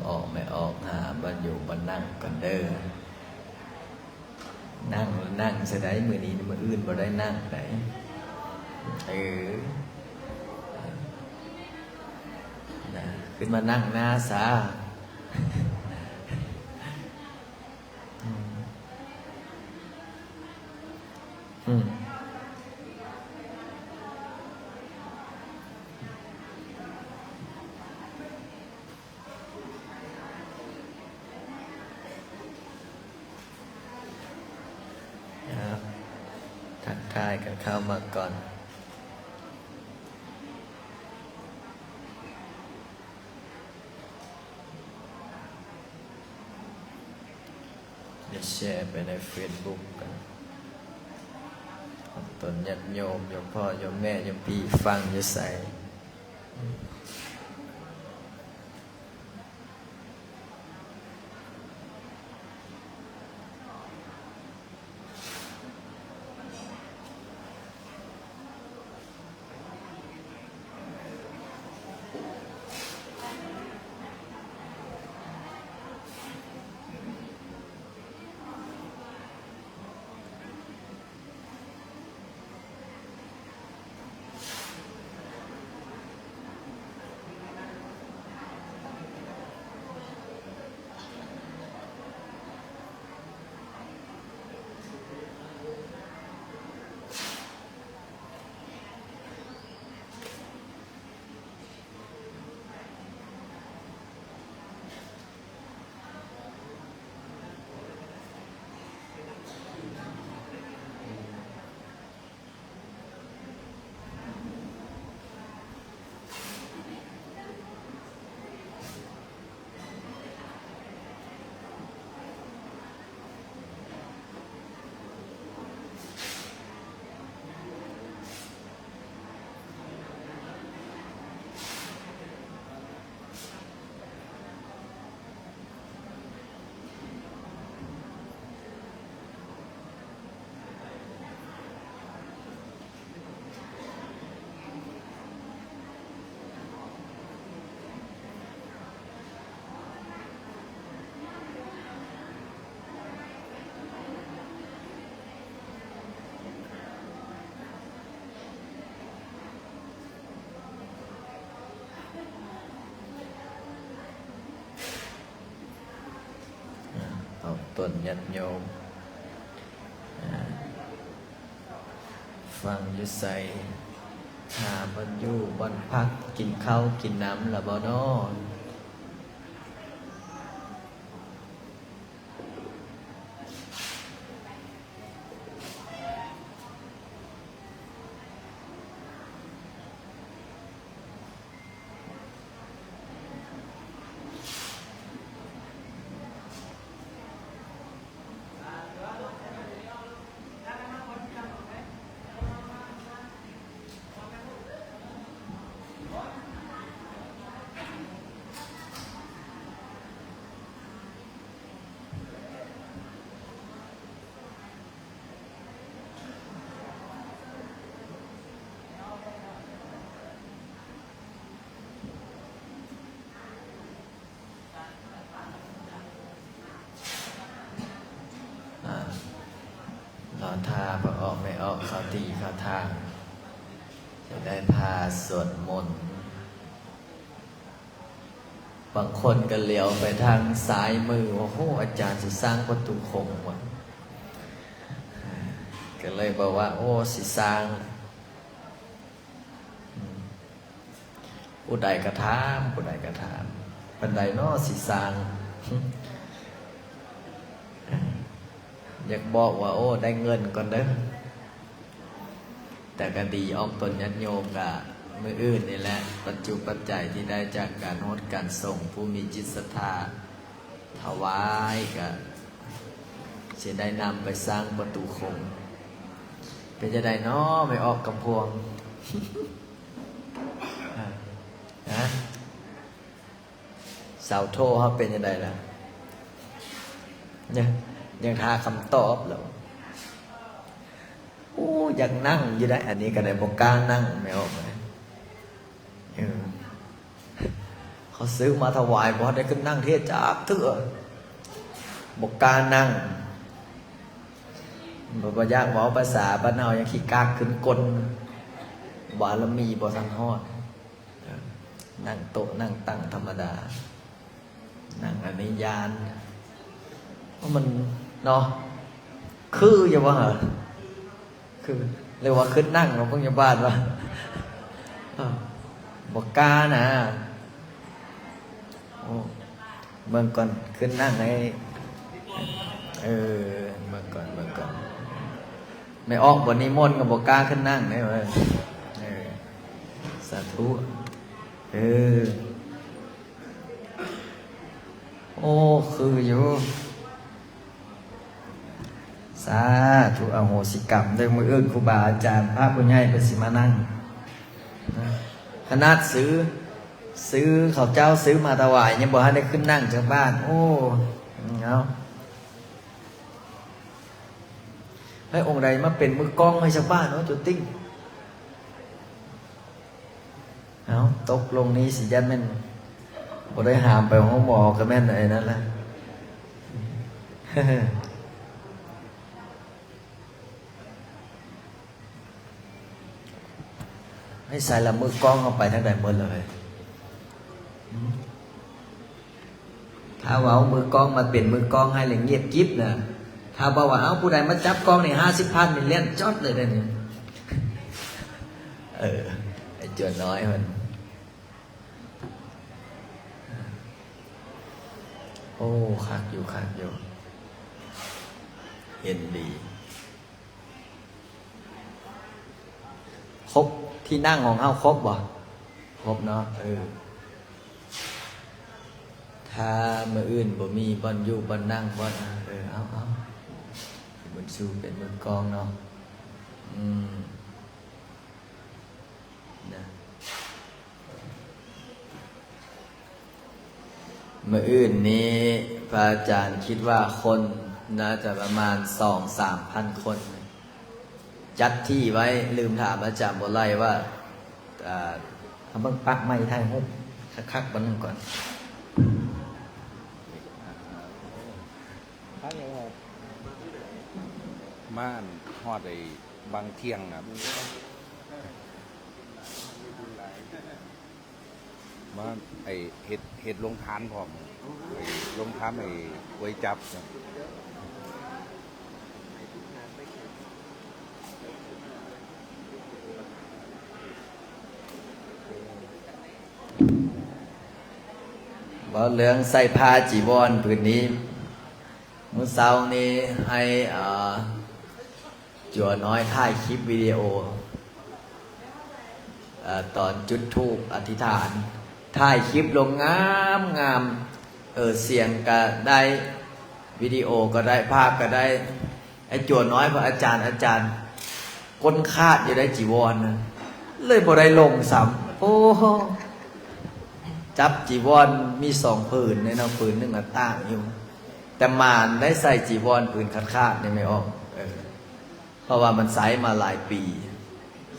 ອອກ ແມ່ອອກຫາບ່ອນຢູ່ບ່ອນນັ່ງກ່ອນເດີ້. ນັ່ງ ນັ່ງຊະໄດ໋ ມື້ນີ້ ມື້ອື່ນບໍ່ໄດ້ນັ່ງໃດ໋. ເອີ ນະ ຂຶ້ນມານັ່ງໜ້າຊາ. ອືມ ອືມ ອ່າ ທັກທາຍກັນເຂົ້າມາກ່ອນ. ດຽວແຊໄປໃນເຟສບຸກກັນ. ອອກຕົນຍາດໂຍມ ໂຍມພໍ່ ໂຍມແມ່ ໂຍມພີ່ ຟັງຢູ່ໃສ? ອາ ອອກຕົນຍາດໂຍມ ອາ ຟັງຢູ່ໃສ? ຫາບ່ອນຢູ່ບ່ອນພັກ ກິນເຂົ້າກິນນ້ຳລະບໍ່ນໍ? ອາ ລໍຖ້າພະອອກແມ່ອອກເຂົ້າທີ່ເຂົ້າທາງ ຈະໄດ້ພາສວດມົນ. ບາງຄົນກໍຫຼຽວໄປທາງຊ້າຍມື ໂອ້ໂຫ ອາຈານຊິສ້າງປະຕູຄົງຫວາ ກໍເລີຍບອກວ່າ ໂອ້ ຊິສ້າງ. ອືມ ຜູ້ໃດກໍຖາມ ຜູ້ໃດກໍຖາມ ປານໃດນໍຊິສ້າງ? ຢາກບອກວ່າ ໂອ້ ໄດ້ເງິນກ່ອນເດີ້. ແຕ່ກໍດີ ອອກຕົນຍາດໂຍມກະມື້ອື່ນນີ້ແຫຼະ ປັດຈຸປັດໄຈທີ່ໄດ້ຈາກການຫົດການສົງ ຜູ້ມີຈິດສັດທາຖວາຍ ກະຊິໄດ້ນຳໄປສ້າງປະຕູຄົງ. ເປັນຈັ່ງໃດນໍ ແມ່ອອກກຳພວງ? ຮະ? ຊາວໂທເຮົາເປັນຈັ່ງໃດລະ? ຍັງ ຍັງຖ້າຄຳຕອບລະ. ໂອ້ ຢາກນັ່ງຢູ່ໄດ໋ ອັນນີ້ກໍໄດ້ບໍ່ກ້ານັ່ງແມ່ອອກເອີຍ. ເອີ ເຂົາຊື້ມາຖວາຍ ບໍ່ໄດ້ຂຶ້ນນັ່ງເທດຈັກເທື່ອ ບໍ່ກ້ານັ່ງ. ບໍ່ ບໍ່ຢາກເວົ້າພາສາບ້ານເຮົາ ຍັງຂີ້ກາກຂຶ້ນກົ້ນ ບາລະມີບໍ່ທັນຮອດ. ເອີ ນັ່ງໂຕະນັ່ງຕັ່ງທຳມະດາ ນັ່ງອັນນີ້ຢ້ານ. ເພາະມັນເນາະ ຄືຢູ່ບໍ່ຫະ? ຄື ຫຼືວ່າຂຶ້ນນັ່ງເນາະ ເບິ່ງຢູ່ບ້ານວ່າ ເອີ ບໍ່ກ້ານະ. ໂອ້ ເບິ່ງກ່ອນ ຂຶ້ນນັ່ງໃຫ້ ເອີ ເບິ່ງກ່ອນ ເບິ່ງກ່ອນ. ແມ່ອອກບໍ່ນິມົນກໍບໍ່ກ້າຂຶ້ນນັ່ງເດ້ເວີຍ. ເອີ ສາທຸ. ເອີ ໂອ້ ຄືຢູ່. ສາທຸ ອະໂຫສິກຳເດີ້. ມື້ອື່ນຄູບາອາຈານ ພະຜູ້ໃຫຍ່ເພິ່ນຊິມານັ່ງ. ຂະໜາດຊື້ ຊື້ເຂົ້າເຈົ້າ ຊື້ມາຖວາຍ ຍັງບໍ່ທັນໄດ້ຂຶ້ນນັ່ງຈັກບາດ. ໂອ້ ເອົາ ໃຫ້ອົງໃດມາເປັນມືກ້ອງໃຫ້ຊາວບ້ານເນາະ ຈຸຕິງ. ເອົາ ຕົກລົງນີ້ຊິຢ້ານແມ່ນບໍ່ໄດ້ຫາມໄປໂຮງໝໍ ກໍແມ່ນໄອ້ນັ້ນລະ. ໃຫ້ໃສ່ລະ ມືກ້ອງເຮົາໄປທາງໃດໝົດລະເຮີ້ຍ? ຖ້າເວົ້າມືກ້ອງມາເປັນມືກ້ອງໃຫ້ ແລ້ວງຽບກິບນະ. ຖ້າບອກວ່າ ເອົ້າ ຜູ້ໃດມາຈັບກ້ອງນີ້ ຫ້າສິບພັນ ນີ້ແລ່ນຈອດເລີຍເດ້ນີ້. ເອີ ໄອ້ຈົວນ້ອຍເພິ່ນ. ໂອ້ ຄັກຢູ່ ຄັກຢູ່ ເຫັນດີ. ຄົບ ທີ່ນັ່ງຂອງເຮົາຄົບບໍ່? ຄົບເນາະ. ເອີ ຖ້າມື້ອື່ນບໍ່ມີບ່ອນຢູ່ບ່ອນນັ່ງບ່ອນ ເອີ ເອົາ ເອົາ ບຸນຊູເປັນມືກ້ອງເນາະ. ອືມ ນະ ມື້ອື່ນນີ້ພະອາຈານຄິດວ່າຄົນໜ້າຈະປະມານສອງສາມພັນຄົນ. ຈັດທີ່ໄວ້ ລືມຖາມອາຈານບໍ່ໄຫຼວ່າ ເອົາເບິ່ງປະໄມ້ຖ່າຍຮູບຄັກໆ ບ່ອນໜຶ່ງກ່ອນ. ມາຮອດໄອ້ວັງທ່ຽງນະ ມາໄອ້ເຮັດ ເຮັດໂຮງທານພ້ອມ ໄອ້ໂຮງທານໄອ້ກວຍຈັບນະ. ເວົ້າເລື່ອງໃສ່ຜ້າຈີວອນຜືນນີ້ ມື້ເຊົ້ານີ້ໃຫ້ ເອີ ຈົວນ້ອຍຖ່າຍຄລິບວິດີໂອ ເອີ ຕອນຈຸດທູບອະທິຖານ ຖ່າຍຄລິບລົງງາມໆ. ເອີ ສຽງກະໄດ້ ວິດີໂອກໍໄດ້ ພາບກໍໄດ້. ໄອ້ຈົວນ້ອຍ ພະອາຈານ ອາຈານ ກົ້ນຂາດຢູ່ໄດ໋ ຈີວອນນະ ເລີຍບໍ່ໄດ້ລົງຊ້ຳ. ໂອ້ ຈັບຈີວອນມີສອງຜືນເດ້ເນາະ ຜືນໜຶ່ງອະຕາກຢູ່ ແຕ່ມານໄດ້ໃສ່ຈີວອນຜືນຂາດໆນີ້ແມ່ອອກ. ເອີ ເພາະວ່າມັນໃຊ້ມາຫຼາຍປີ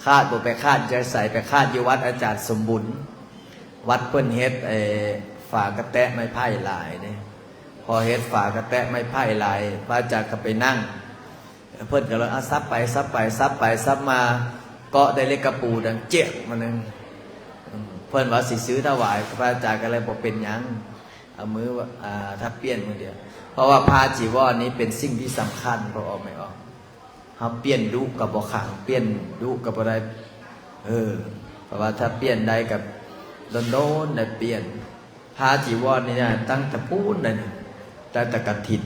ຂາດບໍ່ໄປຂາດຢູ່ໃສ ໄປຂາດຢູ່ວັດອາຈານສົມບຸນ ວັດເພິ່ນເຮັດ ເອີ ຝາກະແຕະໄມ້ໄຜ່ຫຼາຍເດ້. ພໍເຮັດຝາກະແຕະໄມ້ໄຜ່ຫຼາຍ ພະອາຈານກໍໄປນັ່ງ ເພິ່ນກໍເລີຍ ອາ ສັບໄປສັບໄປສັບໄປສັບມາ ເກາະໄດ້ເຫຼັກກະປູດັງເຈກມາໜຶ່ງ. ເພິ່ນວ່າຊິຊື້ຖວາຍ ພະອາຈານກໍເລີຍ ບໍ່ເປັນຫຍັງ ເອົາມື້ ອາ ຖ້າປ່ຽນມື້ດຽວ ເພາະວ່າຜ້າຈີວອນນີ້ເປັນສິ່ງທີ່ສຳຄັນ ພວກອອກແມ່ອອກ. ເຮົາປ່ຽນດຸກໍບໍ່ຂັງ ປ່ຽນດຸກໍບໍ່ໄດ້. ເອີ ເພາະວ່າຖ້າປ່ຽນໄດ້ກໍດົນໆໄດ້ປ່ຽນ. ຜ້າຈີວອນນີ້ນະ ຕັ້ງແຕ່ປູ້ນໃດ໋ນີ້ ຕັ້ງແຕ່ກະຖິນ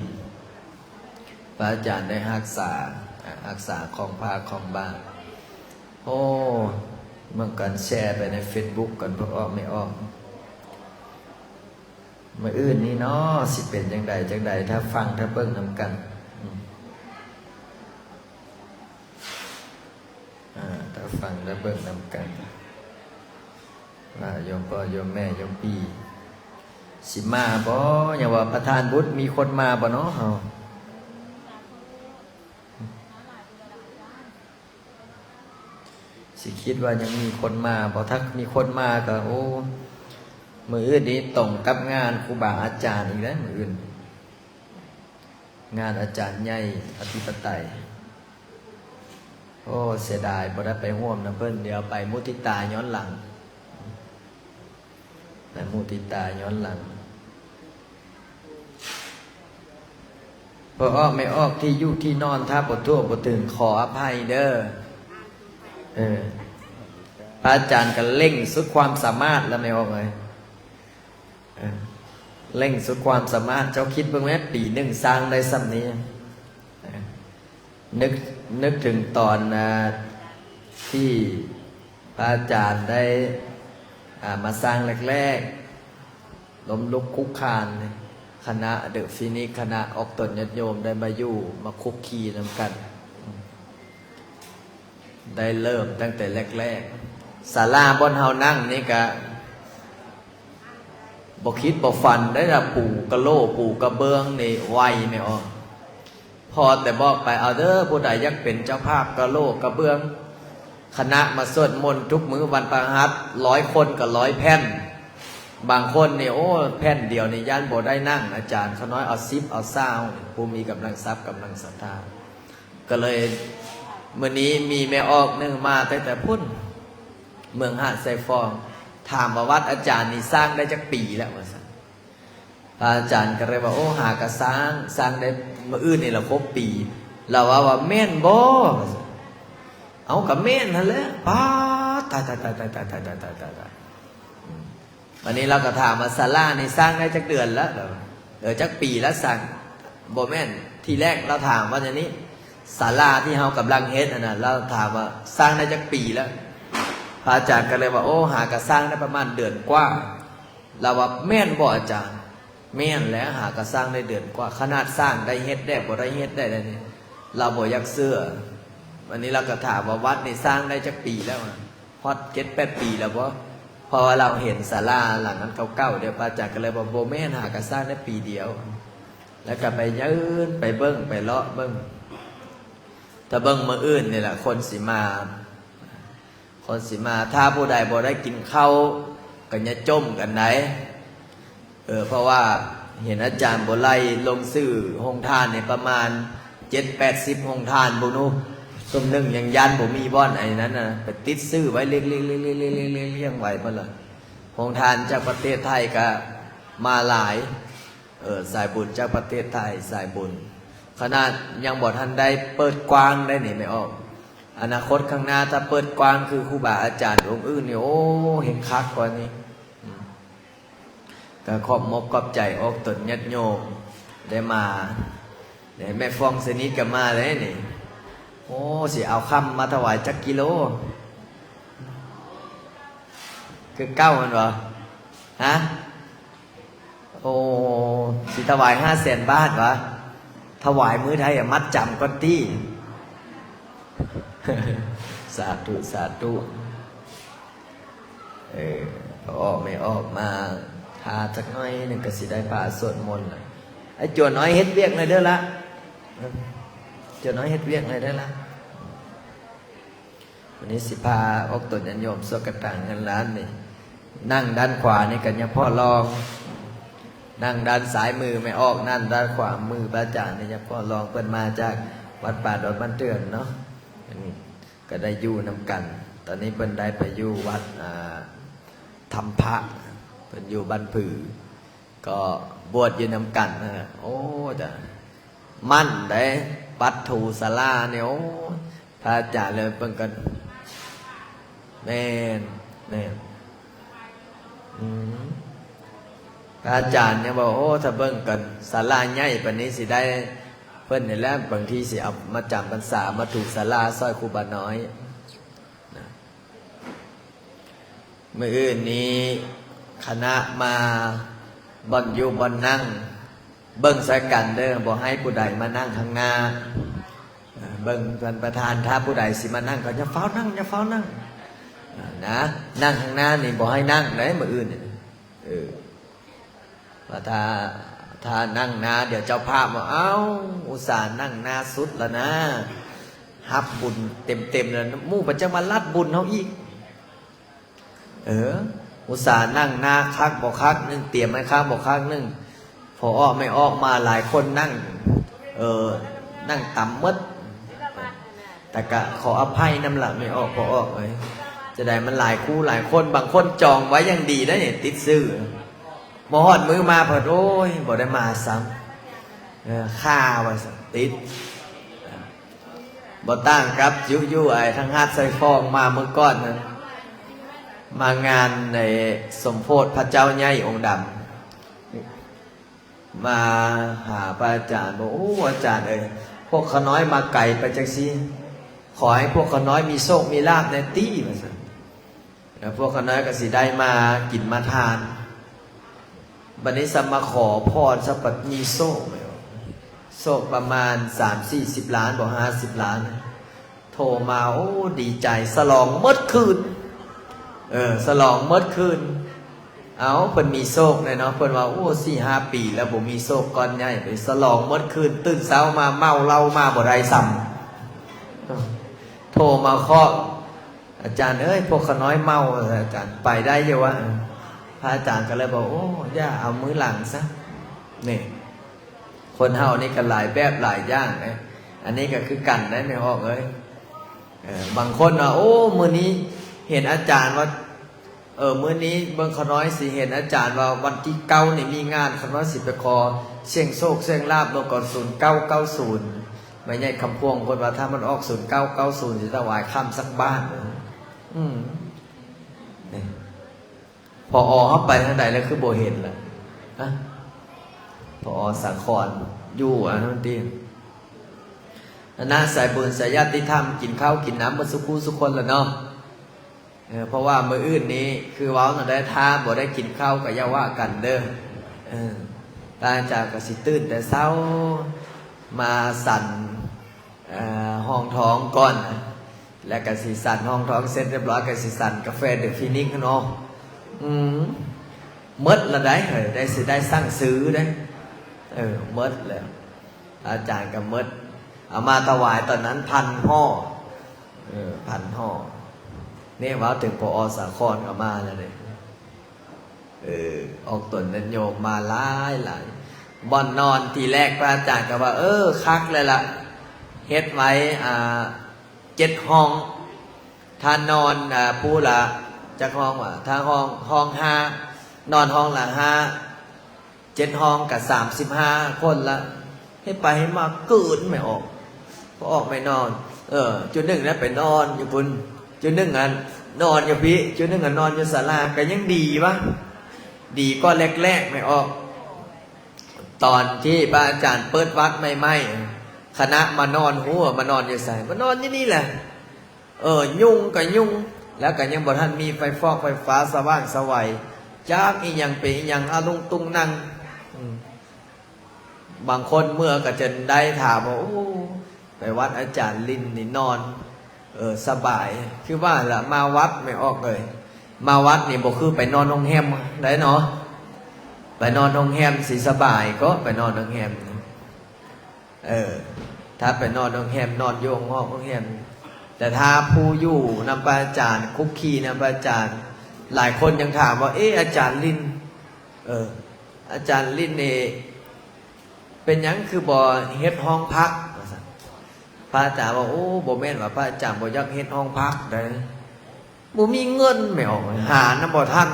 ພະອາຈານໄດ້ຮັກສາ ອາ ຮັກສາຂອງພາຂອງບ້ານ. ໂອ້ ເບິ່ງກັນ ແຊໄປໃນເຟສບຸກກັນ ພວກອອກແມ່ອອກ. ມື້ອື່ນນີ້ເນາະ ຊິເປັນຈັ່ງໃດຈັ່ງໃດ ຖ້າຟັງຖ້າເບິ່ງນຳກັນ. ອືມ ອ່າ ຖ້າຟັງຖ້າເບິ່ງນຳກັນ ວ່າໂຍມພໍ່ໂຍມແມ່ໂຍມພີ່ຊິມາບໍ່? ຍັງວ່າປະທານບຸດ ມີຄົນມາບໍ່ເນາະເຮົາ? ຊິຄິດວ່າຍັງມີຄົນມາບໍ່? ຖ້າມີຄົນມາກໍ ໂອ້ ມື້ອື່ນນີ້ຕົງກັບງານຄູບາອາຈານອີກແລ້ວ ມື້ອື່ນ ງານອາຈານໃຫຍ່ອະທິປະໄຕ. ໂອ້ ເສຍດາຍບໍ່ໄດ້ໄປຮ່ວມນຳເພິ່ນ, ດຽວໄປມຸທິຕາຍ້ອນຫຼັງ, ໄປມຸທິຕາຍ້ອນຫຼັງ. ພໍ່ອອກແມ່ອອກ ທີ່ຢູ່ທີ່ນອນ ຖ້າບໍ່ທົ່ວບໍ່ເຖິງ ຂໍອະໄພເດີ. ເອີ ພະອາຈານກໍເລັ່ງສຸດຄວາມສາມາດແລ້ວ ແມ່ອອກເອີຍ. ເອີ ເລັ່ງສຸດຄວາມສາມາດ. ເຈົ້າຄິດເບິ່ງແມ້ ປີໜຶ່ງສ້າງໄດ້ສ່ຳນີ້. ເອີ ນຶກ ນຶກເຖິງຕອນ ອາ ທີ່ພະອາຈານໄດ້ ອາ ມາສ້າງແລກໆ ລົ້ມລຸກຄຸກຄານ ຄະນະເດີຟີນິກ ຄະນະອອກຕົນຍາດໂຍມໄດ້ມາຢູ່ມາຄຸກຄີນຳກັນ. ໄດ້ເລີ່ມຕັ້ງແຕ່ແລກໆ. ສາລາບ່ອນເຮົານັ່ງນີ້ກະບໍ່ຄິດບໍ່ຝັນໄດ້ລະ ປູກະໂຫຼກປູກະເບື້ອງນີ້ໄວແມ່ອອກ. ພໍແຕ່ບອກໄປ ເອົາເດີ ຜູ້ໃດຢາກເປັນເຈົ້າພາບກະໂຫຼກກະເບື້ອງ ຄະນະມາສວດມົນທຸກມື້ວັນພະຫັດ ຮ້ອຍຄົນກໍຮ້ອຍແຜ່ນ. ບາງຄົນນີ້ ໂອ້ ແຜ່ນດຽວນີ້ຢ້ານບໍ່ໄດ້ນັ່ງ ອາຈານ. ຂ້ານ້ອຍເອົາສິບເອົາຊາວ ຜູ້ມີກຳລັງຊັບກຳລັງສັດທາ. ກໍເລີຍມື້ນີ້ມີແມ່ອອກໜຶ່ງມາຕັ້ງແຕ່ພຸ້ນ ເມືອງຫາດຊາຍຟອງ ຖາມວ່າວັດອາຈານນີ້ສ້າງໄດ້ຈັກປີແລ້ວ ວ່າຊັ້ນ. ພະອາຈານກໍເລີຍວ່າ ໂອ້ ຫາກະສ້າງ ສ້າງໄດ້ມື້ອື່ນນີ້ລະຄົບປີ. ລາວວ່າ ວ່າແມ່ນບໍ່? ວ່າຊັ້ນ. ເອົາ ກະແມ່ນຫັ້ນແຫຼະ. ປາດ ຕາຍ ຕາຍ ຕາຍ. ບາດນີ້ລາວກໍຖາມວ່າ ສາລານີ້ສ້າງໄດ້ຈັກເດືອນລະ? ເອີ ຈັກປີລະສ້າງ? ບໍ່ແມ່ນ ທີແລກລາວຖາມວ່າແນວນີ້ ສາລາທີ່ເຮົາກຳລັງເຮັດຫັ້ນນະ ລາວຖາມວ່າສ້າງໄດ້ຈັກປີລະ? ພະອາຈານກໍເລີຍວ່າ ໂອ້ ຫາກະສ້າງໄດ້ປະມານເດືອນກວ່າ. ລາວວ່າ ແມ່ນບໍ່ອາຈານ? ແມ່ນແຫຼະ ຫາກະສ້າງໄດ້ເດືອນກວ່າ. ຂະໜາດສ້າງໄດ້ເຮັດແດ່ ບໍ່ໄດ້ເຮັດໄດ້ແລ້ວນີ້ ລາວບໍ່ຢາກເຊື່ອ. ບາດນີ້ລາວກໍຖາມວ່າ ວັດນີ້ສ້າງໄດ້ຈັກປີແລ້ວ? ຮອດເຈັດແປດປີແລ້ວບໍ່? ເພາະວ່າລາວເຫັນສາລາຫຼັງນັ້ນເກົ່າໆເດ້. ພະອາຈານກໍເລີຍວ່າ ບໍ່ແມ່ນ ຫາກະສ້າງໄດ້ປີດຽວ. ແລ້ວກໍໄປຢືນໄປເບິ່ງໄປເລາະເບິ່ງ. ຖ້າເບິ່ງມື້ອື່ນນີ້ລະ ຄົນຊິມາ ຄົນຊິມາ. ຖ້າຜູ້ໃດບໍ່ໄດ້ກິນເຂົ້າກໍຢ່າຈົ່ມກັນໃດ. ເອີ ເພາະວ່າເຫັນອາຈານບົວໄລລົງຊື່ໂຮງທານນີ້ປະມານເຈັດແປດສິບໂຮງທານພຸ້ນ. ຊຸມໜຶ່ງຍັງຢ້ານບໍ່ມີບ່ອນ ໄອ້ນັ້ນນະ ໄປຕິດຊື່ໄວ້ລຽງໆໆໆໆ ລຽງໄວ້ໝົດລະ. ໂຮງທານຈາກປະເທດໄທກໍມາຫຼາຍ. ເອີ ສາຍບຸນຈາກປະເທດໄທ ສາຍບຸນ ຂະໜາດຍັງບໍ່ທັນໄດ້ເປີດກວ້າງໄດ້ນີ້ ແມ່ອອກ. ອະນາຄົດຂ້າງໜ້າ ຖ້າເປີດກວ້າງຄືຄູບາອາຈານອົງອື່ນນີ້ ໂອ້ ເຮັງຄັກກວ່ານີ້. ອືມ ກໍຂອບມົກຂອບໃຈອອກຕົນຍາດໂຍມໄດ້ມາ. ນີ້ແມ່ຟອງສະນິດກໍມາແລ້ວນີ້. ໂອ້ ຊິເອົາຄຳມາຖວາຍຈັກກິໂລ? ຄືເກົ່າແມ່ນບໍ່? ຮະ? ໂອ້ ຊິຖວາຍຫ້າແສນບາດຫວາ? ຖວາຍມື້ໃດອະ ມັດຈຳກ່ອນຕິ. ສາທຸ ສາທຸ. ເອີ ອອກ ແມ່ອອກມາຖ້າຈັກໜ້ອຍໜຶ່ງກໍຊິໄດ້ພາສວດມົນລະ. ໄອ້ຈົວນ້ອຍເຮັດວຽກໜ້ອຍເດີລະ. ເອີ ຈົວນ້ອຍເຮັດວຽກໜ້ອຍເດີລະ. ວັນນີ້ຊິພາອອກຕົນຍາດໂຍມສວດກະຖາເງິນລ້ານນີ້. ນັ່ງດ້ານຂວານີ້ກໍຍາພໍ່ລອງ, ນັ່ງດ້ານຊ້າຍມືແມ່ອອກນັ້ນ, ດ້ານຂວາມືພະອາຈານນີ້ຍາພໍ່ລອງ, ເພິ່ນມາຈາກວັດປ່າດອນບ້ານເຖື່ອນເນາະ. ອັນນີ້ກໍໄດ້ຢູ່ນຳກັນ. ຕອນນີ້ເພິ່ນໄດ້ໄປຢູ່ວັດ ອ່າ ທຳພະ, ເພິ່ນຢູ່ບ້ານຜື. ກໍບວດຢູ່ນຳກັນຫັ້ນແຫຼະ. ໂອ້ ຈະໝັ້ນໄດ໋ ວັດຖູສາລານີ້. ໂອ້ ພະອາຈານເລີຍເບິ່ງກັນ. ແມ່ນ ແມ່ນ. ອືມ ພະອາຈານຍັງບອກ ໂອ້ ຖ້າເບິ່ງກັນ ສາລາໃຫຍ່ປານນີ້ຊິໄດ້ເພິ່ນນີ້ແຫຼະ, ບາງທີຊິເອົາມາຈຳພັນສາ ມາຖູສາລາຊ່ອຍຄູບານ້ອຍນະ. ມື້ອື່ນນີ້ຄະນະມາ ບ່ອນຢູ່ບ່ອນນັ່ງ ເບິ່ງໃສ່ກັນເດີ, ບໍ່ໃຫ້ຜູ້ໃດມານັ່ງຂ້າງໜ້າ. ເບິ່ງທ່ານປະທານ, ຖ້າຜູ້ໃດຊິມານັ່ງ ກໍຢ່າຟ້າວນັ່ງ, ຢ່າຟ້າວນັ່ງນະ. ນັ່ງຂ້າງໜ້ານີ້ບໍ່ໃຫ້ນັ່ງເດ້ ມື້ອື່ນ. ເອີ ວ່າຖ້າ ຖ້ານັ່ງໜ້າ ດຽວເຈົ້າພາບວ່າ ອ້າວ ອຸດສ່ານັ່ງໜ້າສຸດລະນະ, ຮັບບຸນເຕັມໆ ແລ້ວ ໝູ່ປະຈຳມາລັດບຸນເຮົາອີກ. ເອີ ອຸດສ່ານັ່ງນາຄັກບໍ່ຄັກໜຶ່ງ ຕຽມໃຫ້ຄັກບໍ່ຄັກໜຶ່ງ ພໍ່ອອກແມ່ອອກມາຫຼາຍຄົນນັ່ງ ເອີ ນັ່ງຕຳໝົດ. ແຕ່ກະຂໍອະໄພນຳລະແມ່ອອກ ພໍ່ອອກເອີຍ ຈະໄດ້ມັນຫຼາຍຄູ່ຫຼາຍຄົນ ບາງຄົນຈອງໄວ້ຢ່າງດີໄດ໋ ຕິດຊື່ ບໍ່ຮອດມື້ມາເພິ່ນ ໂອ້ຍ ບໍ່ໄດ້ມາຊ້ຳ ເອີ ຄາວ່າຊັ້ນ ຕິດ. ບໍ່ຕ່າງກັບຢູ່ ຢູ່ໄອ້ທາງຫາດຊາຍຟອງມາມື້ກ່ອນນັ້ນ ມາງານໃນສົມໂພດພະເຈົ້າໃຫຍ່ອົງດຳ ມາຫາພະອາຈານ ບອກ ໂອ້ ອາຈານເອີຍ ພວກຂ້ານ້ອຍມາໄກໄປຈັ່ງຊີ້ ຂໍໃຫ້ພວກຂ້ານ້ອຍມີໂຊກມີລາບແດ່ຕິ ວ່າຊັ້ນ. ແລ້ວພວກຂ້ານ້ອຍກໍຊິໄດ້ມາກິນມາທານ ບັດນີ້ສະມາຂໍພອນ ສະບັດມີໂຊກ ໂຊກປະມານສາມສີ່ສິບລ້ານບໍ ຫ້າສິບລ້ານ ໂທມາ ໂອ້ ດີໃຈ ສະຫຼອງໝົດຄືນ ເອີ ສະຫຼອງໝົດຄືນ. ເອົ້າ ເພິ່ນມີໂຊກແດ່ເນາະ ເພິ່ນວ່າ ໂອ້ ສີ່ຫ້າປີແລ້ວບໍ່ມີໂຊກກ້ອນໃຫຍ່ ໄປສະຫຼອງໝົດຄືນ ຕື່ນເຊົ້າມາເມົາເຫຼົ້າມາບໍ່ໄດ້ຊ້ຳ ໂທມາເຄາະ ອາຈານເອີຍ ພວກຂ້ານ້ອຍເມົາ ອາຈານ ໄປໄດ້ຢູ່ວະ? ພະອາຈານກໍເລີຍບອກ ໂອ້ ຢ່າ ເອົາມື້ຫຼັງຊະ ນີ້ ຄົນເຮົານີ້ກໍຫຼາຍແບບຫຼາຍຢ່າງເດ້ ອັນນີ້ກໍຄືກັນໄດ໋ ແມ່ອອກເອີຍ. ເອີ ບາງຄົນວ່າ ໂອ້ ມື້ນີ້ເຫັນອາຈານວ່າ ເອີ ມື້ນີ້ເບິ່ງຂ້ານ້ອຍຊິເຫັນອາຈານວ່າວັນທີເກົ້ານີ້ມີງານ ຂ້ານ້ອຍຊິໄປຂໍສ່ຽງໂຊກສ່ຽງລາບນຳກ່ອນ ສູນເກົ້າເກົ້າສູນ ແມ່ໃຫຍ່ຄຳພວງເພິ່ນວ່າ ຖ້າມັນອອກ ສູນເກົ້າເກົ້າສູນ ຊິຖວາຍຂ້າມສັກບາດ. ອືມ ນີ້ ພໍເຮົາໄປທາງໃດແລ້ວຄືບໍ່ເຫັນລະ? ຮະ? ພໍສາຄອນ ຢູ່ອັນນັ້ນຕິ ຄະນະສາຍບຸນສາຍຍາດຕິທຳ ກິນເຂົ້າກິນນ້ຳໝົດສູ່ຄູ່ສູ່ຄົນລະເນາະ. ເອີ ເພາະວ່າມື້ອື່ນນີ້ ຄືເວົ້ານັ້ນແຫຼະ ຖ້າບໍ່ໄດ້ກິນເຂົ້າກໍຢ່າວ່າກັນເດີ. ເອີ ພະອາຈານກໍຊິຕື່ນແຕ່ເຊົ້າ ມາສັນ ເອີ ຮອງທອງກ່ອນ ແລ້ວກໍຊິສັນຮອງທອງເສັດຮຽບຮ້ອຍ ກໍຊິສັນກາແຟເດີຟີນິກເນາະ. ອືມ ໝົດລະໄດ໋ ເຮີ້ຍ ໄດ້ຊິໄດ້ສັ່ງຊື້ເດ້. ເອີ ໝົດແລ້ວ ອາຈານກໍໝົດ ເອົາມາຖວາຍຕອນນັ້ນພັນຫໍ່ ເອີ ພັນຫໍ່. ນີ້ເວົ້າເຖິງ ປອ ສາຄອນກໍມາແລ້ວເດ້. ເອີ ອອກຕົນຍາດໂຍມມາຫຼາຍໆ. ບ່ອນນອນທີແລກພະອາຈານກໍວ່າ ເອີ ຄັກເລີຍລະ ເຮັດໄວ້ ອ່າ ເຈັດຫ້ອງ ຖ້ານອນ ອ່າ ຜູ້ລະຈັກຫ້ອງວະ ຖ້າຫ້ອງ ຫ້ອງຫ້າ ນອນຫ້ອງລະຫ້າ ເຈັດຫ້ອງກະສາມສິບຫ້າຄົນລະ ເຮັດໄປເຮັດມາເກີນແມ່ອອກ ພໍອອກແມ່ນອນ ເອີ ຈຸດໜຶ່ງນະໄປນອນຢູ່ພຸ້ນ ຈຸດໜຶ່ງອັນນອນຢູ່ພີ້ ຈຸດໜຶ່ງອັນນອນຢູ່ສາລາ ກະຍັງດີວະ ດີກວ່າແລກໆ ແມ່ອອກ. ຕອນທີ່ພະອາຈານເປີດວັດໃໝ່ໆ ຄະນະມານອນ ຮູ້ວ່າມານອນຢູ່ໃສ? ມານອນຢູ່ນີ້ແຫຼະ. ເອີ ຍຸງກະຍຸງ ແລ້ວກະຍັງບໍ່ທັນມີໄຟຟອກໄຟຟ້າສະຫວ່າງສະໄຫວ ຈັກອີ່ຫຍັງເປັນອີ່ຫຍັງ ອະລຸງຕຸງນັງ. ອືມ ບາງຄົນເມື່ອກະຈົນໄດ້ຖາມວ່າ ໂອ້ ໄປວັດອາຈານລິນນີ້ນອນ ເອີ ສະບາຍ ຄືວ່າລະ ມາວັດແມ່ອອກເອີຍ ມາວັດນີ້ບໍ່ຄືໄປນອນໂຮງແຮມໄດ໋ເນາະ ໄປນອນໂຮງແຮມຊິສະບາຍ ກໍໄປນອນໂຮງແຮມ. ເອີ ຖ້າໄປນອນໂຮງແຮມ ນອນຢູ່ຫ້ອງ ຫ້ອງໂຮງແຮມ ແຕ່ຖ້າຜູ້ຢູ່ນຳພະອາຈານ ຄຸກຄີນຳພະອາຈານ ຫຼາຍຄົນຍັງຖາມວ່າ ເອ ອາຈານລິນ ເອີ ອາຈານລິນນີ້ເປັນຫຍັງຄືບໍ່ເຮັດຫ້ອງພັກ ວ່າຊັ້ນ. ພະອາຈານວ່າ ໂອ້ ບໍ່ແມ່ນວ່າພະອາຈານບໍ່ຢາກເຮັດຫ້ອງພັກໃດ ບໍ່ມີເງິນແມ່ອອກ ຫານຳບໍ່ທັນ.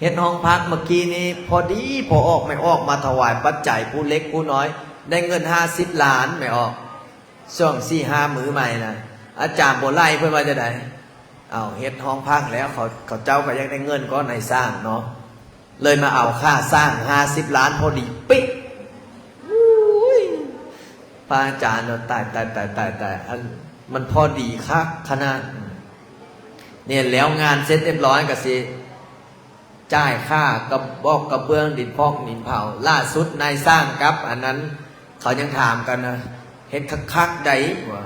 ເຮັດຫ້ອງພັກເມື່ອກີ້ນີ້ ພໍດີພໍ່ອອກແມ່ອອກມາຖວາຍປັດໄຈ ຜູ້ເລັກຜູ້ນ້ອຍ ໄດ້ເງິນຫ້າສິບລ້ານແມ່ອອກ ຊ່ວງສີ່ຫ້າມື້ໃໝ່ນະ. ອາຈານບໍ່ໄລ່ ເພິ່ນວ່າຈັ່ງໃດ? ເອົາ ເຮັດຫ້ອງພັກແລ້ວ ເຂົາ ເຂົາເຈົ້າກໍຢາກໄດ້ເງິນ ກໍນາຍສ້າງເນາະ ເລີຍມາເອົາຄ່າສ້າງຫ້າສິບລ້ານ ພໍດີເປະ. ໂອ້ຍ ພະອາຈານເນາະ ຕາຍ ຕາຍ ຕາຍ ຕາຍ ຕາຍ ອັນ ມັນພໍດີຄັກຂະໜາດ. ນີ້ແລ້ວງານເສັດຮຽບຮ້ອຍກໍຊິຈ່າຍຄ່າກະບອກກະເບື້ອງ ດິນພອກດິນເຜົາ. ລ່າສຸດນາຍສ້າງກັບອັນນັ້ນ ເຂົາຍັງຖາມກັນນະ ເຮັດຄັກໆໃດ໋ ວ່າ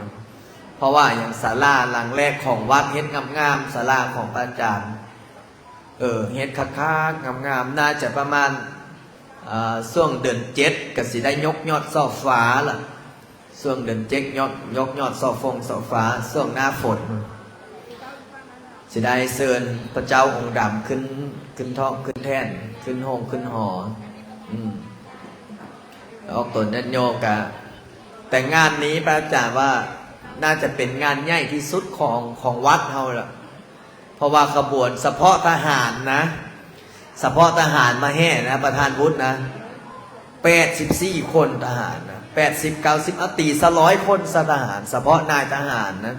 ເພາະວ່າຫຍັງ ສາລາຫຼັງແລກຂອງວັດເຮັດງາມໆ ສາລາຂອງພະອາຈານ ເອີ ເຮັດຄັກໆ ງາມໆ ໜ້າຈະປະມານ ເອີ ຊ່ວງເດືອນເຈັດກໍຊິໄດ້ຍົກຍອດຊອບຟ້າລະ ຊ່ວງເດືອນເຈັດ ຍົກ ຍົກຍອດຊອບຟົງຊອບຟ້າ ຊ່ວງໜ້າຝົນ. ຊິໄດ້ເຊີນພະເຈົ້າອົງດຳຂຶ້ນ ຂຶ້ນທ້ອງຂຶ້ນແທ່ນ ຂຶ້ນໂຮງຂຶ້ນຫໍ. ອືມ ອອກຕົນຍາດໂຍມກະ ແຕ່ງານນີ້ພະອາຈານວ່າໜ້າຈະເປັນງານໃຫຍ່ທີ່ສຸດຂອງ ຂອງວັດເຮົາລະ ເພາະວ່າຂະບວນສະເພາະທະຫານນະ ສະເພາະທະຫານມາແຫ່ນະ ປະທານວຸດນະ ແປດສິບສີ່ຄົນ ທະຫານນະ ແປດສິບ ເກົ້າສິບ ເອົາຕີຊະຮ້ອຍຄົນຊະ ທະຫານ ສະເພາະນາຍທະຫານນະ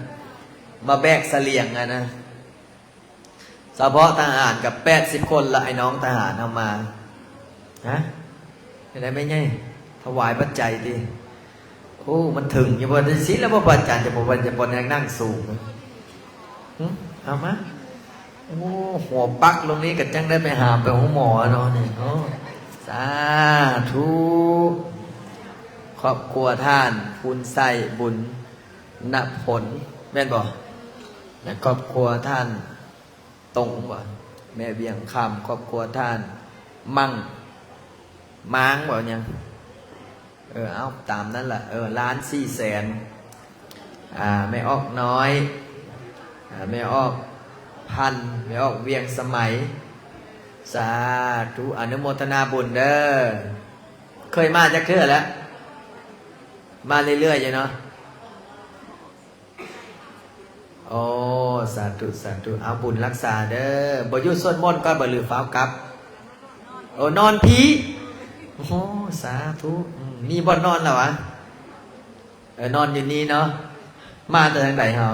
ມາແບກສະຫຼຽງຫັ້ນນະ. ສະເພາະທະຫານກະແປດສິບຄົນລະ ໄອ້ນ້ອງທະຫານເຮົາມາ. ຮະ? ເຮັດໃດແມ່ໃຫຍ່? ຖວາຍປັດໄຈຕິ? ໂອ້ ມັນເຖິງຢູ່ບໍ່? ຈັ່ງຊີ້ລະບໍ່ ພະອາຈານ ຈະບໍ່ ຈະບໍ່ນັ່ງສູງ. ຫຶ? ເອົາມາ. ໂອ້ ຫົວປັກລົງນີ້ກະຈັ່ງໄດ້ໄປຫາໄປໂຮງໝໍເນາະນີ້. ໂອ້ ສາທຸ. ຄອບຄົວທ່ານ ພູນໄຊ ບຸນນະພົນ ແມ່ນບໍ່? ແລະ ຄອບຄົວທ່ານ ຕົງບໍ່? ແມ່ວຽງຄຳ ຄອບຄົວທ່ານ ມັງ ມາງບໍ່? ຫຍັງ? ເອີ ເອົາ ຕາມນັ້ນລະ. ເອີ ລ້ານສີ່ແສນ. ອ່າ ແມ່ອອກນ້ອຍ ອ່າ ແມ່ອອກພັນ ແມ່ອອກວຽງສະໄໝ. ສາທຸ ອະນຸໂມທະນາບຸນເດີ. ເຄີຍມາຈັກເທື່ອແລ້ວ? ມາເລື້ອຍໆຢູ່ເນາະ. ໂອ້ ສາທຸ ສາທຸ. ເອົາ ບຸນຮັກສາເດີ. ບໍ່ຢູ່ສວດມົນກ່ອນບໍ່ ຫຼືຟ້າວກັບ? ໂອ້ ນອນພີ້. ໂອ້ ສາທຸ. ອືມ ມີບ່ອນນອນແລ້ວຫວາ? ເອີ ນອນຢູ່ນີ້ເນາະ. ມາແຕ່ທາງໃດເຮົາ?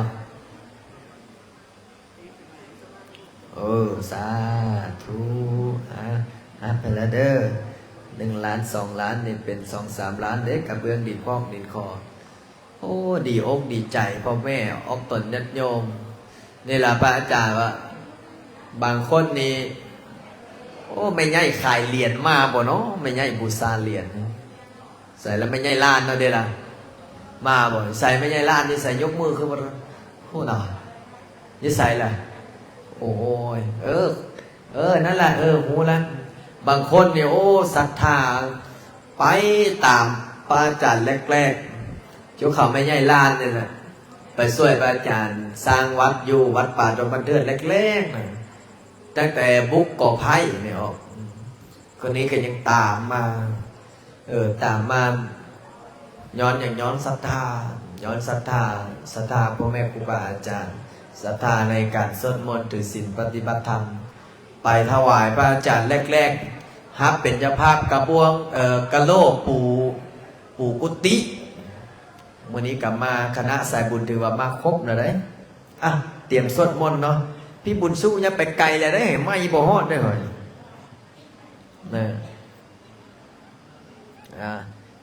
ໂອ້ ສາທຸ. ອ່າ ຮັບໃຫ້ລະເດີ. ໜຶ່ງລ້ານ ສອງລ້ານ ນີ້ເປັນສອງສາມລ້ານເດ້ ກະເບື້ອງ ດິນພອກ ດິນຄໍ. ໂອ້ ດີອົກດີໃຈພໍ່ແມ່ອອກຕົນຍາດໂຍມນີ້ລະ. ພະອາຈານວ່າ ບາງຄົນນີ້ ໂອ້ ແມ່ໃຫຍ່ຂາຍຫຼຽນມາບໍ່ເນາະ? ແມ່ໃຫຍ່ບູຊາຫຼຽນ. ໃສລະແມ່ໃຫຍ່ລ້ານເນາະເດລະ? ມາບໍ່? ໃສແມ່ໃຫຍ່ລ້ານຢູ່ໃສ? ຍົກມືຄືບໍ່ຮູ້ເນາະ. ຢູ່ໃສລະ? ໂອ້ຍ ເອີ ເອີ ນັ້ນລະ ເອີ ຮູ້ລະ. ບາງຄົນນີ້ ໂອ້ ສັດທາ ໄປຕາມພະອາຈານແລກໆ ຈຸເຂົາແມ່ໃຫຍ່ລ້ານນີ້ແຫຼະ ໄປຊ່ວຍພະອາຈານສ້າງວັດຢູ່ວັດປ່າດົງບັນເທີນແລກໆນະ ຕັ້ງແຕ່ບຸກກໍໄຜ່ນີ້ອອກ. ຄົນນີ້ກໍຍັງຕາມມາ ເອີ ຕາມມາ ຍ້ອນຫຍັງ? ຍ້ອນສັດທາ ຍ້ອນສັດທາ ສັດທາພໍ່ແມ່ຄູບາອາຈານ ສັດທາໃນການສວດມົນ ຖືສິນ ປະຕິບັດທຳ. ໄປຖວາຍພະອາຈານແລກໆ ຮັບເປັນເຈົ້າພາບກະບວງ ເອີ ກະໂຫຼ ປູ ປູກຸຕິ. ມື້ນີ້ກະມາຄະນະສາຍບຸນ ຖືວ່າມາຄົບແລ້ວເດ້. ອ່ະ ຕຽມສວດມົນເນາະ. ພີ່ບຸນສຸຍັງໄປໄກແລ້ວເດ້ ໄມ້ບໍ່ຮອດເດ້ເຮີ້ຍ. ເອີ ອ່າ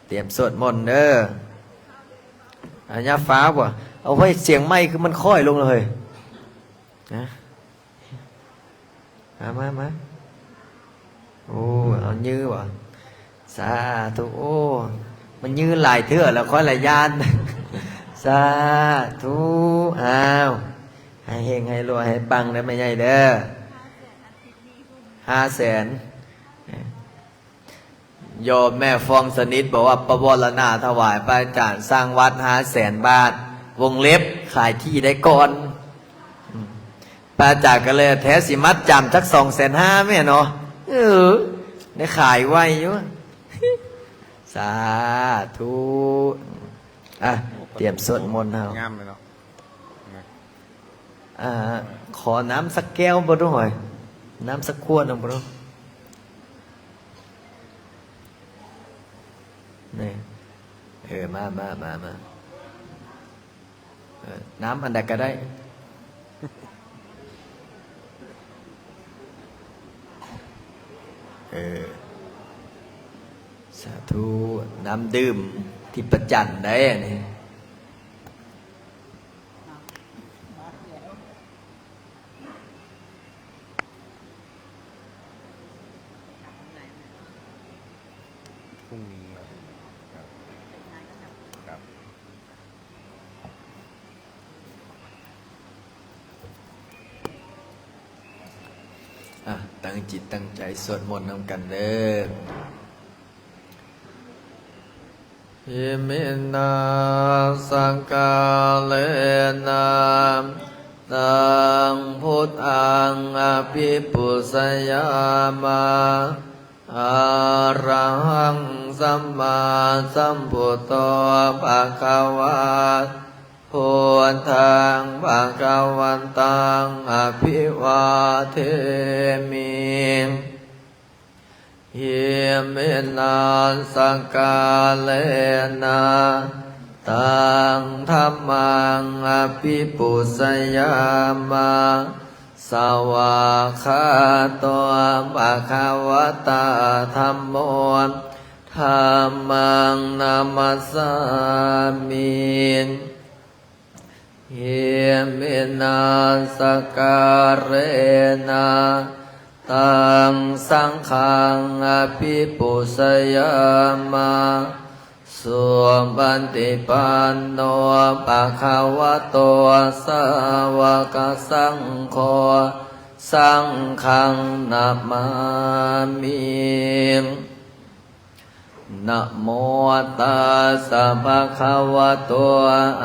ຕຽມສວດມົນເດີ. ອາ ຢ່າຟ້າວບໍ່? ເອົາໄວ້ ສຽງໄມ້ຄືມັນຄ້ອຍລົງເລີຍ. ນະ ມາ ມາ ມາ. ໂອ້ ເອົາຍື້ບໍ່? ສາທຸ. ໂອ້ ມັນຍື້ຫຼາຍເທື່ອແລ້ວ ຂ້ອຍລະຢ້ານ. ສາທຸ. ອ້າວ ໃຫ້ເຮັງໃຫ້ລວຍໃຫ້ປັງເດີແມ່ໃຫຍ່ເດີ. ຫ້າແສນ. ໂຍມແມ່ຟອງສະໜິດບອກວ່າ ປະວອລະນາຖວາຍພະອາຈານສ້າງວັດຫ້າແສນບາດ ວົງເລັບ ຂາຍທີ່ໄດ້ກ່ອນ. ອືມ ພະອາຈານກໍເລີຍ ແທ້ຊິມັດຈຳຈັກສອງແສນຫ້າແມ່ນເນາະ. ເອີ ໄດ້ຂາຍໄວຢູ່. ສາທຸ. ອ່ະ ຕຽມສວດມົນເຮົາ. ງາມເລີຍເນາະ. ອ່າ ຂໍນ້ຳສັກແກ້ວບໍ່ດູເຮີ້ຍ? ນ້ຳສັກຂວດໜຶ່ງບໍ່ດູ? ນີ້ ເອີ ມາ ມາ ມາ ມາ. ເອີ ນ້ຳອັນໃດກໍໄດ້. ເອີ ສາທຸ. ນ້ຳດື່ມທິບປະຈັນໄດ້ອັນນີ້. ພຸ່ງນີ້ ຄັບ ຄັບ ອ່ະ ຕັ້ງຈິດຕັ້ງໃຈສວດມົນນຳກັນເດີ. ອິມິນາສັກກາເລນະ ຕັງ ພຸດທັງ ອະພິປູຊະຍາມະ. ອະລະຫັງ ສຳມາສຳພຸດໂທ ພະຄະວາ. ພຸດທັງ ພະຄະວັນຕັງ ອະພິວາເທມິ. ອິມິນາສະກາເລນະ ຕັງ ທຳມັງ ອະພິປູຊະຍາມະ. ສະຫວາກຂາໂຕ ພະຄະວະຕາ ທຳໂມ ທຳມັງ ນະມັດສາມິ. ອິມິນາສະກາເລນະ ຕັງ ສັງຄັງ ອະພິປູຊະຍາມະ. ສຸປະຕິປັນໂນ ພະຄະວະໂຕ ສາວະກະສັງໂຄ ສັງຄັງ ນະມາມິ. ນະໂມຕັດສະ ພະຄະວະໂຕ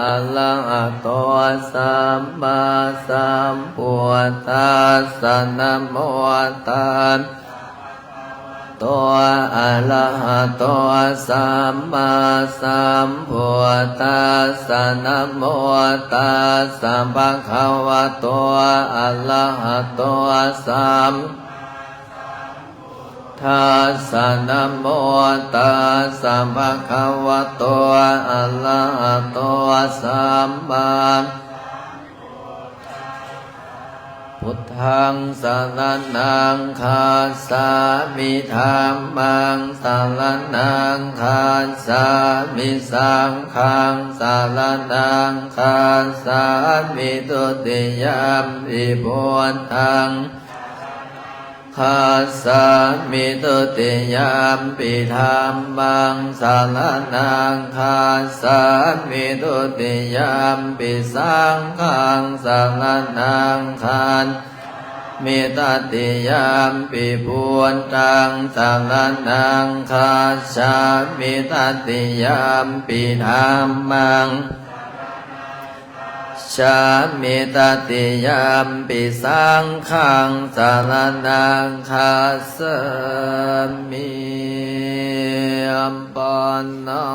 ອະລະຫະໂຕ ສຳມາສຳພຸດທັດສະ. ນະໂມຕັດສະ ໂຕ ອະລະຫະໂຕ ສຳມາສຳພຸດທັດສະ. ນະໂມຕັດສະ ພະຄະວະໂຕ ອະລະຫະໂຕ ສຳ ທັດສະ. ນະໂມຕັດສະ ພະຄະວະໂຕ ອະລະຫະໂຕ ສຳມາ ພຸດທັງ ສະລະນັງ ຄັດສາມິ. ທຳມັງ ສະລະນັງ ຄັດສາມິ. ສັງຄັງ ສະລະນັງ ຄັດສາມິ. ທຸຕິຍຳປິ ພຸດທັງ ຄັດສາມິ. ທຸຕິຍຳປິ ທຳມັງ ສະລະນັງ ຄັດສາມິ. ທຸຕິຍຳປິ ສັງຄັງ ສະລະນັງ ຄັດສາມິ. ຕະຕິຍຳປິ ພຸດທັງ ສະລະນັງ ຄັດສາມິ. ຕະຕິຍຳປິ ທຳມັງ ສາມິ. ຕະຕິຍຳປິ ສັງຄັງ ສະລະນັງ ຄັດສາມິ. ປານາ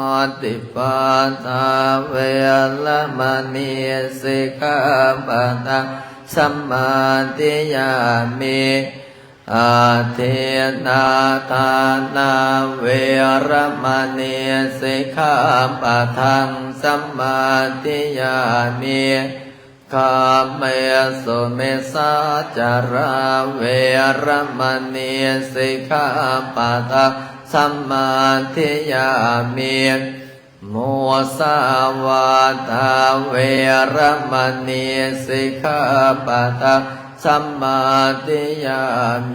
ຕິປາທາ ເວລະມະນີ ສິກຂາປະທັງ ສະມາທິຍາມິ. ອາທິນນາທານາ ເວລະມະນີ ສິກຂາປະທັງ ສະມາທິຍາມິ. ກາເມສຸມິດສາຈາລາ ເວລະມະນີ ສິກຂາປະທັງ ສະມາທິຍາມິ. ມຸສາວາທາ ເວລະມະນີ ສິກຂາປະທັງ ສະມາທິຍາ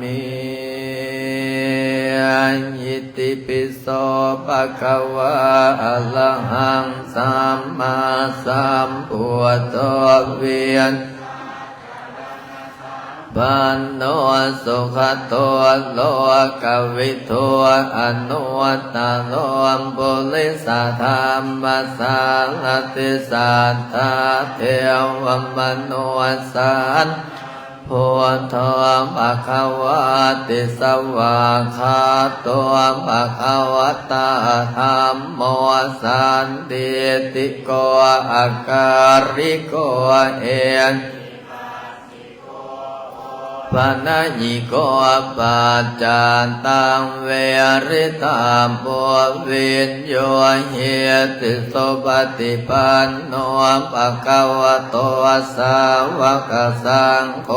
ມິ. ອິຕິປິໂສ ພະຄະວາ ອະລະຫັງ ສຳມາສຳພຸດໂທ ວິນ ປັນໂນ ສຸກຂະໂຕ ໂລກະວິທູ ອະນຸດຕະໂລ ປຸລິສະທຳມະສາລະຕິ ສັດຖາເທວະມະນຸດສານ ພຸດໂທ ພະຄະວາຕິ ສະຫວາກຂາໂຕ ພະຄະວະຕາ ທຳໂມ ສັນທິດຖິໂກ ອາກາລິໂກ ເອ ປະນະຍິໂກ ປັດຈັນຕັງ ເວລິຕາມຸ ວິນໂຍຫິ ສຸປະຕິປັນໂນ ພະຄະວະໂຕ ສາວະກະສັງໂຄ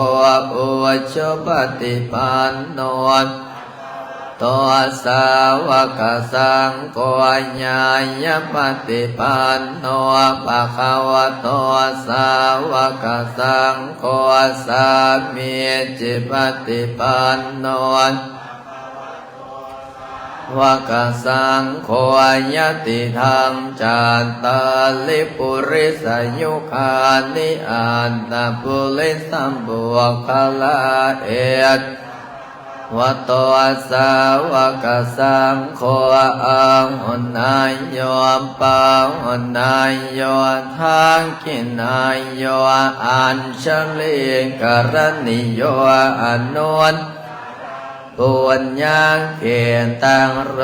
ອຸຈຸປະຕິປັນໂນ ໂຕ ສາວະກະສັງໂຄ ຍາຍະປະຕິປັນໂນ ພະຄະວະໂຕ ສາວະກະສັງໂຄ ສາມີຈິປະຕິປັນໂນ ວະກະສັງໂຄ ຍະຕິທັງ ຈັດຕາລິ ປຸລິສະຍຸຄານິ ອັດຕະປຸລິສະບຸກຄະລາ ເອ ວະໂຕ ສາວະກະສັງໂຄ ອາຫຸນາໂຍ ປາຫຸນາໂຍ ທັກຂິນາໂຍ ອັນຊະລີກະລະນີໂຍ ອະນຸດ ປຸນຍັກເຂຕັງ ໂລ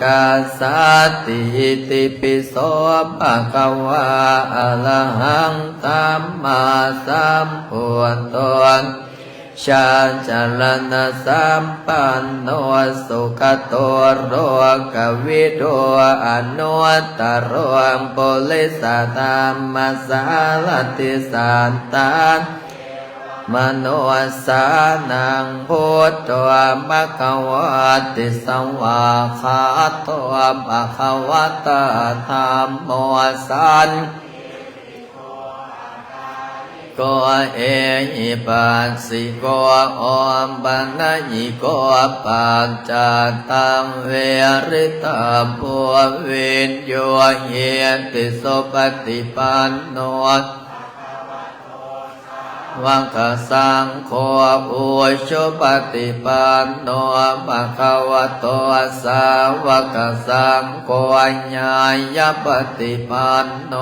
ກັສສາຕິ ອິຕິປິໂສ ພະຄະວາ ອະລະຫັງ ສຳມາສຳພຸດໂທ ຊາຈະລະນະສຳປັນໂນ ສຸກະໂຕ ໂລກະວິດູ ອະນຸດຕະໂລ ປຸລິສະທຳມະສາລະຕິ ສັດຖາ ມະນຸດສານັງ ພຸດໂທ ພະຄະວາຕິ ສະຫວາກຂາໂຕ ພະຄະວະຕາ ທຳໂມ ສັນ ໂກ ເອຫິປັດສິໂກ ໂອປະນະຍິໂກ ປັດຈັດຕັງ ວິລິຕະໂພ ວິນໂຍຫິຕິ ສຸປະຕິປັນໂນ ວະກະສັງໂຄ ອຸຊຸປະຕິປັນໂນ ພະຄະວະໂຕ ສາວະກະສັງໂຄ ຍາຍະປະຕິປັນໂນ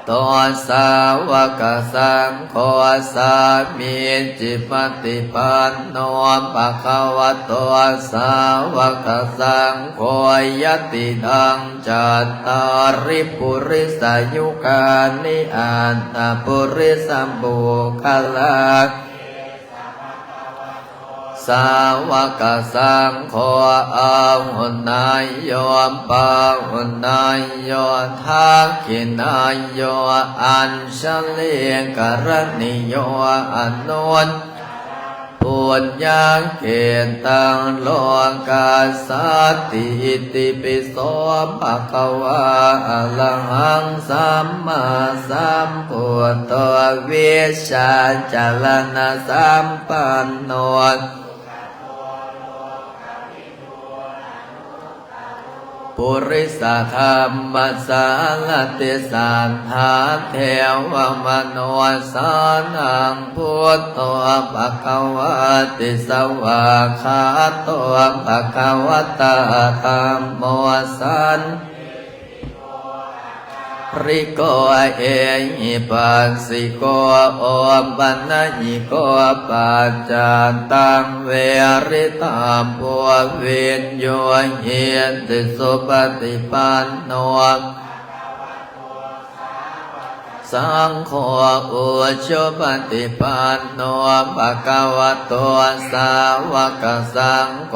ໂຕ ສາວະກະສັງໂຄ ສາມີຈິປະຕິປັນໂນ ພະຄະວະໂຕ ສາວະກະສັງໂຄ ຍະຕິທັງ ຈັດຕາລິ ປຸລິສະຍຸການິ ອັດຕະປຸລິສະບຸກຄະລາ ສາວະກະສັງໂຄ ອາຫຸນາໂຍ ປາຫຸນາໂຍ ທັກຂິນາໂຍ ອັນຊະລີກະລະນີໂຍ ອະນຸດ ປຸນຍັກເຂຕັງ ໂລກັສສາຕິ ອິຕິປິໂສ ພະຄະວາ ອະລະຫັງ ສຳມາສຳພຸດໂທ ວິຊາຈາລະນະສຳປັນໂນ ປຸລິສະທຳມະສາລະຕິ ສັດຖາເທວະມະນຸດສານັງ ພຸດໂທ ພະຄະວາຕິ ສະຫວາກຂາໂຕ ພະຄະວະຕາ ທຳໂມ ສັນ ລິໂກ ເອຫິປັດສິໂກ ໂອປະນະຍິໂກ ປັດຈັດຕັງ ວິລິຕະໂພ ວິນໂຍຫິຕິ ສຸປະຕິປັນໂນ ສັງໂຄ ອຸຊຸປະຕິປັນໂນ ພະຄະວະໂຕ ສາວະກະສັງໂຄ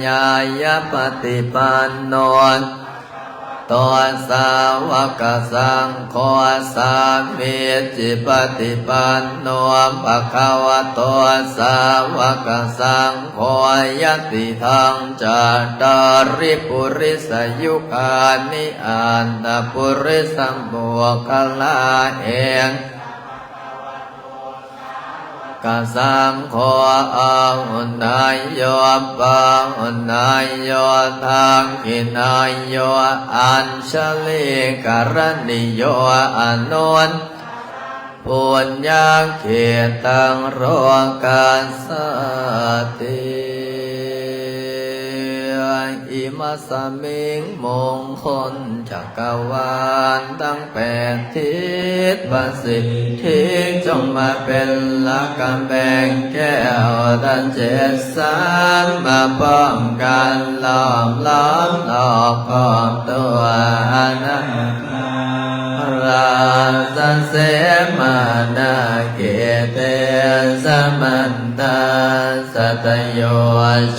ຍາຍະປະຕິປັນໂນ ໂຕ ສາວະກະສັງໂຄ ສາມີຈິປະຕິປັນໂນ ພະຄະວະໂຕ ສາວະກະສັງໂຄ ຍະຕິທັງ ຈັດຕາລິ ປຸລິສະຍຸການິ ອັດຕະປຸລິສະບຸກຄະລາ ເອ ກະສັງໂຄ ອາຫຸນາໂຍ ປາຫຸນາໂຍ ທັກຂິນາໂຍ ອັນຊະລີກະລະນີໂຍ ອະນຸດ ປຸນຍັກເຂຕັງ ໂລກັສສາຕິ ອິມະສະມິງ ມຸງຄຸນຈັກກະວານ ທັງແປດທິດ ປະສິດທິ ຈົ່ງມາເປັນລະກຳແພງແກ້ວ ທັງເຈັດສັນ ມາປ້ອງກັນ ລ້ອມລອບ ລອບຄອບຕົວ ອະນາ ລາຊະເສມານາເກເຕ ສະມັນຕາ ສັດຕະໂຍ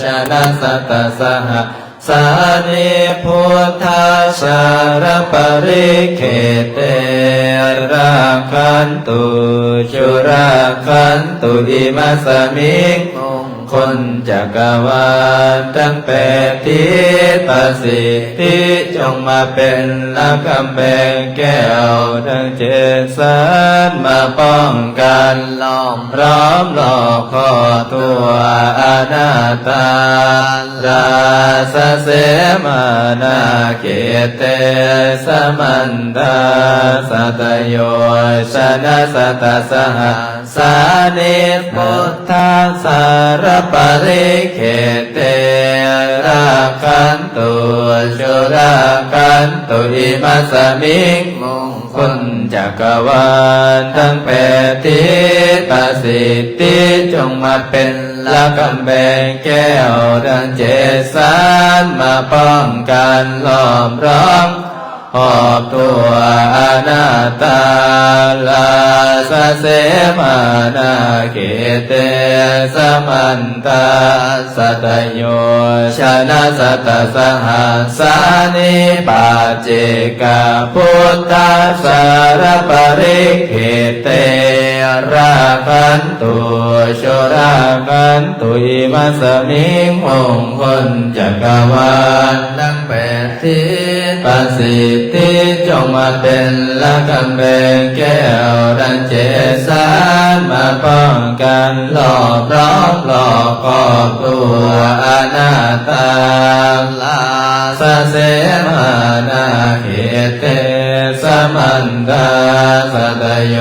ຊະນະ ສັດຕະສະຫະ ສານິ ພຸດທາ ຊາລະປະລິເຂເຕ ລັກຂັນຕຸ ຈຸລັກຂັນຕຸ ອິມະສະມິງ ມຸງຄຸນຈັກກະວານ ທັງແປດທິດ ປະສິດທິ ຈົ່ງມາເປັນລະກຳແພງແກ້ວ ທັງເຈັດສັນ ມາປ້ອງກັນ ລ້ອມລອບ ລອບຄອບຕົວ ອະນາຕາ ລາຊະເສມານາເກເຕ ສະມັນຕາ ສັດຕະໂຍ ຊະນະ ສັດຕະສະຫະ สานิ พุทธัสสะ สารปริกขิเต รักขันตุ สุรักขันตุ อิมัสสมิง มงคลจักรวาลทั้งแปด ทิศประสิทธิ จงมาเป็นหลักกำแพงแก้วทั้งเจ็ด สามมาป้องกันล้อมรอบ ครอบทั่วอนาถา ราชเสมานาเขตเต สมันตา สัตโยชนะสัตสหัสสานิ ปัจเจกพุทธัสสะ สารปริกขิเต รักขันตุ สุรักขันตุ อิมัสสมิง มงคลจักรวาลทั้งแปด ทิศประสิทธิ จงมาเป็นหลักกำแพงแก้วทั้งเจ็ด สามมาป้องกันล้อมรอบรอบครอบทั่วอนาถา ราชเสมานาเขตเต สมันตา สัตโย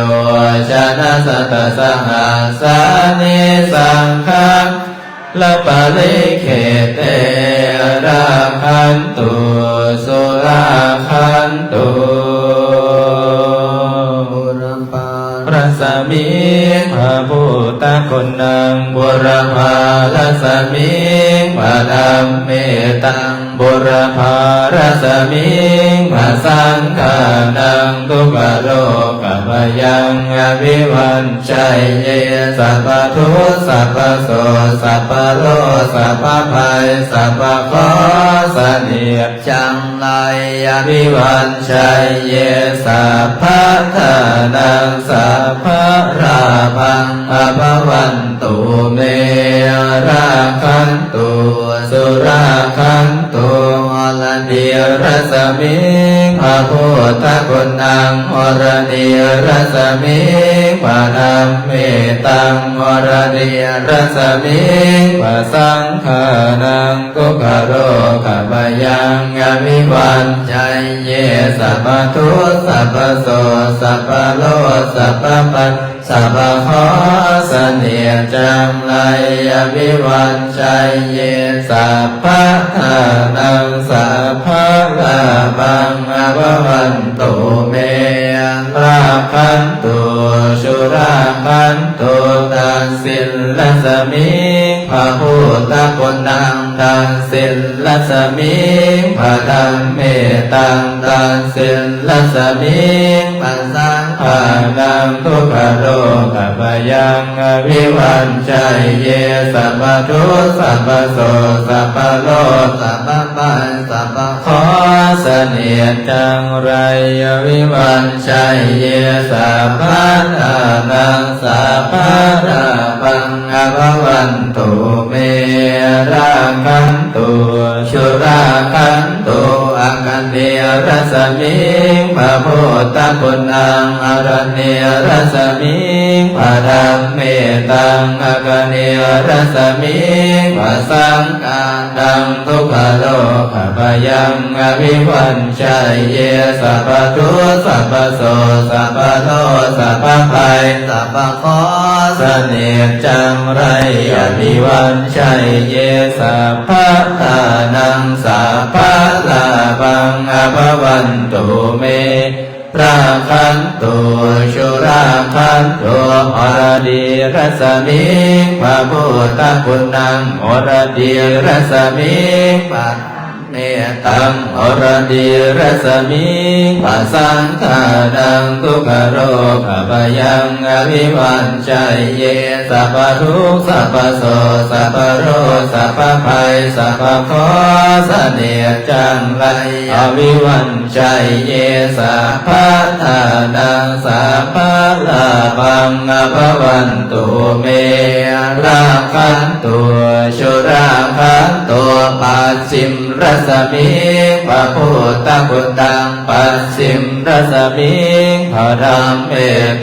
ชนะสัตสหัสสานิ สังฆา รปริกขิเต รักขันตุ สุรักขันตุ บุรพารัสมิง พระพุทธคุณัง บุรพารัสมิง พระธัมเมตัง บุรพารัสมิง พระสังฆานัง ทุกขโรคพยัง อวิวัชชัยเย สัพพทุกข์ สัพพโศก สัพพโรค สัพพภัย สัพพเคราะห์ เสนียดจัญไร อวิวัชชัยเย สัพพะทานัง สัพพะลาภัง อภวันตุเม รักขันตุ สุรักขันตุ หรณีรัสมิง พระพุทธคุณัง หรณีรัสมิง พระธัมเมตัง หรณีรัสมิง พระสังฆานัง ทุกขโรคพยัง อวิวัชชัยเย สัพพทุกข์ สัพพโศก สัพพโรค สัพพภัย สัพพเคราะห์ เสนียดจัญไร อวิวัชชัยเย สัพพะทานัง สัพพะลาภัง อภวันตุเม รักขันตุ สุรักขันตุ ทักษิณรัสมิง พระพุทธคุณัง ทักษิณรัสมิง พระธัมเมตัง ทักษิณรัสมิง พระสังฆานัง ทุกขโรคพยัง อวิวัชชัยเย สัพพทุกข์ สัพพโศก สัพพโรค สัพพภัย สัพพเคราะห์ เสนียดจัญไร อวิวัชชัยเย สัพพะทานัง สัพพะลาภัง อภวันตุเม รักขันตุ สุรักขันตุ อัคคณีรัสมิง พระพุทธคุณัง อัคคณีรัสมิง พระธัมเมตัง อัคคณีรัสมิง พระสังฆานัง ทุกขโรคพยัง อวิวัชชัยเย สัพพทุกข์ สัพพโศก สัพพโรค สัพพภัย สัพพเคราะห์ เสนียดจัญไร อวิวัชชัยเย สัพพะทานัง สัพพะลาภัง อภวันตุเม รักขันตุ สุรักขันตุ หรณีรัสมิง พระพุทธคุณัง หรณีรัสมิง พระธัมเมตัง หรณีรัสมิง พระสังฆานัง ทุกขโรคพยัง อวิวัชชัยเย สัพพทุกข์ สัพพโศก สัพพโรค สัพพภัย สัพพเคราะห์ เสนียดจัญไร อวิวัชชัยเย สัพพะทานัง สัพพะลาภัง อภวันตุเม รักขันตุ สุรักขันตุ ปัจฉิมรั ສະມິງ ພະພຸດທະຄຸນນັງ ປັດຊິມ ຣັສມິງ ພະທຳເມ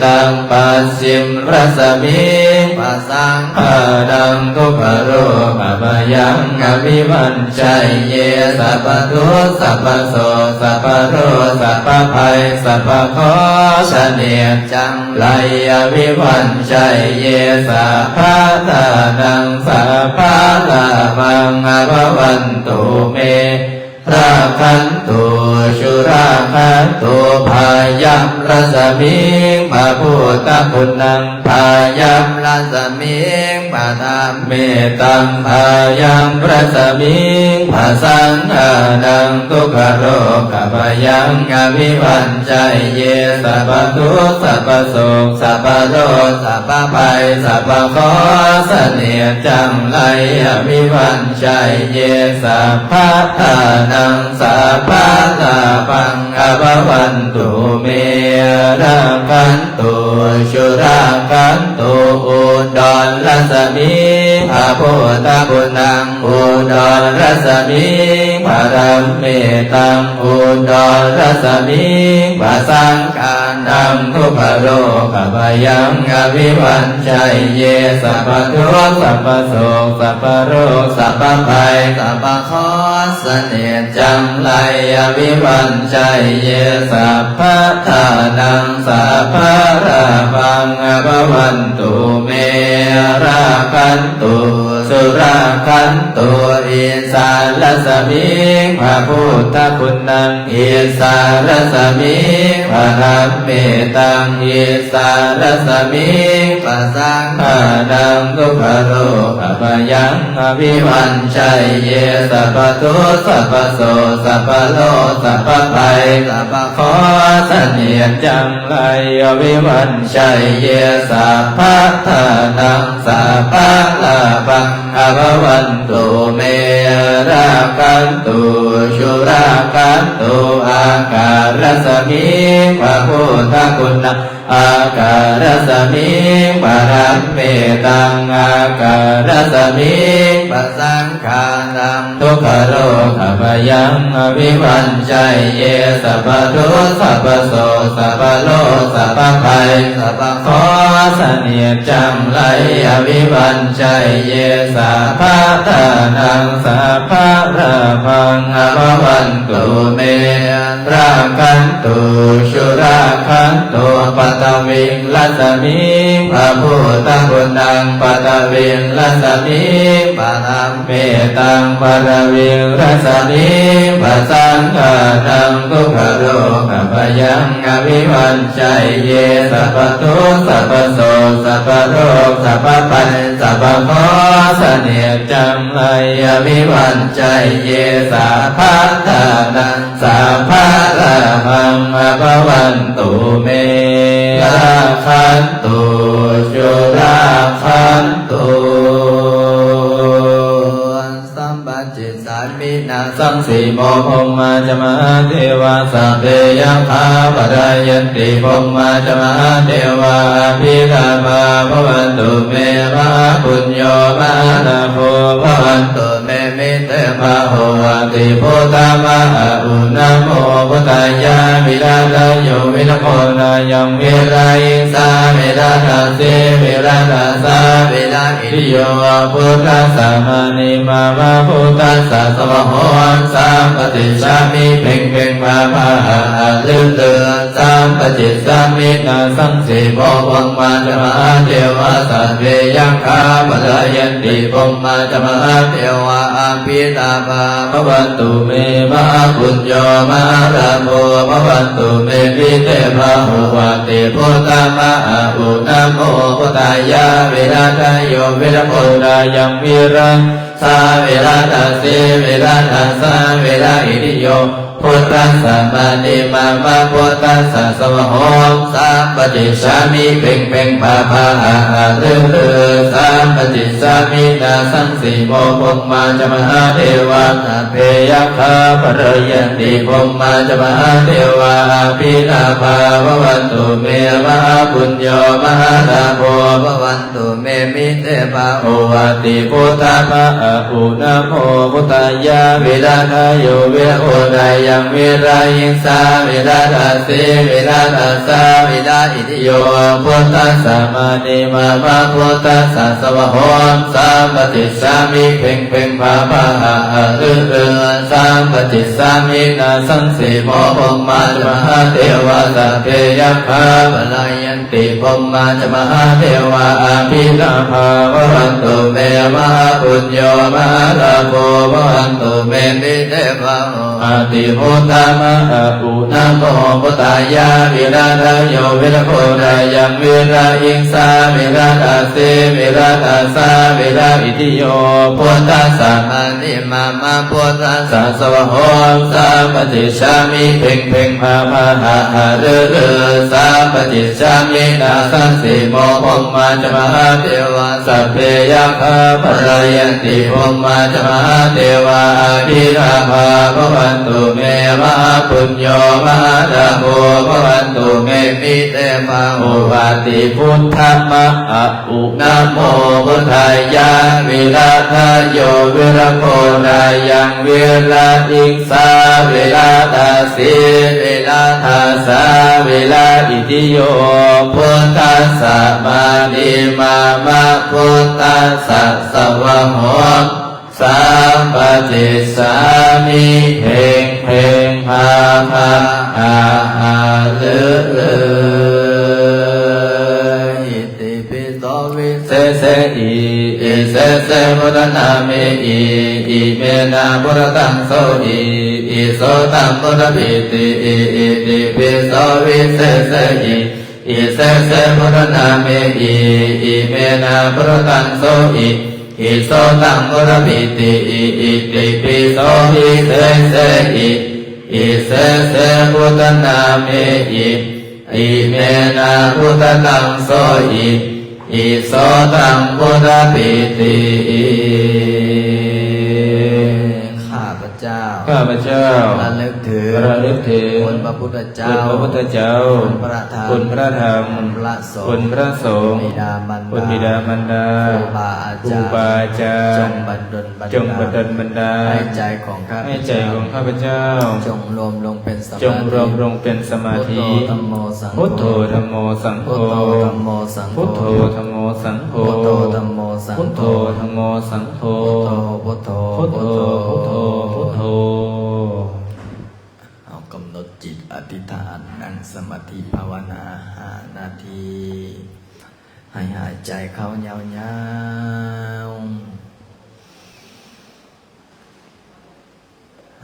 ຕັງ ປັດຊິມ ຣັສມິງ ພະສັງຄານັງ ທຸກຂະໂລກະພະຍັງ ອະວິວັນໄຊເຍ ສັບພະທຸກ ສັບພະໂສກ ສັບພະໂລກ ສັບພະໄພ ສັບພະເຄາະ ສະເໜັດຈັງໄລ ອະວິວັນໄຊເຍ ສັບພະທານັງ ສັບພະລາພັງ ອາພະວັນຕຸເມ ລັກຂັນຕຸ ສຸລັກຂັນຕຸ ພະຍັມ ຣັສມິງ ພະພຸດທະຄຸນນັງ ພະຍັມ ຣັສມິງ ພະທຳເມຕັງ ພະຍັມ ຣັສມິງ ພະສັງຄານັງ ທຸກຂະໂລກະພະຍັງ ອະວິວັນໄຊເຍ ສັບພະທຸກ ສັບພະໂສກ ສັບພະໂລກ ສັບພະໄພ ສັບພະເຄາະ ສະເໜັດຈັງໄລ ອະວິວັນໄຊເຍ ສັບພະທານັງ ສັບພະລາພັງ ອາພະວັນຕຸເມ ລັກຂັນຕຸ ສຸລັກຂັນຕຸ ອຸດົນ ຣັສມິງ ພະພຸດທະຄຸນນັງ ອຸດົນ ຣັສມິງ ພະທຳເມຕັງ ອຸດົນ ຣັສມິງ ພະສັງຄານັງ ທຸກຂະໂລກະພະຍັງ ອະວິວັນໄຊເຍ ສັບພະທຸກ ສັບພະໂສກ ສັບພະໂລກ ສັບພະໄພ ສັບພະເຄາະ ສະເໜັດຈັງໄລ ອະວິວັນໄຊເຍ ສັບພະທານັງ ສັບພະລາພັງ ອາພະວັນຕຸເມ ລັກຂັນຕຸ ສຸລັກຂັນຕຸ ອິດສາ ຣັສມິງ ພະພຸດທະຄຸນນັງ ອິດສາ ຣັສມິງ ພະທຳເມຕັງ ອິດສາ ຣັສມິງ ພະສັງຄານັງ ທຸກຂະໂລກະພະຍັງ ອະວິວັນໄຊເຍ ສັບພະທຸກ ສັບພະໂສກ ສັບພະໂລກ ສັບພະໄພ ສັບພະເຄາະ ສະເໜັດຈັງໄລ ອະວິວັນໄຊເຍ ສັບພະທານັງ ສັບພະລາພັງ ອາພະວັນຕຸເມ ລັກຂັນຕຸ ສຸລັກຂັນຕຸ ອາກາດ ຣັສມິງ ພະພຸດທະຄຸນນະ ອາກາດ ຣັສມິງ ພະທຳເມຕັງ ອາກາດ ຣັສມິງ ພະສັງຄານັງ ທຸກຂະໂລກະພະຍັງ ອະວິວັນໄຊເຍ ສັບພະທຸກ ສັບພະໂສກ ສັບພະໂລກ ສັບພະໄພ ສັບພະເຄາະ ສະເໜັດຈັງໄລ ອະວິວັນໄຊເຍ ສັບພະທານັງ ສັບພະລາພັງ ອາພະວັນຕຸເມ ລັກຂັນຕຸ ສຸລັກຂັນຕຸ ປັດທະວິງ ຣັສມິງ ພະພຸດທະຄຸນນະ ປັດທະວິງ ຣັສມິງ ພະທຳເມຕັງ ປັດທະວິງ ຣັສມິງ ພະສັງຄານັງ ທຸກຂະໂລກະພະຍັງ ອະວິວັນໄຊເຍ ສັບພະທຸກ ສັບພະໂສກ ສັບພະໂລກ ສັບພະໄພ ສັບພະເຄາະ ສະເໜັດຈັງໄລ ອະວິວັນໄຊເຍ ສັບພະທານັງ ສັບພະລາພັງ ອາພະວັນຕຸເມ ລັກຂັນຕຸ ສຸລັກຂັນຕຸ ສຳປະຈິດສາມິນາສັງ ສີໂມ ພົມມາຈະມະຫາເທວາ ສັບເພ ຍັກຂາ ປະທາຍັນຕິ ພົມມາຈະມະຫາເທວາ ອະພິລາພາ ພະວັນຕຸເມ ມະຫາປຸນໂຍ ມະຫາລາໂພ ພະວັນຕຸ ເມ ມິເຕພາໂຫ ອະຕິພຸດທະມະຫາອຸນະໂມ ພຸດທາຍາ ວິລາທາໂຍ ວິລະໂຄນາຍັງ ວິລາຫິງສາ ວິລາທັດສີ ວິລາທັດສາ ວິລາຫິລິໂຍ ພຸດທັດສະມະນີມາມະ ພຸດທັດສະສະວາໂຫ ສຳປະຕິດສາມິ ເພັງເພັງ ພາພາ ຫະຫະ ລຶດລຶດ ສຳປະຈິດສາມິນາສັງ ສີໂມ ພົມມາຈະມະຫາເທວາ ສັບເພ ຍັກຂາ ປະທາຍັນຕິ ພົມມາຈະມະຫາເທວາ ອະພິລາພາ ພະວັນຕຸເມ ມະຫາປຸນໂຍ ມະຫາລາໂພ ພະວັນຕຸເມ ມິເຕພາໂຫ ອະຕິພຸດທະມະຫາອຸນະໂມ ພຸດທາຍາ ວິລາທາໂຍ ວິລະໂຄນາຍັງ ວິລາ ສາ ວິລາທັດສີ ວິລາທັດສາ ວິລາຫິລິໂຍ ພຸດທັດສະມະນີມາມະ ພຸດທັດສະສະວາໂຫ ສຳປະຕິດສາມິ ເພັງເພັງ ພາພາ ຫະຫະ ລຶດລຶດ ສຳປະຕິດສາມິນາສັງ ສີໂມ ພົມມາຈະມະຫາເທວາ ສັບເພ ຍັກຂາ ປະທາຍັນຕິ ພົມມາຈະມະຫາເທວາ ອະພິລາພາ ພະວັນຕຸເມ ມະຫາປຸນໂຍ ມະຫາລາໂພ ພະວັນຕຸເມ ມິເຕພາໂຫ ອະຕິພຸດທະມະ ອະໂອ ນະໂມ ບຸດທາຍະ ວິລະທະໂຍ ວິລະໂຄ ນາຍັງ ວິລະອິງສາ ວິລະທາສີ ວິລະທາສາ ວິລະອິທິໂຍ ພຸດທັດສະ ມະນີມາມະ ພຸດທັດສະ ສະວະໂຫ ສຳປະຕິດສາມິ ເພັງເພັງ ພາພາ ຫະຫະ ລືລື ສຳປະຕິດສາມິ ນາສັງສີໂມ ພົມມາຈະ ມະຫາເທວາ ສັບເພ ຍັກຂາ ພະລາຍັນ ຕິ ພົມມາຈະ ມະຫາເທວາ ອະພິລາພາ ພະວັນຕຸ ເມ ມະຫາປຸນໂຍ ມະຫາລາໂພ ພະວັນຕຸ ເມ ມິເຕ ພາ ໂຫ ອະຕິ ພຸດທະ ມະ ອະ ອຸ ນະໂມ ພຸດທາຍະ ວິລະທະໂຍ ວິລະໂຄ ນາຍັງ ວິລະອິງສາ ວິລະທາສີ ວິລະທາສາ ວິລະອິທິໂຍ ພຸດທັດສະ ມະ ມາມະ ພຸດທັດສະ ສະວະໂຫ ສຳປະຕິດສາມິ ເພັງເພັງ ພາພາ ຫະຫະ ລືລື ສຳປະຕິດສາມິ ນາສັງສີໂມ ພົມມາຈະ ມະຫາເທວາ ສັບເພ ຍັກຂາ ພະລາຍັນຕິ ພົມມາຈະ ມະຫາເທວາ ອະພິລາພາ ພະວັນຕຸ ເມ ມະຫາປຸນໂຍ ມະຫາລາໂພ ພະວັນຕຸ ເມ ມິເຕ ພາ ໂຫ ອະຕິ ພຸດທະ ມະ ອະ ອຸ ນະໂມ ພຸດທາຍະ ວິລະທະໂຍ ວິລະໂຄ ນາຍັງ ວິລະອິງສາ ວິລະທາສີ ວິລະທາສາ ວິລະອິທິໂຍ ພຸດທັດສະ ມະນີມາມະ ພຸດທັດສະ ສະວະໂຫ ສຳປະຕິດສາມິ ເພັງເພັງ ພາພາ ຫະຫະ ລືລື ອິຕິປິໂສ ວິເສເສ ອິ ອິເສເສ ພຸດທະນາເມ ອິ ອິເມນະ ພຸດທະທັງ ໂສ ອິ ອິໂສຕັງ ພຸດທະປີຕິ ອິ ອິຕິປິໂສ ວິເສເສ ອິ ອິເສເສ ພຸດທະນາເມ ອິ ອິເມນະ ພຸດທະທັງ ໂສ ອິ ອິໂສຕັງ ພຸດທະປີຕິ ອິ ອິຕິປິໂສ ວິເສເສ ອິ ອິເສເສ ພຸດທະນາເມ ອິ ອິເມນະ ພຸດທະທັງ ໂສ ອິ ອິໂສຕັງ ພຸດທະປີຕິ ຂ້າພະເຈົ້າ ຂ້າພະເຈົ້າ ລະລຶກເຖິງ ລະນຶກເຖິງ ຄຸນພະພຸດທະເຈົ້າ ຄຸນພະພຸດທະເຈົ້າ ຄຸນພະທຳ ຄຸນພະທຳ ຄຸນພະສົງ ຄຸນພະສົງ ບິດາມານດາ ຄຸນບິດາມານດາ ຄູບາອາຈານ ຄູບາອາຈານ ຈົ່ງບັນດົນ ຈົ່ງບັນດອນບັນດານ ໃຫ້ໃຈຂອງຂ້າພະເຈົ້າ ໃຫ້ໃຈຂອງຂ້າພະເຈົ້າ ຈົ່ງລວມລົງເປັນສະມາທິ ຈົ່ງລວມລົງເປັນສະມາທິ ພຸດໂທ ທຳໂມ ສັງໂຄ ພຸດໂທ ທຳໂມ ສັງໂຄ ພຸດໂທ ທຳໂມ ສັງໂຄ ພຸດໂທ ທຳໂມ ສັງໂຄ ພຸດໂທ ທຳໂມ ສັງໂຄ ພຸດໂທ ພຸດໂທ ພຸດໂທ ພຸດໂທ ພຸດໂທ ເຮົາກຳນົດຈິດອະທິຖານ ນັ່ງສະມາທິພາວະນາຫ້ານາທີ ໃຫ້ຫາຍໃຈເຂົ້າຍາວໆ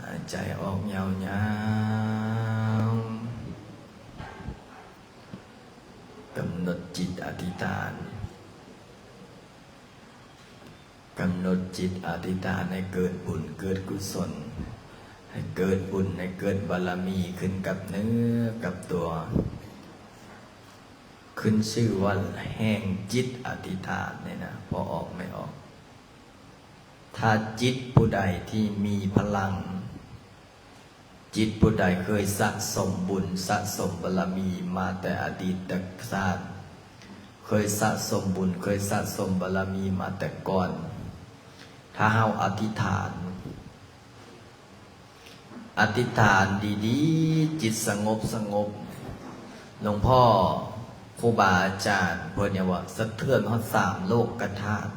ຫາຍໃຈອອກຍາວໆ ກຳນົດຈິດອະທິຖານ ກຳນົດຈິດອະທິຖານໃຫ້ເກີດບຸນເກີດກຸສົນ ໃຫ້ເກີດບຸນ ໃຫ້ເກີດບາລະມີຂຶ້ນກັບເນື້ອກັບຕົວ ຂຶ້ນຊື່ວ່າແຮງຈິດອະທິຖານນີ້ນະ ພໍອອກໄມ່ອອກ. ຖ້າຈິດຜູ້ໃດທີ່ມີພະລັງ, ຈິດຜູ້ໃດເຄີຍສະສົມບຸນ, ສະສົມບາລະມີມາແຕ່ອະດີດຊາດ, ເຄີຍສະສົມບຸນ, ເຄີຍສະສົມບາລະມີມາແຕ່ກ່ອນ, ຖ້າເຮົາອະທິຖານ, ອະທິຖານດີໆ, ຈິດສະຫງົບສະຫງົບ, ຫຼວງພໍ່ຄູບາອາຈານເພິ່ນຍັງວ່າສະເທືອນຮອດສາມໂລກກະທາດ.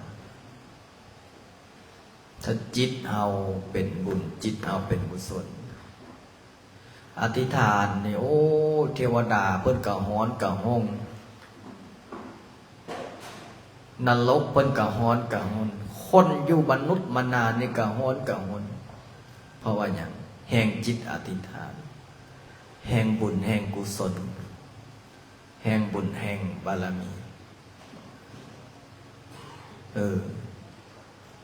ຖ້າຈິດເຮົາເປັນບຸນ, ຈິດເຮົາເປັນກຸສົນ, ອະທິຖານນີ້, ໂອ້, ເທວະດາເພິ່ນກະຮ້ອນກະຮົງ, ນະລົກເພິ່ນກະຮ້ອນກະຮົງ, ຄົນຢູ່ມະນຸດມະນານີ້ກະຮ້ອນກະຮົງ. ເພາະວ່າຫຍັງ? ແຮງຈິດອະທິຖານ, ແຮງບຸນ, ແຮງກຸສົນ. ແຮງບຸນແຮງບາລະມີ. ເອີ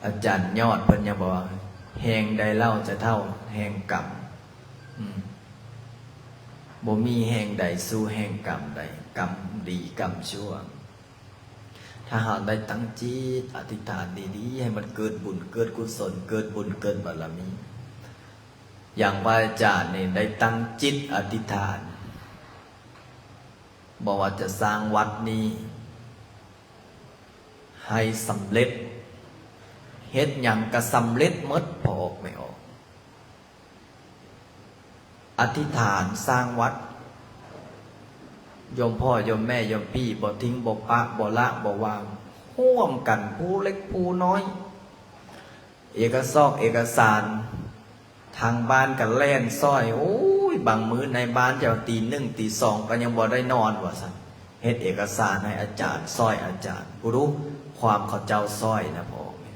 ອາຈານຍອດເພິ່ນຍັງບອກວ່າ ແຮງໃດເລົ່າຈະເທົ່າແຮງກຳ. ອືມ ບໍ່ມີແຮງໃດສູ້ແຮງກຳໄດ້, ກຳດີກຳຊົ່ວ. ຖ້າເຮົາໄດ້ຕັ້ງຈິດອະທິຖານດີໆ ໃຫ້ມັນເກີດບຸນເກີດກຸສົນ, ເກີດບຸນເກີດບາລະມີ. ຢ່າງພະອາຈານນີ້ໄດ້ຕັ້ງຈິດອະທິຖານ ບໍ່ວ່າຈະສ້າງວັດນີ້ໃຫ້ສຳເລັດ, ເຮັດຫຍັງກະສຳເລັດໝົດ ພໍ່ອອກແມ່ອອກ. ອະທິຖານສ້າງວັດ ໂຍມພໍ່ໂຍມແມ່ໂຍມພີ່ ບໍ່ຖິ້ມບໍ່ປະ ບໍ່ລະບໍ່ວາງ ຮ່ວມກັນ ຜູ້ເລັກຜູ້ນ້ອຍ ເອກະສອກເອກະສານ ທາງບ້ານກະແລ່ນຊ່ອຍ. ໂອ້ຍ ບາງມື້ໃນບ້ານເຈົ້າຕີໜຶ່ງຕີສອງກະຍັງບໍ່ໄດ້ນອນວ່າຊັ້ນ ເຮັດເອກະສານໃຫ້ອາຈານ ຊ່ອຍອາຈານ. ຜູ້ດູ ຄວາມເຂົາເຈົ້າຊ່ອຍນະ ພໍ່ແມ່.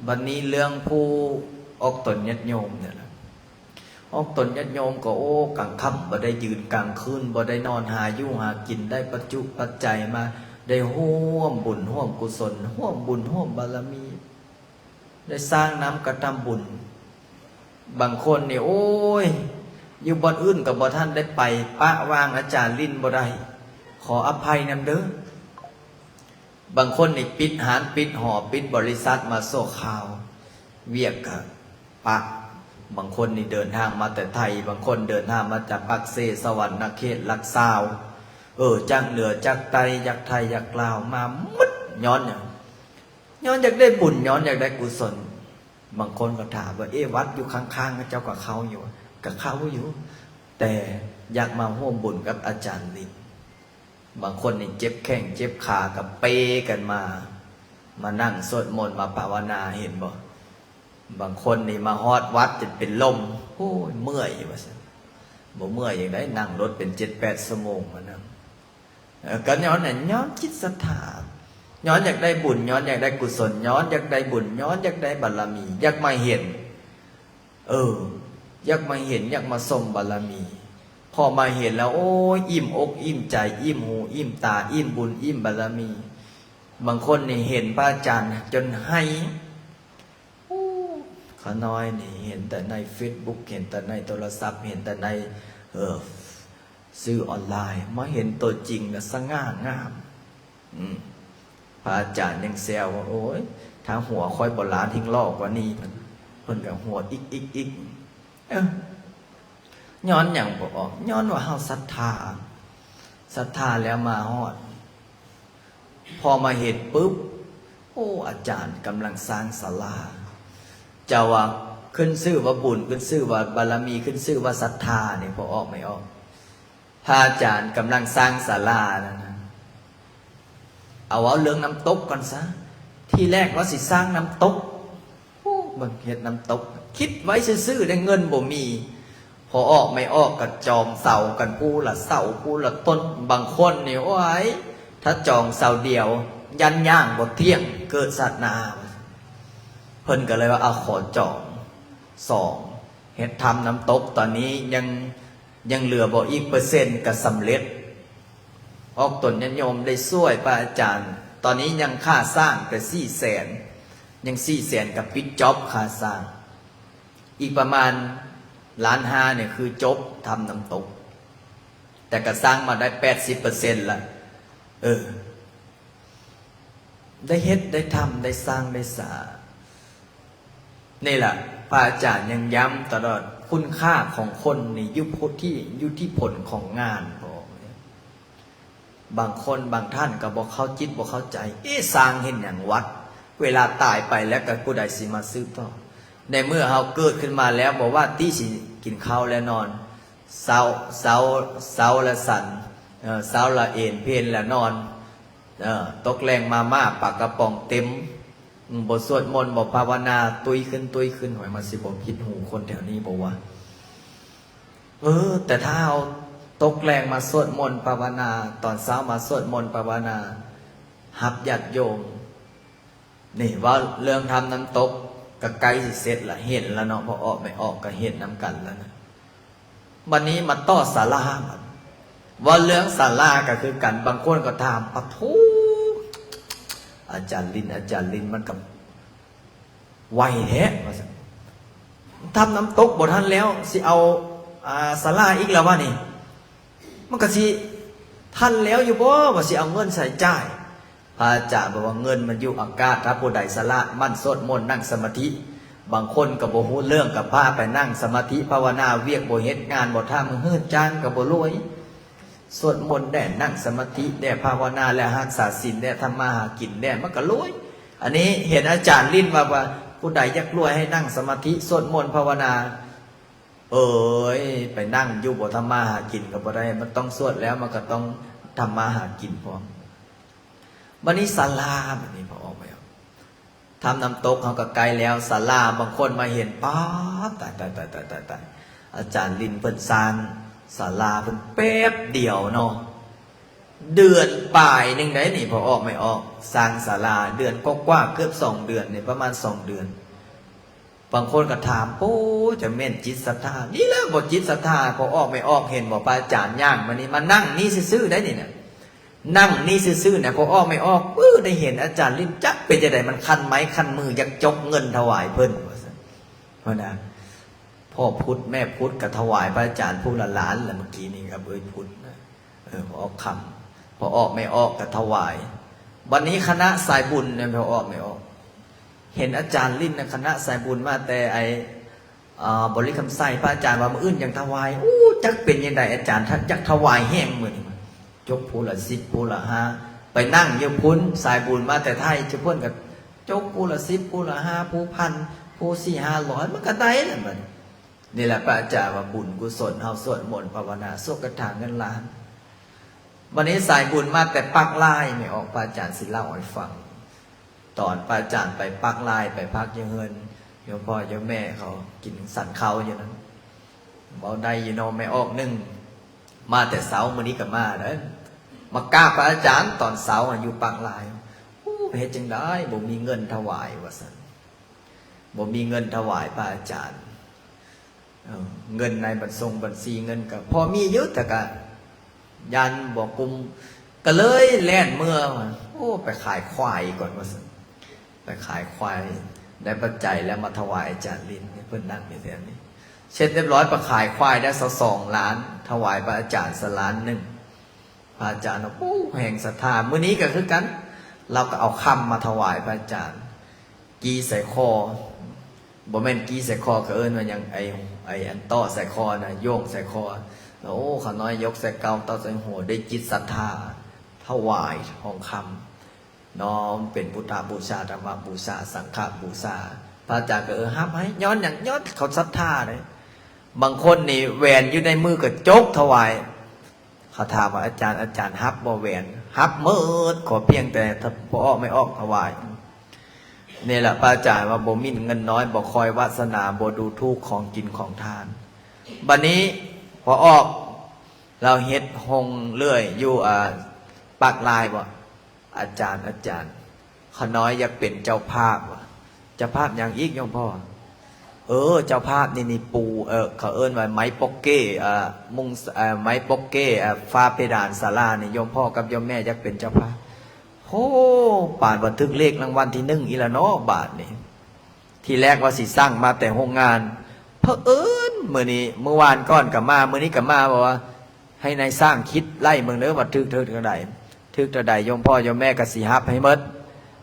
ບັດນີ້ເລື່ອງຜູ້ອອກຕົນຍາດໂຍມນີ້ລະ ອອກຕົນຍາດໂຍມກໍ ໂອ້ ກາງຄ່ຳບໍ່ໄດ້ຢືນ ກາງຄືນບໍ່ໄດ້ນອນ ຫາຢູ່ຫາກິນ ໄດ້ປັດຈຸປັດໄຈມາ ໄດ້ຮ່ວມບຸນຮ່ວມກຸສົນ ຮ່ວມບຸນຮ່ວມບາລະມີ ໄດ້ສ້າງນ້ຳກະທຳບຸນ. ບາງຄົນນີ້ ໂອ້ຍ ຢູ່ບ່ອນອື່ນກໍບໍ່ທັນໄດ້ໄປ ປະຫວ່າງອາຈານຫຼິ້ນບໍ່ໄດ້ ຂໍອະໄພນຳເດີ້. ບາງຄົນນີ້ປິດຮ້ານ ປິດຫໍ ປິດບໍລິສັດມາຊົ່ວຄາວ ວຽກກະປະ. ບາງຄົນນີ້ເດີນທາງມາແຕ່ໄທ ບາງຄົນເດີນທາງມາຈາກປາກເຊ ສະຫວັນນະເຂດ ຫຼັກຊາວ ເອີ ຈາກເໜືອຈາກໃຕ້ ຈາກໄທຈາກລາວ ມາໝົດ. ຍ້ອນຫຍັງ? ຍ້ອນຢາກໄດ້ບຸນ ຍ້ອນຢາກໄດ້ກຸສົນ. ບາງຄົນກໍຖາມວ່າ ເອ ວັດຢູ່ຂ້າງໆ ເຈົ້າກໍເຂົ້າຢູ່? ກໍເຂົ້າຢູ່ ແຕ່ຢາກມາຮ່ວມບຸນກັບອາຈານລິນ. ບາງຄົນນີ້ເຈັບແຂ້ງເຈັບຂາກໍເປກັນມາ ມານັ່ງສວດມົນ ມາພາວະນາ ເຫັນບໍ່? ບາງຄົນນີ້ມາຮອດວັດຈົນເປັນລົມ ໂອ້ຍ ເມື່ອຍວ່າຊັ້ນ. ບໍ່ເມື່ອຍຈັ່ງໃດ ນັ່ງລົດເປັນເຈັດແປດຊົ່ວໂມງມານຳ. ເອີ ກໍຍ້ອນນັ້ນ ຍ້ອນຈິດສັດທາ ຍ້ອນຢາກໄດ້ບຸນ ຍ້ອນຢາກໄດ້ກຸສົນ ຍ້ອນຢາກໄດ້ບຸນ ຍ້ອນຢາກໄດ້ບາລະມີ ຢາກມາເຫັນ ເອີ ຢາກມາເຫັນ ຢາກມາຊົມບາລະມີ. ພໍມາເຫັນແລ້ວ ໂອ້ຍ ອີ່ມອົກອີ່ມໃຈ ອີ່ມຫູອີ່ມຕາ ອີ່ມບຸນອີ່ມບາລະມີ. ບາງຄົນນີ້ເຫັນພະອາຈານຈົນໄຫ້. ໂອ້ ຂ້ານ້ອຍນີ້ເຫັນແຕ່ໃນເຟສບຸກ ເຫັນແຕ່ໃນໂທລະສັບ ເຫັນແຕ່ໃນ ເອີ ສື່ອອນລາຍ ມາເຫັນຕົວຈິງລະສະຫງ່າງາມ. ອືມ ພະອາຈານຍັງແຊວວ່າ ໂອ້ຍ ຖ້າຫົວຂ້ອຍໂບລານແຮ່ງຫຼໍ່ກວ່ານີ້. ເພິ່ນ ເພິ່ນກໍຫົວອິກໆໆ. ເອີ ຍ້ອນຫຍັງບໍ່ອອກ? ຍ້ອນວ່າເຮົາສັດທາ ສັດທາແລ້ວມາຮອດ. ພໍມາເຫັນປຶບ ໂອ້ ອາຈານກຳລັງສ້າງສາລາ. ເຈົ້າວ່າຂຶ້ນຊື່ວ່າບຸນ ຂຶ້ນຊື່ວ່າບາລະມີ ຂຶ້ນຊື່ວ່າສັດທານີ້ ພໍອອກແມ່ອອກ. ພະອາຈານກຳລັງສ້າງສາລານັ້ນນະ. ເອົາເວົ້າເລື່ອງນ້ຳຕົກກ່ອນຊະ. ທີແລກວ່າຊິສ້າງນ້ຳຕົກ. ໂອ້ ເບິ່ງເຮັດນ້ຳຕົກ ຄິດໄວ້ຊື່ໆ ໄດ້ເງິນບໍ່ມີ. ພໍອອກແມ່ອອກກໍຈອງເສົາກັນ ຜູ້ລະເສົາຜູ້ລະຕົ້ນ. ບາງຄົນນີ້ ໂອ້ຍ ຖ້າຈອງເສົາດຽວ ຢ້ານຍ່າງບໍ່ທ່ຽງ ເກີດຊາດໜ້າ. ເພິ່ນກໍເລີຍວ່າ ເອົາ ຂໍຈອງສອງ ເຮັດຖ້ຳນ້ຳຕົກ. ຕອນນີ້ຍັງ ຍັງເຫຼືອບໍ່ອີກເປີເຊັນກໍສຳເລັດ. ອອກຕົນຍາດໂຍມໄດ້ຊ່ວຍພະອາຈານ. ຕອນນີ້ຍັງຄ່າສ້າງແຕ່ສີ່ແສນ ຍັງສີ່ແສນກໍປິດຈອບຄ່າສ້າງ. ອີກປະມານລ້ານຫ້ານີ້ຄືຈົບຖ້ຳນ້ຳຕົກ ແຕ່ກໍສ້າງມາໄດ້ແປດສິບເປີເຊັນລະ. ເອີ ໄດ້ເຮັດໄດ້ທຳ ໄດ້ສ້າງໄດ້ສາ. ນີ້ລະ ພະອາຈານຍັງຢ້ຳຕະຫຼອດ ຄຸນຄ່າຂອງຄົນນີ້ຢູ່ທີ່ ຢູ່ທີ່ຜົນຂອງງານ. ບາງຄົນບາງທ່ານກໍບໍ່ເຂົ້າຈິດບໍ່ເຂົ້າໃຈ ເອະ ສ້າງເຮັດຫຍັງວັດ ເວລາຕາຍໄປແລ້ວກໍຜູ້ໃດຊິມາສືບຕໍ່? ໃນເມື່ອເຮົາເກີດຂຶ້ນມາແລ້ວ ບໍ່ວ່າຕິຊິກິນເຂົ້າແລະນອນ ເຊົາ ເຊົາ ເຊົາລະສັນ ເອີ ເຊົ້າລະເອນ ເພນລະນອນ ເອີ ຕົກແລງມາມ່າປາກະປ໋ອງເຕັມ. ອືມ ບໍ່ສວດມົນ ບໍ່ພາວະນາ ຕຸ້ຍຂຶ້ນ ຕຸ້ຍຂຶ້ນ. ໂຫຍ ມັນຊິບໍ່ຜິດຫູຄົນແຖວນີ້ບໍ່ວະ? ເອີ ແຕ່ຖ້າເຮົາຕົກແລງມາສວດມົນພາວະນາ ຕອນເຊົ້າມາສວດມົນພາວະນາ ຮັບຍາດໂຍມ. ນີ້ ເວົ້າເລື່ອງຖ້ຳນ້ຳຕົກ ກໍໃກ້ຊິເສັດລະ ເຫັນລະເນາະ ພໍ່ອອກແມ່ອອກກໍເຫັນນຳກັນລະນະ. ບັດນີ້ມາຕໍ່ສາລາ ເວົ້າເລື່ອງສາລາກໍຄືກັນ. ບາງຄົນກໍຖາມ ປະໂທ ອາຈານລິນ ອາຈານລິນ ມັນກໍໄວແທ້ ວ່າຊັ້ນ. ຖ້ຳນ້ຳຕົກບໍ່ທັນແລ້ວ ຊິເອົາ ອາ ສາລາອີກລະວະນີ້? ມັນກໍຊິທັນແລ້ວຢູ່ບໍ່ ວ່າຊິເອົາເງິນໃຊ້ຈ່າຍ? ພະອາຈານບອກວ່າເງິນມັນຢູ່ອາກາດ ຖ້າຜູ້ໃດສະຫຼາດໝັ່ນສວດມົນນັ່ງສະມາທິ. ບາງຄົນກໍບໍ່ຮູ້ເລື່ອງ ກໍພາໄປນັ່ງສະມາທິພາວະນາ ວຽກບໍ່ເຮັດ ງານບໍ່ທຳ ເຮີດຈ້າງກໍບໍ່ລວຍ. ສວດມົນແດ່ ນັ່ງສະມາທິແດ່ ພາວະນາແດ່ ຮັກສາສິນແດ່ ທຳມາຫາກິນແດ່ ມັນກໍລວຍ. ອັນນີ້ເຫັນອາຈານລິນວ່າ ວ່າຜູ້ໃດຢາກລວຍໃຫ້ນັ່ງສະມາທິ ສວດມົນ ພາວະນາ. ເອີຍ ໄປນັ່ງຢູ່ບໍ່ ທຳມາຫາກິນກໍບໍ່ໄດ້ ມັນຕ້ອງສວດແລ້ວ ມັນກໍຕ້ອງທຳມາຫາກິນພ້ອມ. ບັດນີ້ສາລາ ບັດນີ້ພໍອອກໄປ ຖ້ຳນ້ຳຕົກເຮົາກໍໃກ້ແລ້ວ ສາລາ ບາງຄົນມາເຫັນ ປາດ ຕາຍ ຕາຍ ຕາຍ ອາຈານລິນເພິ່ນສ້າງສາລາເພິ່ນແປັບດຽວເນາະ ເດືອນປາຍໜຶ່ງໄດ໋ນີ້ ພໍອອກໄມ່ອອກ ສ້າງສາລາ ເດືອນກວ່າໆ ເກືອບສອງເດືອນນີ້ ປະມານສອງເດືອນ. ບາງຄົນກໍຖາມ ໂອ້ ຈະແມ່ນຈິດສັດທາ ນີ້ແຫຼະ ບໍ່ຈິດສັດທາ ພໍອອກໄມ່ອອກ ເຫັນບໍ່ ພະອາຈານຍ່າງມານີ້ ມານັ່ງນີ້ຊື່ໆ ໄດ໋ນີ້ນະ ນັ່ງນີ້ຊື່ໆ ນະ ພໍອອກໄມ່ອອກ ເອີ ໄດ້ເຫັນອາຈານລິນ ຈັກເປັນຈັ່ງໃດ ມັນຄັນໄມ້ຄັນມື ຢາກຈົກເງິນຖວາຍເພິ່ນ ວ່າຊັ້ນ ເພິ່ນນະ. ພໍ່ພຸດແມ່ພຸດກໍຖວາຍພະອາຈານຜູ້ລະລ້ານລະ ເມື່ອກີ້ນີ້ກັບເອື້ອຍພຸດນະ ເອີ ອອກຄຳ ພໍອອກໄມ່ອອກກໍຖວາຍ. ບັດນີ້ຄະນະສາຍບຸນນະ ພໍອອກໄມ່ອອກ ເຫັນອາຈານລິນນະ ຄະນະສາຍບຸນມາແຕ່ໄອ້ ອາ ບໍລິຄຳໄຊ ພະອາຈານວ່າມື້ອື່ນຈັ່ງຖວາຍ. ໂອ້ ຈັກເປັນຈັ່ງໃດ ອາຈານທັກຢາກຖວາຍແຮງມື້ນີ້ ຈົກຜູ້ລະສິບ ຜູ້ລະຫ້າ ໄປນັ່ງຢູ່ພຸ້ນ ສາຍບຸນມາແຕ່ໄທ ຈຸເພິ່ນກໍ ຈົກຜູ້ລະສິບ ຜູ້ລະຫ້າ ຜູ້ພັນ ຜູ້ສີ່ຫ້າຮ້ອຍ ມັນກໍໄດ້ແຫຼະບັດນີ້. ນີ້ແຫຼະພະອາຈານວ່າບຸນກຸສົນເຮົາສວດມົນພາວະນາ ສວດຄາຖາເງິນລ້ານ. ບັດນີ້ສາຍບຸນມາແຕ່ປາກລາຍ ແມ່ອອກ ພະອາຈານຊິເລົ່າໃຫ້ຟັງ ຕອນພະອາຈານໄປປາກລາຍ ໄປພັກຢູ່ເຮືອນໂຍມພໍ່ໂຍມແມ່ເຂົາ ກິນສັນເຂົ້າຢູ່ນັ້ນ ເວົ້າໄດ້ຢູ່ເນາະ ແມ່ອອກໜຶ່ງ ມາແຕ່ເຊົ້າ ມື້ນີ້ກໍມາເດ້ ມາກາບພະອາຈານຕອນເຊົ້າຢູ່ປາກລາຍ. ໂອ້ ເຮັດຈັ່ງໃດ ບໍ່ມີເງິນຖວາຍ ວ່າຊັ້ນ ບໍ່ມີເງິນຖວາຍພະອາຈານ. ເອີ ເງິນໃນບັນຊົງບັນຊີ ເງິນກໍພໍມີຢູ່ ແຕ່ກໍຢ້ານບໍ່ກຸ້ມ ກໍເລີຍແລ່ນເມືອ ໂອ້ ໄປຂາຍຄວາຍກ່ອນ ວ່າຊັ້ນ. ໄປຂາຍຄວາຍ ໄດ້ປັດໄຈແລ້ວມາຖວາຍອາຈານລິນ ເພິ່ນນັ່ງຢູ່ແຖວນີ້. ເສັດຮຽບຮ້ອຍ ໄປຂາຍຄວາຍໄດ້ຊາວສອງລ້ານ ຖວາຍພະອາຈານຊະລ້ານໜຶ່ງ. ພະອາຈານວ່າ ໂອ້ ແຮງສັດທາ. ມື້ນີ້ກໍຄືກັນ ລາວກໍເອົາຄຳມາຖວາຍພະອາຈານ ກີ່ໃສ່ຄໍ ບໍ່ແມ່ນກີ່ໃສ່ຄໍ ເຂົາເອີ້ນວ່າຫຍັງ ໄອ້ ໄອ້ອັນເຕາະໃສ່ຄໍນະ ໂຍງໃສ່ຄໍ. ໂອ້ ຂ້ານ້ອຍຍົກໃສ່ເກົ້າ ເຕົ້າໃສ່ຫົວ ໄດ້ຈິດສັດທາ ຖວາຍທອງຄຳ ນ້ອມເປັນພຸດທະບູຊາ ທຳມະບູຊາ ສັງຄະບູຊາ. ພະອາຈານກໍ ເອີ ຮັບໃຫ້ ຍ້ອນຫຍັງ? ຍ້ອນເຂົາສັດທາເດ້. ບາງຄົນນີ້ແຫວນຢູ່ໃນມືກໍຈົກຖວາຍ. ເຂົາຖາມວ່າ ອາຈານ ອາຈານຮັບບໍ່ແຫວນ? ຮັບໝົດ ຂໍພຽງແຕ່ພໍ່ອອກແມ່ອອກຖວາຍ. ນີ້ແຫຼະ ພະອາຈານວ່າ ບໍ່ໝິ່ນເງິນນ້ອຍ ບໍ່ຄອຍວາສະໜາ ບໍ່ດູຖູກຂອງກິນຂອງທານ. ບັດນີ້ພໍ່ອອກລາວເຮັດໂຮງເລື່ອຍຢູ່ ອາ ປາກລາຍບໍ? ອາຈານ ອາຈານ ຂ້ານ້ອຍຢາກເປັນເຈົ້າພາບ. ເຈົ້າພາບຫຍັງອີກໂຍມພໍ່? ເອີ ເຈົ້າພາບນີ້ ນີ້ປູ ເອີ ເຂົາເອີ້ນວ່າໄມ້ປົກເກ້ ອາ ມຸງ ອາ ໄມ້ປົກເກ້ ອາ ຝາເພດານສາລານີ້ ໂຍມພໍ່ກັບໂຍມແມ່ຢາກເປັນເຈົ້າພາບ. ໂຫ ປານວ່າຖືກເລກລາງວັນທີໜຶ່ງອີກລະເນາະ ບາດນີ້. ທີແລກວ່າຊິສັ່ງມາແຕ່ໂຮງງານ ເຜີອິນມື້ນີ້ ມື້ວານກ່ອນກໍມາ ມື້ນີ້ກໍມາ ບອກວ່າ ໃຫ້ນາຍຊ່າງຄິດໄລ່ເບິ່ງເດີວ່າຖືກເທົ່າໃດ ຖືກເທົ່າໃດ ໂຍມພໍ່ໂຍມແມ່ກໍຊິຮັບໃຫ້ໝົດ.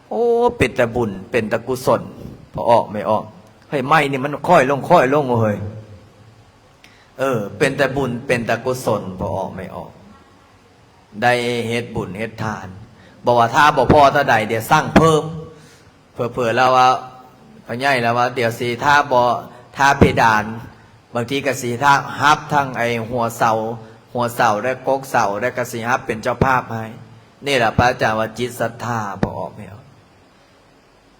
ໂອ້ ເປັນຕາບຸນ ເປັນຕາກຸສົນ ພໍ່ອອກແມ່ອອກ. ເຮີ້ຍ ໄມ້ນີ້ມັນຄ່ອຍລົງ ຄ່ອຍລົງເຮີ້ຍ. ເອີ ເປັນຕາບຸນ ເປັນຕາກຸສົນ ພໍ່ອອກແມ່ອອກ ໄດ້ເຮັດບຸນເຮັດທານ. ບອກວ່າຖ້າບໍ່ພໍເທົ່າໃດ ດຽວສັ່ງເພີ່ມ. ເຜີໆລາວວ່າ ພໍ່ໃຫຍ່ລາວວ່າ ດຽວຊິຖ້າບໍ່ ຖ້າເພດານ ບາງທີກໍຊິຖ້າຮັບທັງໄອ້ຫົວເສົາ ຫົວເສົາ ແລະ ກົກເສົາ ແລະ ກໍຊິຮັບເປັນເຈົ້າພາບໃຫ້. ນີ້ລະພະອາຈານວ່າຈິດສັດທາ ພໍ່ອອກແມ່ອອກ.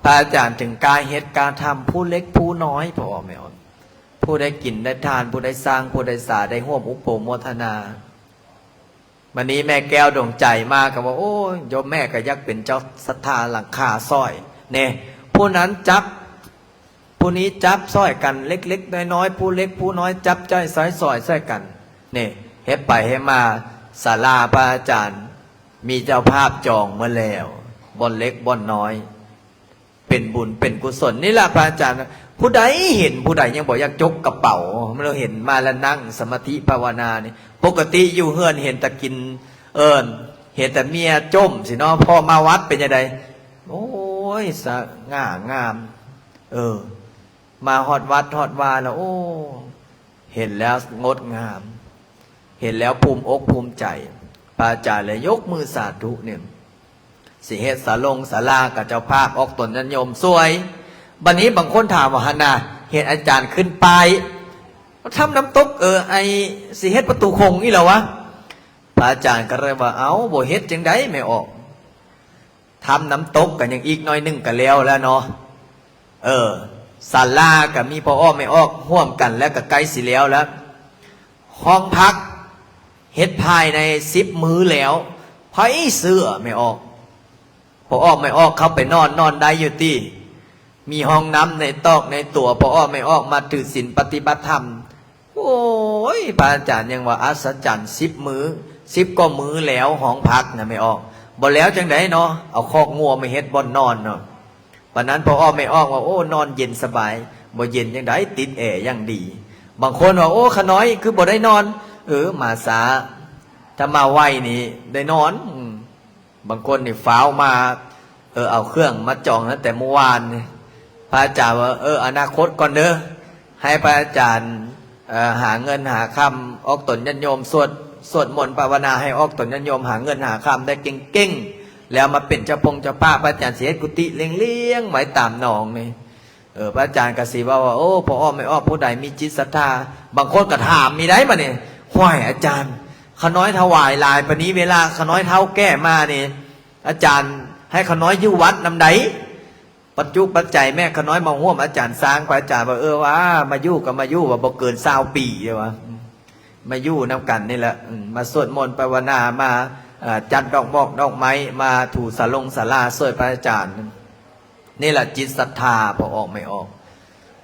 ພະອາຈານເຖິງກ້າເຮັດກ້າທຳ ຜູ້ເລັກຜູ້ນ້ອຍ ພໍ່ອອກແມ່ອອກ. ຜູ້ໄດ້ກິນໄດ້ທານ ຜູ້ໄດ້ສ້າງ ຜູ້ໄດ້ສາ ໄດ້ຮ່ວມອຸປະໂມທະນາ. ບັດນີ້ແມ່ແກ້ວດວງໃຈມາກໍວ່າ ໂອ້ຍ ໂຍມແມ່ກໍຢາກເປັນເຈົ້າສັດທາຫຼັງຄາຊ່ອຍແນ່ ຜູ້ນັ້ນຈັບ ຜູ້ນີ້ຈັບຊ່ອຍກັນ ເລັກໆນ້ອຍໆ ຜູ້ເລັກຜູ້ນ້ອຍຈັບຈ່ອຍຊ່ອຍໆຊ່ອຍກັນ. ນີ້ ເຮັດໄປເຮັດມາ ສາລາພະອາຈານມີເຈົ້າພາບຈອງໝົດແລ້ວ ບ່ອນເລັກບ່ອນນ້ອຍ. ເປັນບຸນເປັນກຸສົນ ນີ້ລະພະອາຈານ. ຜູ້ໃດເຫັນ ຜູ້ໃດຍັງບໍ່ຢາກຈົກກະເປົາ ເຮົາເຫັນມາລະນັ່ງສະມາທິພາວະນານີ້. ປົກກະຕິຢູ່ເຮືອນເຫັນແຕ່ກິນ ເອີ້ນ ເຫັນແຕ່ເມຍຈົ່ມຊີ້ເນາະ ພໍມາວັດເປັນຈັ່ງໃດ? ໂອ້ຍ ສະຫງ່າງາມ. ເອີ ມາຮອດວັດຮອດວາແລ້ວ ໂອ້ ເຫັນແລ້ວງົດງາມ ເຫັນແລ້ວພູມອົກພູມໃຈ. ພະອາຈານເລີຍຍົກມືສາທຸນີ້ ຊິເຮັດສາລົງສາລາກະເຈົ້າພາບອອກຕົນຍາດໂຍມຊ່ວຍ. ບັດນີ້ບາງຄົນຖາມວ່າ ຫັ້ນນະ ເຫັນອາຈານຂຶ້ນປ້າຍ ຖ້ຳນ້ຳຕົກ ເອີ ໄອ້ ຊິເຮັດປະຕູຄົງອີກແລ້ວວະ. ພະອາຈານກໍເລີຍວ່າ ເອົ້າ ບໍ່ເຮັດຈັ່ງໃດແມ່ອອກ? ຖ້ຳນ້ຳຕົກກໍຍັງອີກໜ້ອຍໜຶ່ງກໍແລ້ວແລ້ວເນາະ. ເອີ ສາລາກໍມີພໍ່ອ້ອມແມ່ອອກຮ່ວມກັນ ແລ້ວກໍໃກ້ຊິແລ້ວແລ້ວ. ຫ້ອງພັກເຮັດພາຍໃນສິບມື້ແລ້ວ ໃຜເຊື່ອແມ່ອອກ? ພໍ່ອ້ອມແມ່ອອກເຂົ້າໄປນອນ ນອນໄດ້ຢູ່ຕິ? ມີຫ້ອງນ້ຳໃນຕອກໃນຕົວ ພໍ່ອ້ອມແມ່ອອກມາຖືສິນປະຕິບັດທຳ. ໂອ້ຍ ພະອາຈານຍັງວ່າອັດສະຈັນ ສິບມື້ ສິບກວ່າມື້ແລ້ວ ຫ້ອງພັກນະແມ່ອອກ ບໍ່ແລ້ວຈັ່ງໃດເນາະ ເອົາຄອກງົວມາເຮັດບ່ອນນອນເນາະ. ປານນັ້ນພໍ່ອ້ອມແມ່ອອກວ່າ ໂອ້ ນອນເຢັນສະບາຍ. ບໍ່ເຢັນຈັ່ງໃດ ຕິດແອຢ່າງດີ. ບາງຄົນວ່າ ໂອ້ ຂະນ້ອຍຄືບໍ່ໄດ້ນອນ? ເອີ ມາຊ້າ ຖ້າມາໄວນີ້ໄດ້ນອນ. ອືມ ບາງຄົນນີ້ຟ້າວມາ ເອີ ເອົາເຄື່ອງມາຈອງຕັ້ງແຕ່ມື້ວານນີ້. ພະອາຈານວ່າ ເອີ ອະນາຄົດກ່ອນເດີ ໃຫ້ພະອາຈານ ເອີ ຫາເງິນຫາຄຳ ອອກຕົນຍາດໂຍມ ສວດ ສວດມົນພາວະນາໃຫ້ອອກຕົນຍາດໂຍມ ຫາເງິນຫາຄຳໄດ້ເກັ່ງໆ ແລ້ວມາເປັນເຈົ້າພົງເຈົ້າພາບ. ພະອາຈານຊິເຮັດກຸຕິລ້ຽງໆໄວ້ຕາມໜອງນີ້. ເອີ ພະອາຈານກໍຊິເວົ້າວ່າ ໂອ້ ພໍ່ອ້ອມແມ່ອອກ ຜູ້ໃດມີຈິດສັດທາ. ບາງຄົນກໍຖາມມີໄດ໋ບັດນີ້ ຫ້ວຍ ອາຈານ ຂະນ້ອຍຖວາຍຫຼາຍປານນີ້ ເວລາຂະນ້ອຍເຖົ້າແກ່ມານີ້ ອາຈານໃຫ້ຂະນ້ອຍຢູ່ວັດນຳໃດ? ປັດຈຸປັດໄຈແມ່ຂະນ້ອຍມາຮ່ວມອາຈານສ້າງ. ພະອາຈານວ່າ ເອີ ວ່າມາຢູ່ກໍມາຢູ່ ວ່າບໍ່ເກີນຊາວປີ ເດ້ວ່າ ມາຢູ່ນຳກັນນີ້ແຫຼະ ອືມ ມາສວດມົນພາວະນາ ມາ ເອີ ຈັດດອກໝອກດອກໄມ້ ມາຖູສາລົງສາລາຊ່ວຍພະອາຈານ. ນີ້ລະຈິດສັດທາພໍ່ອອກແມ່ອອກ.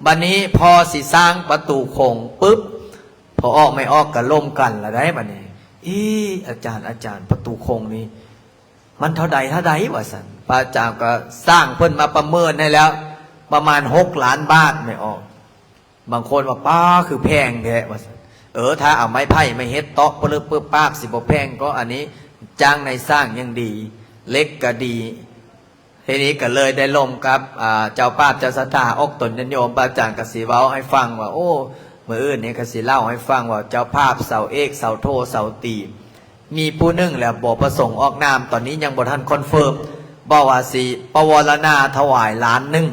ບັດນີ້ພໍຊິສ້າງປະຕູຄົງປຶບ ພໍ່ອອກແມ່ອອກກໍລົມກັນລະໄດ໋ບັດນີ້. ເອ ອາຈານ ອາຈານ ປະຕູຄົງນີ້ມັນເທົ່າໃດ ເທົ່າໃດ ວ່າຊັ້ນ. ພະອາຈານກໍສ້າງເພິ່ນມາປະເມີນໃຫ້ແລ້ວ ປະມານຫົກລ້ານບາດແມ່ອອກ. ບາງຄົນວ່າ ປ້າ ຄືແພງແທ້ ວ່າຊັ້ນ. ເອີ ຖ້າເອົາໄມ້ໄຜ່ມາເຮັດຕອກປະລຶບປຶບປາບ ຊິບໍ່ແພງກໍ ອັນນີ້ຈ້າງນາຍສ້າງຢ່າງດີ ເຫຼັກກໍດີ. ທີນີ້ກໍເລີຍໄດ້ລົມກັບ ອ່າ ເຈົ້າພາບເຈົ້າສັດທາອອກຕົນຍາດໂຍມ. ພະອາຈານກໍຊິເວົ້າໃຫ້ຟັງວ່າ ໂອ້ ມື້ອື່ນນີ້ກໍຊິເລົ່າໃຫ້ຟັງວ່າ ເຈົ້າພາບເສົາເອກ ເສົາໂທ ເສົາຕີ ມີຜູ້ໜຶ່ງແຫຼະ ບໍ່ປະສົງອອກນາມ ຕອນນີ້ຍັງບໍ່ທັນຄອນເຟີມ ບອກວ່າຊິປະວາລະນາຖວາຍລ້ານໜຶ່ງ.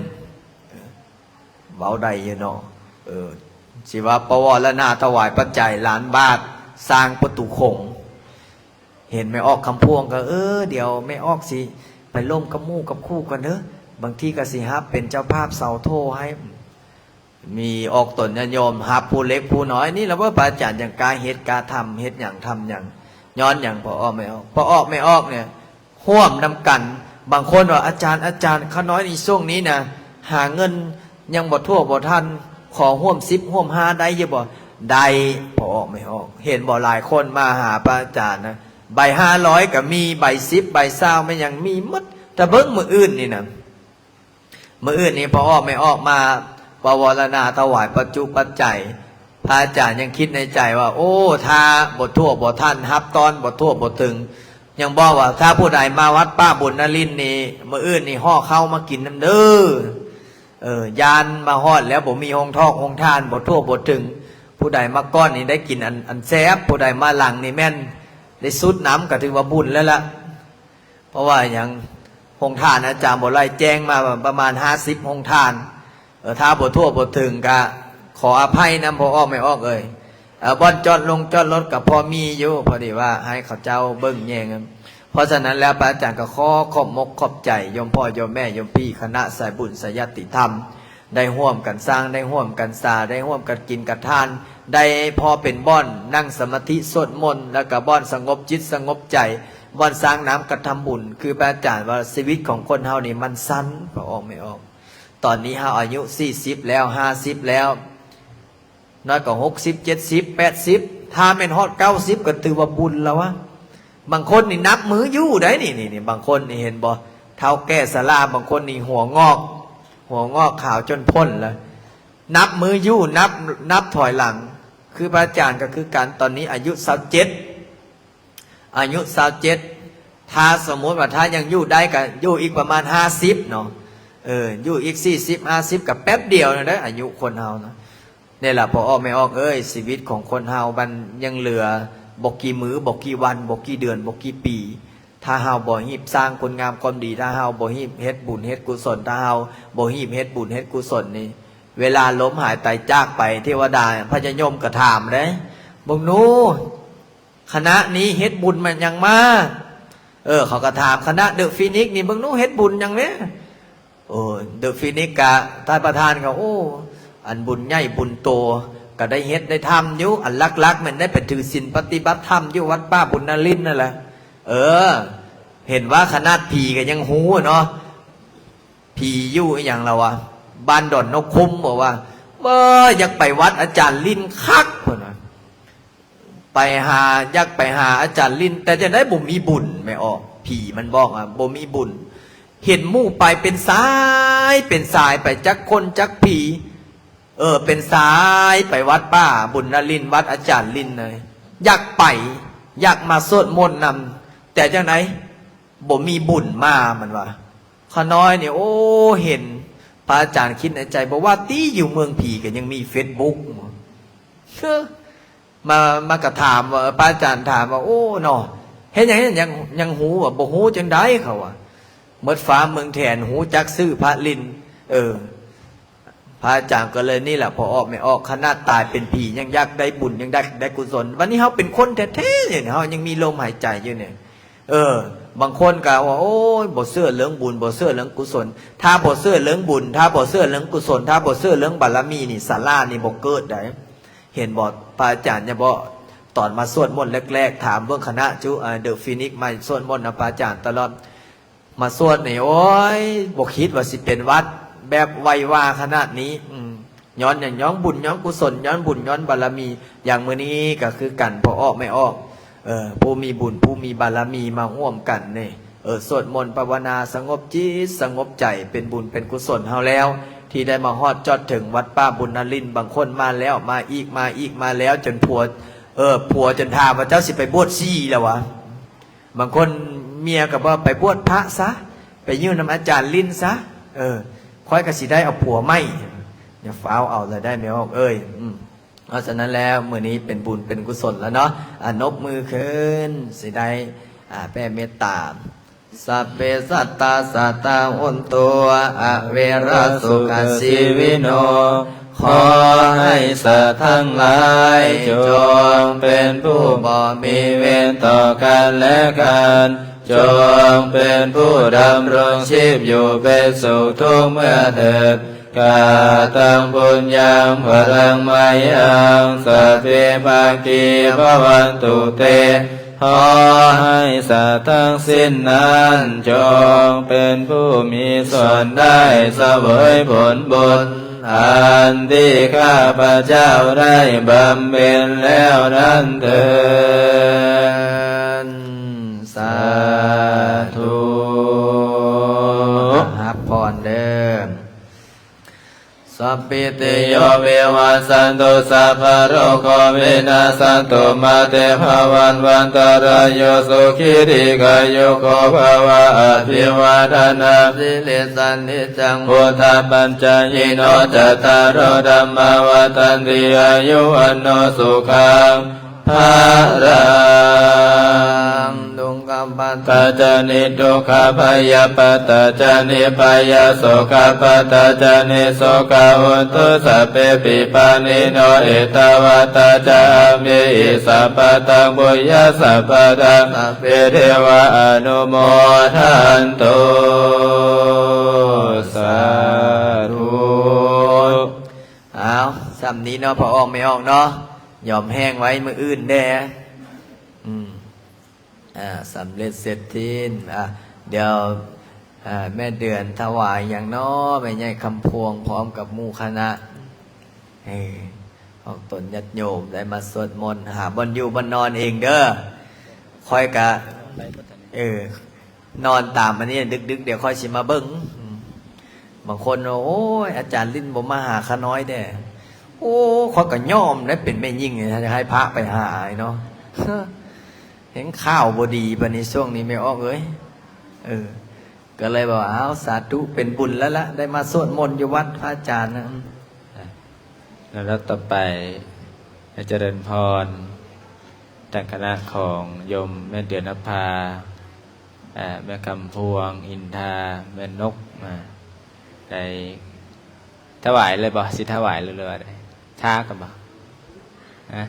ເວົ້າໄດ້ຢູ່ເນາະ ເອີ ຊິວ່າປະວາລະນາຖວາຍປັດໄຈລ້ານບາດ ສ້າງປະຕູຄົງ. ເຫັນແມ່ອອກຄຳພວງກໍ ເອີ ດຽວແມ່ອອກຊິໄປລົມກັບໝູ່ກັບຄູ່ກ່ອນເດີ ບາງທີກໍຊິຮັບເປັນເຈົ້າພາບເສົາໂທໃຫ້. ມີອອກຕົນຍາດໂຍມຮັບຜູ້ເລັກຜູ້ນ້ອຍ ນີ້ລະວ່າພະອາຈານຈັ່ງກ້າເຮັດກ້າທຳ ເຮັດຫຍັງທຳຫຍັງ ຍ້ອນຫຍັງ? ພໍ່ອອກແມ່ອອກ ພໍ່ອອກແມ່ອອກນີ້ ຮ່ວມນຳກັນ. ບາງຄົນວ່າ ອາຈານ ອາຈານ ຂ້ານ້ອຍນີ້ຊ່ວງນີ້ນະ ຫາເງິນຍັງບໍ່ທົ່ວບໍ່ທັນ ຂໍຮ່ວມສິບຮ່ວມຫ້າໄດ້ຢູ່ບໍ່? ໄດ້ ພໍ່ອອກແມ່ອອກ. ເຫັນບໍ່ ຫຼາຍຄົນມາຫາພະອາຈານນະ ໃບຫ້າຮ້ອຍກໍມີ ໃບສິບ ໃບຊາວ ແມ່ນຫຍັງມີໝົດ. ຖ້າເບິ່ງມື້ອື່ນນີ້ນະ ມື້ອື່ນນີ້ພໍ່ອອກແມ່ອອກມາປະວາລະນາຖວາຍປັດຈຸປັດໄຈ. ພະອາຈານຍັງຄິດໃນໃຈວ່າ ໂອ້ ຖ້າບໍ່ທົ່ວບໍ່ທັນ ຮັບຕ້ອນບໍ່ທົ່ວບໍ່ເຖິງ ຍັງບອກວ່າ ຖ້າຜູ້ໃດມາວັດປ່າບຸນນະລິນນີ້ ມື້ອື່ນນີ້ຫໍ່ເຂົ້າມາກິນນຳເດີ. ເອີ ຢ້ານມາຮອດແລ້ວບໍ່ມີໂຮງທອກໂຮງທານ ບໍ່ທົ່ວບໍ່ເຖິງ. ຜູ້ໃດມາກ່ອນນີ້ໄດ້ກິນອັນ ອັນແຊບ ຜູ້ໃດມາຫຼັງນີ້ແມ່ນໄດ້ຊຸດນຳ ກໍຖືວ່າບຸນແລ້ວລະ. ເພາະວ່າຫຍັງ ໂຮງທານອາຈານບໍ່ໄຫຼແຈ້ງມາປະມານຫ້າສິບໂຮງທານ. ເອີ ຖ້າບໍ່ທົ່ວບໍ່ເຖິງກະຂໍອະໄພນຳພໍ່ອອກແມ່ອອກເອີຍ. ເອີ ບ່ອນຈອດລົງຈອດລົດກະພໍມີຢູ່ ພໍດີວ່າໃຫ້ເຂົາເຈົ້າເບິ່ງແຍງ. ເພາະສະນັ້ນແລ້ວ ພະອາຈານກໍຂໍຂອບມົກຂອບໃຈໂຍມພໍ່ໂຍມແມ່ໂຍມພີ່ຄະນະສາຍບຸນສາຍຍາດຕິທຳ ໄດ້ຮ່ວມກັນສ້າງ ໄດ້ຮ່ວມກັນສາ ໄດ້ຮ່ວມກັນກິນກັນທານ ໄດ້ພໍເປັນບ່ອນນັ່ງສະມາທິສວດມົນ ແລ້ວກະບ່ອນສະຫງົບຈິດສະຫງົບໃຈ ບ່ອນສ້າງນ້ຳກະທຳບຸນ. ຄືພະອາຈານວ່າ ຊີວິດຂອງຄົນເຮົານີ້ມັນສັ້ນ ພໍ່ອອກແມ່ອອກ. ຕອນນີ້ເຮົາອາຍຸສີ່ສິບແລ້ວ ຫ້າສິບແລ້ວ ນ້ອຍກວ່າຫົກສິບ ເຈັດສິບ ແປດສິບ ຖ້າແມ່ນຮອດເກົ້າສິບກໍຖືວ່າບຸນແລ້ວວະ. ບາງຄົນນີ້ນັບມື້ຢູ່ໄດ໋ ນີ້ ນີ້ ນີ້ ບາງຄົນນີ້ເຫັນບໍ່ ເຖົ້າແກ່ຊະລາ ບາງຄົນນີ້ຫົວງອກ ຫົວງອກຂາວຈົນພົ້ນແລ້ວ ນັບມື້ຢູ່ ນັບ ນັບຖອຍຫຼັງ. ຄືພະອາຈານກໍຄືກັນ ຕອນນີ້ອາຍຸຊາວເຈັດ ອາຍຸຊາວເຈັດ ຖ້າສົມມຸດວ່າຖ້າຍັງຢູ່ໄດ້ກໍຢູ່ອີກປະມານຫ້າສິບເນາະ. ເອີ ຢູ່ອີກສີ່ສິບ ຫ້າສິບ ກໍແປັບດຽວນັ້ນແຫຼະ ອາຍຸຄົນເຮົານະ. ນີ້ລະ ພໍ່ອອກແມ່ອອກເອີຍ ຊີວິດຂອງຄົນເຮົາມັນຍັງເຫຼືອ ບໍ່ກີ່ມື້ ບໍ່ກີ່ວັນ ບໍ່ກີ່ເດືອນ ບໍ່ກີ່ປີ ຖ້າເຮົາບໍ່ຮີບສ້າງຄຸນງາມຄວາມດີ, ຖ້າເຮົາບໍ່ຮີບເຮັດບຸນເຮັດກຸສົນ, ຖ້າເຮົາບໍ່ຮີບເຮັດບຸນເຮັດກຸສົນນີ້ ເວລາລົ້ມຫາຍຕາຍຈາກໄປ ເທວະດາພະຍາຍົມກໍຖາມເດ້, ເບິ່ງດູ ຄະນະນີ້ເຮັດບຸນມາຫຍັງມາ? ເອີ ເຂົາກໍຖາມຄະນະເດີຟີນິກນີ້ ເບິ່ງດູເຮັດບຸນຫຍັງແດ່? ໂອ້ ເດີຟີນິກກະ ທ່ານປະທານກໍ ໂອ້ ອັນບຸນໃຫຍ່ບຸນໂຕ ກໍໄດ້ເຮັດໄດ້ທຳຢູ່, ອັນຫຼັກໆແມ່ນໄດ້ໄປຖືສິນປະຕິບັດທຳຢູ່ວັດປ່າບຸນນະລິນນັ້ນແຫຼະ. ເອີ ເຫັນວ່າຂະໜາດຜີກໍຍັງຮູ້ເນາະ, ຜີຢູ່ອີ່ຫຍັງລະວະ ບ້ານດອນນົກຂຸມ ບອກວ່າ ເອີ ຢາກໄປວັດອາຈານລິນຄັກ ເພິ່ນວ່າ ໄປຫາ ຢາກໄປຫາອາຈານລິນ ແຕ່ຈັ່ງໃດບໍ່ມີບຸນ ແມ່ອອກ ຜີມັນບອກວ່າບໍ່ມີບຸນ. ເຫັນໝູ່ໄປເປັນສາຍເປັນສາຍໄປ ຈັກຄົນຈັກຜີ ເອີ ເປັນສາຍໄປວັດປ່າບຸນນະລິນ ວັດອາຈານລິນເລີຍ ຢາກໄປ ຢາກມາສວດມົນນຳ ແຕ່ຈັ່ງໃດບໍ່ມີບຸນມາ ມັນວ່າ. ຂ້ານ້ອຍນີ້ ໂອ້ ເຫັນພະອາຈານ ຄິດໃນໃຈ ບໍ່ວ່າຕິຢູ່ເມືອງຜີກໍຍັງມີເຟສບຸກ ມາ ມາກະຖາມວ່າ ເອີ ພະອາຈານຖາມວ່າ ໂອ້ ເນາະ ເຮັດຫຍັງ ຍັງ ຍັງຮູ້ວ່າ ບໍ່ຮູ້ຈັ່ງໃດ ເຂົາວ່າ ໝົດຟ້າເມືອງແຖນ ຮູ້ຈັກຊື່ພະລິນ. ເອີ ພະອາຈານກໍເລີຍ ນີ້ແຫຼະ ພໍ່ອອກແມ່ອອກ ຂະໜາດຕາຍເປັນຜີຍັງຢາກໄດ້ບຸນ ຍັງຢາກໄດ້ກຸສົນ, ບັດນີ້ເຮົາເປັນຄົນແທ້ໆນີ້ ເຮົາຍັງມີລົມຫາຍໃຈຢູ່ນີ້. ເອີ ບາງຄົນກໍວ່າ ໂອ້ຍ ບໍ່ເຊື່ອເລື່ອງບຸນ ບໍ່ເຊື່ອເລື່ອງກຸສົນ. ຖ້າບໍ່ເຊື່ອເລື່ອງບຸນ ຖ້າບໍ່ເຊື່ອເລື່ອງກຸສົນ ຖ້າບໍ່ເຊື່ອເລື່ອງບາລະມີນີ້ ສາລານີ້ບໍ່ເກີດໃດ. ເຫັນບໍ່ ພະອາຈານ ຍາເບາະ ຕອນມາສວດມົນແລກໆ ຖາມເບິ່ງຄະນະຈຸ ເອີ ເດີຟີນິກ ມາສວດມົນນຳພະອາຈານຕະຫຼອດ ມາສວດນີ້ ໂອ້ຍ ບໍ່ຄິດວ່າຊິເປັນຫວັດແບບໄວວາຂະໜາດນີ້. ອືມ ຍ້ອນຫຍັງ? ຍ້ອນບຸນ ຍ້ອນກຸສົນ ຍ້ອນບຸນ ຍ້ອນບາລະມີ. ຢ່າງມື້ນີ້ກໍຄືກັນ ພໍ່ອອກແມ່ອອກ ເອີ ຜູ້ມີບຸນ ຜູ້ມີບາລະມີມາຮ່ວມກັນນີ້ ເອີ ສວດມົນພາວະນາ ສະຫງົບຈິດສະຫງົບໃຈ ເປັນບຸນເປັນກຸສົນເຮົາແລ້ວ ທີ່ໄດ້ມາຮອດຈອດເຖິງວັດປ່າບຸນນະລິນ. ບາງຄົນມາແລ້ວ ມາອີກ ມາອີກ ມາແລ້ວ ຈົນຜົວ ເອີ ຜົວຈົນຖາມວ່າ ເຈົ້າຊິໄປບວດຊີແລ້ວຫວາ? ບາງຄົນເມຍກໍບອກ ໄປບວດພະຊະ ໄປຢູ່ນຳອາຈານລິນຊະ ເອີ ຂ້ອຍກໍຊິໄດ້ເອົາຜົວໃໝ່. ຢ່າຟ້າວເອົາລະໄດ້ແມ່ອອກເອີຍ. ອືມ ເພາະສະນັ້ນແລ້ວ ມື້ນີ້ເປັນບຸນເປັນກຸສົນແລ້ວເນາະ ອາ ນົບມືຂຶ້ນ ຊິໄດ້ ອາ ແຜ່ເມດຕາ. Sabbe sattā sadā hontu, averā sukhajīvino. ຂໍໃຫ້ສັດທັງຫຼາຍ ຈົ່ງເປັນຜູ້ບໍ່ມີເວນຕໍ່ກັນແລະກັນ, ຈົ່ງເປັນຜູ້ດຳລົງຊີບຢູ່ເປັນສຸກທຸກເມື່ອເທີດ. Kataṃ puññaṃ phalaṃ mayhaṃ, sabbe bhāgī bhavantu te. ຂໍໃຫ້ສັດທັງສິ້ນນັ້ນ ຈົ່ງເປັນຜູ້ມີສ່ວນໄດ້ສະເຫວີຍຜົນບຸນ ອັນທີ່ຂ້າພະເຈົ້າໄດ້ບຳເພັນແລ້ວນັ້ນເທີ້ນ. ສາທຸ. ຮັບພອນເດີ້. Sabbītiyo vivajjantu, sabbarogo vinassatu, mā te bhavatvantarāyo, sukhī dīghāyuko bhava. Abhivādanasīlissa niccaṃ vuḍḍhāpacāyino, cattāro dhammā vaḍḍhanti, āyu vaṇṇo sukhaṃ balaṃ. Dukkhappattā ca niddukkhā, bhayappattā ca nibbhayā, sokappattā ca nissokā, hontu sabbepi pāṇino. Ettāvatā ca amhehi, sambhataṃ puññasampadaṃ, sabbe devānumodantu. Sādhu. ເອົາ ສ່ຳນີ້ເນາະ ພໍ່ອອກແມ່ອອກເນາະ ຍອມແຫ້ງໄວ້ມື້ອື່ນແດ່. ອືມ ອ່າ ສຳເລັດເສັດສິ້ນ. ອ່າ ດຽວ ອ່າ ແມ່ເດືອນຖວາຍຫຍັງເນາະ ແມ່ໃຫຍ່ຄຳພວງ ພ້ອມກັບໝູ່ຄະນະ ເອີ ຂອງຕົນຍາດໂຍມ ໄດ້ມາສວດມົນ. ຫາບ່ອນຢູ່ບ່ອນນອນເອງເດີ້ ຂ້ອຍກະ ເອີ ນອນຕາມອັນນີ້ ດຶກໆ ດຽວຂ້ອຍຊິມາເບິ່ງ. ອືມ ບາງຄົນວ່າ ໂອ້ຍ ອາຈານລິນບໍ່ມາຫາຂ້ານ້ອຍແດ່. ໂອ້ ຂ້ອຍກໍຍອມໄດ້ ເປັນແມ່ຍິງ ໃຫ້ພະໄປຫາເນາະ. ແຮ່ງຂ່າວບໍ່ດີປານນີ້ຊ່ວງນີ້ແມ່ອອກເອີຍ. ເອີ ກໍເລີຍວ່າ ເອົາ ສາທຸ ເປັນບຸນແລ້ວລະ ໄດ້ມາສວດມົນຢູ່ວັດພະອາຈານນະ. ລຳດັບຕໍ່ໄປ ໃຫ້ຈະເລີນພອນ. ທັງຄະນະຂອງໂຍມແມ່ເດືອນນະພາ, ແມ່ຄຳພວງ, ອິນທາ, ແມ່ນົກ, ໄດ້ຖວາຍເລີຍບໍ່? ຊິຖວາຍເລີຍ ຫຼືວ່າໃດ? ທ້າກັນບໍ່? ຮະ?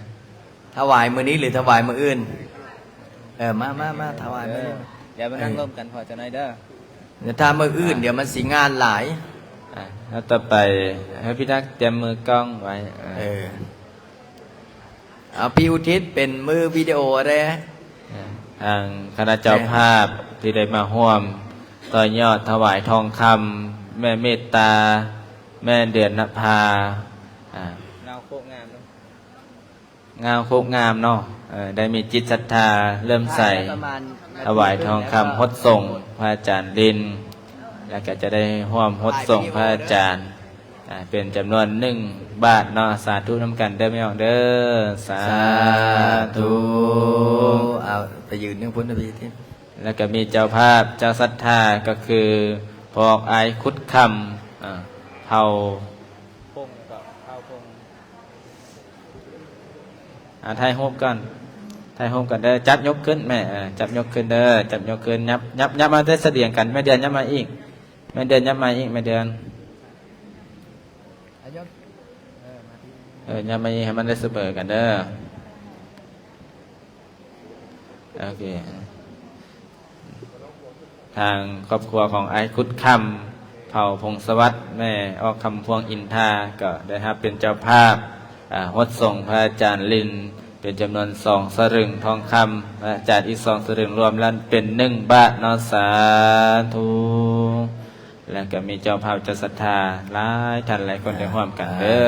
ຖວາຍມື້ນີ້ ຫຼື ຖວາຍມື້ອື່ນ? ເອີ ມາ ມາ ມາ ຖວາຍມື້ນີ້. ເອີ ດຽວມານັ່ງລົມກັນພໍຈັກໜ້ອຍເດີ. ຖ້າມື້ອື່ນ ອ່າ ດຽວມັນຊິງານຫຼາຍ. ອ່າ ແລ້ວຕໍ່ໄປໃຫ້ພີ່ນັກຕຽມມືກ້ອງໄວ້. ເອີ ເອົາ ພີ່ອຸທິດເປັນມືວິດີໂອແດ່. ທາງຄະນະເຈົ້າພາບທີ່ໄດ້ມາຮ່ວມຕໍ່ຍອດຖວາຍທອງຄຳ ແມ່ເມດຕາ ແມ່ເດືອນນະພາ ອ່າ ງາມໂຄກງາມເນາະ. ງາມໂຄກງາມເນາະ. ເອີ ໄດ້ມີຈິດສັດທາເຫຼື້ອມໃສ ຖວາຍທອງຄຳຫົດສົງພະອາຈານລິນ ແລ້ວກໍຈະໄດ້ຮ່ວມຫົດສົງພະອາຈານ ອ່າ ເປັນຈຳນວນໜຶ່ງບາດເນາະ. ສາທຸນຳກັນເດີແມ່ນ້ອງເດີ. ສາທຸ. ເອົາ ໄປຢືນຢູ່ພຸ້ນນະພີ່. ແລ້ວກໍມີເຈົ້າພາບເຈົ້າສັດທາ ກໍຄືພວກອ້າຍຄຸດຄຳ ອ່າ ເຜົ່າ ພົງ ກໍເຜົ່າພົງ. ອ່າ ຖ່າຍຮູບກ່ອນ ຖ່າຍຮູບກ່ອນເດີ. ຈັບຍົກຂຶ້ນແມ່ ເອີ ຈັບຍົກຂຶ້ນເດີ ຈັບຍົກຂຶ້ນ. ຫຍັບ ຫຍັບ ຫຍັບມາໄດ້ສະດຽງກັນ. ແມ່ເດືອນຫຍັບມາອີກ ແມ່ເດືອນຫຍັບມາອີກ ແມ່ເດືອນ. ເອີ ຫຍັບມາອີກ ໃຫ້ມັນໄດ້ສະເໝີກັນເດີ. ໂອເຄ ທາງຄອບຄົວຂອງອ້າຍຄຸດຄຳ ເຜົ່າພົງສະຫວັດ ແມ່ອອກຄຳພວງ ອິນທາ ກໍໄດ້ຮັບເປັນເຈົ້າພາບ ອ່າ ຫົດສົງພະອາຈານລິນ ເປັນຈຳນວນສອງສະລຶງທອງຄຳ ພະອາຈານອີກສອງສະລຶງ ລວມແລ້ວເປັນໜຶ່ງບາດເນາະ. ສາທຸ. ແລ້ວກໍມີເຈົ້າພາບເຈົ້າສັດທາຫຼາຍທ່ານຫຼາຍຄົນໄດ້ຮ່ວມກັນເດີ.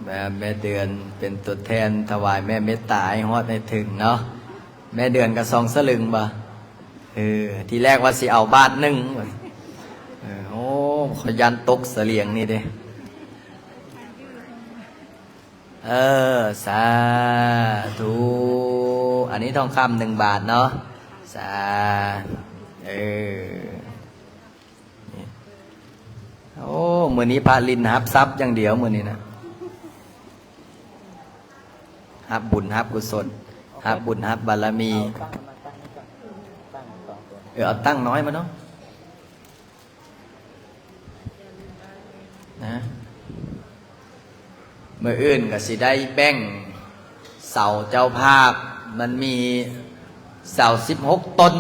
ແມ່ ແມ່ເດືອນເປັນຕົວແທນຖວາຍແມ່ເມດຕາໃຫ້ຮອດໃຫ້ເຖິງເນາະ. ແມ່ເດືອນກໍສອງສະລຶງບໍ່? ເອີ ທີແລກວ່າຊິເອົາບາດໜຶ່ງ. ເອີ ໂອ້ ຂ້ອຍຢ້ານຕົກສະຫຼຽງນີ້ເດ້. ເອີ ສາທຸ. ອັນນີ້ທອງຄຳໜຶ່ງບາດເນາະ. ສາ ເອີ ໂອ້ ມື້ນີ້ພະລິນຮັບຊັບຢ່າງດຽວມື້ນີ້ນະ. ຮັບບຸນຮັບກຸສົນ ຮັບບຸນຮັບບາລະມີ. ເອີ ເອົາຕັ້ງນ້ອຍມາເນາະ. ນະ ມື້ອື່ນກໍຊິໄດ້ແບ່ງເສົາເຈົ້າພາບ ມັນມີເສົາສິບຫົກຕົ້ນ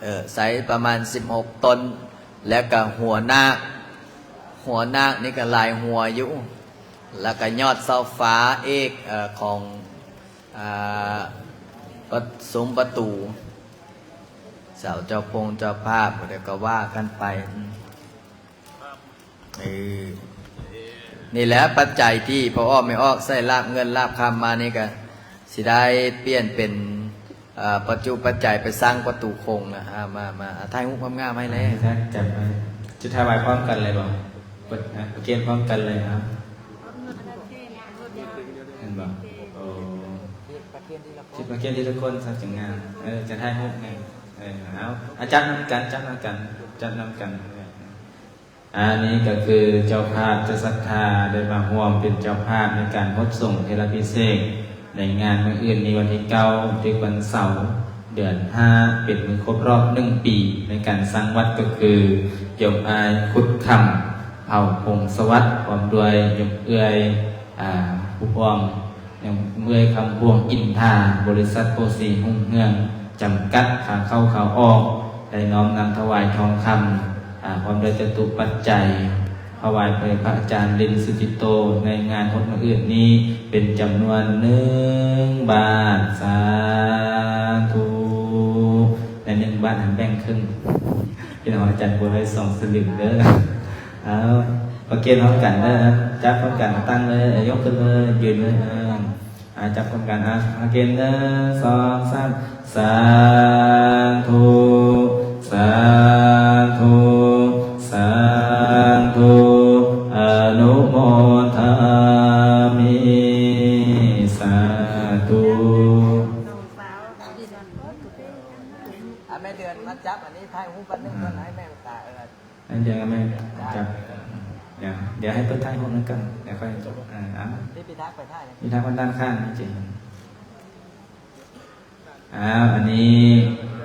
ເອີ ໃສ່ປະມານສິບຫົກຕົ້ນ ແລ້ວກໍຫົວນາກ ຫົວນາກນີ້ກໍຫຼາຍຫົວຢູ່ ແລ້ວກໍຍອດເສົາຟ້າເອກ ເອີ ຂອງ ອ່າ ປະ ສຸມປະຕູ ເສົາເຈົ້າພົງເຈົ້າພາບ ແລ້ວກໍວ່າກັນໄປ. ເອີ ນີ້ແຫຼະປັດໄຈທີ່ພໍ່ອອກແມ່ອອກໃຊ້ລາບເງິນລາບຄຳມານີ້ ກໍຊິໄດ້ປ່ຽນເປັນ ເອີ ປັດຈຸປັດໄຈໄປສ້າງປະຕູໂຂງນະ. ອ່າ ມາ ມາ ອ່າ ຖ່າຍຮູບງາມໆໃຫ້ແດ່. ຈັດໄປ ຈະຖວາຍພ້ອມກັນເລີຍບໍ່? ປະ ປະເຄນພ້ອມກັນເລີຍ ເອົາ ແມ່ນບໍ່? ໂອ້ ປະເຄນທີລະຄົນ ປະເຄນທີລະຄົນ ສັກຈະງາມ. ເອີ ຈະຖ່າຍຮູບແມ່ນ. ເອີ ເອົາ ຈັບນຳກັນ ຈັບນຳກັນ ຈັບນຳກັນ. ອັນນີ້ກໍຄືເຈົ້າພາບເຈົ້າສັດທາໄດ້ມາຮ່ວມເປັນເຈົ້າພາບໃນການຫົດສົງເທລະພິເສກໃນງານມື້ອື່ນນີ້ ວັນທີເກົ້າ ເປັນວັນເສົາ ເດືອນຫ້າ ເປັນມື້ຄົບຮອບໜຶ່ງປີໃນການສ້າງວັດ ກໍຄືໂຍມອ້າຍຄຸດຄຳ ເຜົ່າພົງສະຫວັດ ພ້ອມດ້ວຍໂຍມເອື້ອຍ ອ່າ ຜູ້ພວງ ໂຍມເອື້ອຍຄຳພວງ ອິນທາ ບໍລິສັດໂພສີຮຸ່ງເຮືອງ ຈຳກັດ ຂາເຂົ້າຂາອອກ ໄດ້ນ້ອມນຳຖວາຍທອງຄຳ ອາ ພ້ອມດ້ວຍຈະຕຸປັດໄຈ ຖວາຍແດ່ພະອາຈານລິນ ສຸຈິດໂຕ ໃນງານຫົດມື້ອື່ນນີ້ ເປັນຈຳນວນໜຶ່ງບາດ. ສາທຸ. ໃນໜຶ່ງບາດຫັ້ນແບ່ງເຄິ່ງ ພີ່ນ້ອງອາຈານບົວໄດ້ສອງສະຫຼຶງເດີ. ເອົາ ປະເກນພ້ອມກັນເດີ ຈັບພ້ອມກັນ ຕັ້ງເລີຍ ຍົກຂຶ້ນເລີຍ ຢືນເລີຍ. ອ່າ ຈັບພ້ອມກັນ ອ່າ ປະເກນເດີ ສອງ ສາມ ສາທຸ ສາທຸ ສາທຸ ອະນຸໂມທາມິ ສາທຸ. ອ່າ ແມ່ເດືອນມາຈັບອັນນີ້ ຖ່າຍຮູບອັນໜຶ່ງກ່ອນ ໃຫ້ແມ່ຕາ ເອີ ອັນດຽວແມ່ນຈັບ ດຽວ ດຽວໃຫ້ເພິ່ນຖ່າຍຮູບນຳກັນ ແລ້ວຄ່ອຍ ເອີ ເອົາ ທີ່ພິທັກໄປຖ່າຍ ພິທັກມັນດ້ານຂ້າງນີ້ຈິ ອ້າວ ອັນນີ້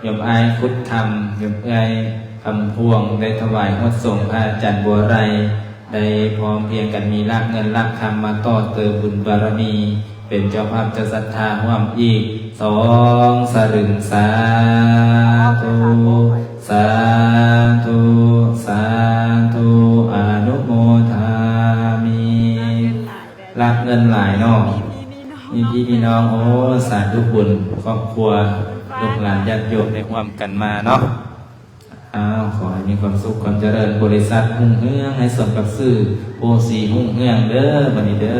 ໂຍມອ້າຍຄຸດຄຳ ໂຍມເອື້ອຍຄຳພວງ ໄດ້ຖວາຍຮວດສົງພະອາຈານບົວໄລ ໄດ້ພ້ອມພຽງກັນມີລາກເງິນລາກຄຳມາຕໍ່ເຕີມບຸນບາລະມີ ເປັນເຈົ້າພາບເຈົ້າສັດທາຮ່ວມອີກສອງສະລຶງ. ສາທຸ ສາທຸ ສາທຸ ອະນຸໂມທາມິ. ລັກເງິນຫຼາຍເນາະ ມີພີ່ມີນ້ອງ ໂອ້ ສາທຸບຸນ ຄອບຄົວ ລູກຫຼານຍາດໂຍມໄດ້ຮ່ວມກັນມາເນາະ. ອ້າວ ຂໍໃຫ້ມີຄວາມສຸກຄວາມຈະເລີນ ບໍລິສັດຮຸ່ງເຮືອງ ໃຫ້ສົມກັບຊື່ໂພສີຮຸ່ງເຮືອງເດີ ບັດນີ້ເດີ.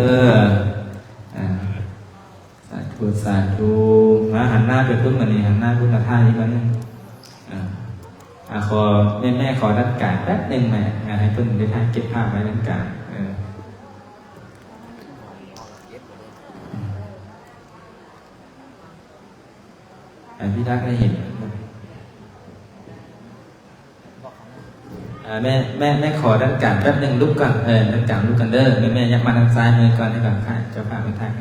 ອາ ສາທຸ ສາທຸ. ມາຫັນໜ້າໄປພຸ້ນບັດນີ້ ຫັນໜ້າພຸ້ນ ມາຖ່າຍອີກບັດໜຶ່ງ. ອາ ອາ ຂໍ ແມ່ ແມ່ຂໍດ້ານກາງແປັບໜຶ່ງແມ່ ອາ ໃຫ້ເພິ່ນໄດ້ຖ່າຍເກັບພາບໄວ້ດ້ານກາງ ເອີ. ໃຫ້ພິທັກໄດ້ເຫັນ ອ່າ ແມ່ ແມ່ ແມ່ຂໍດ້ານກາງແປັບໜຶ່ງ ລຸກກ່ອນ ເອີ ດ້ານກາງລຸກກ່ອນເດີ ແມ່ ແມ່ຍັບມາທາງຊ້າຍມືກ່ອນ ໃຫ້ບາງທ່ານເຈົ້າພາບມາຖ່າຍ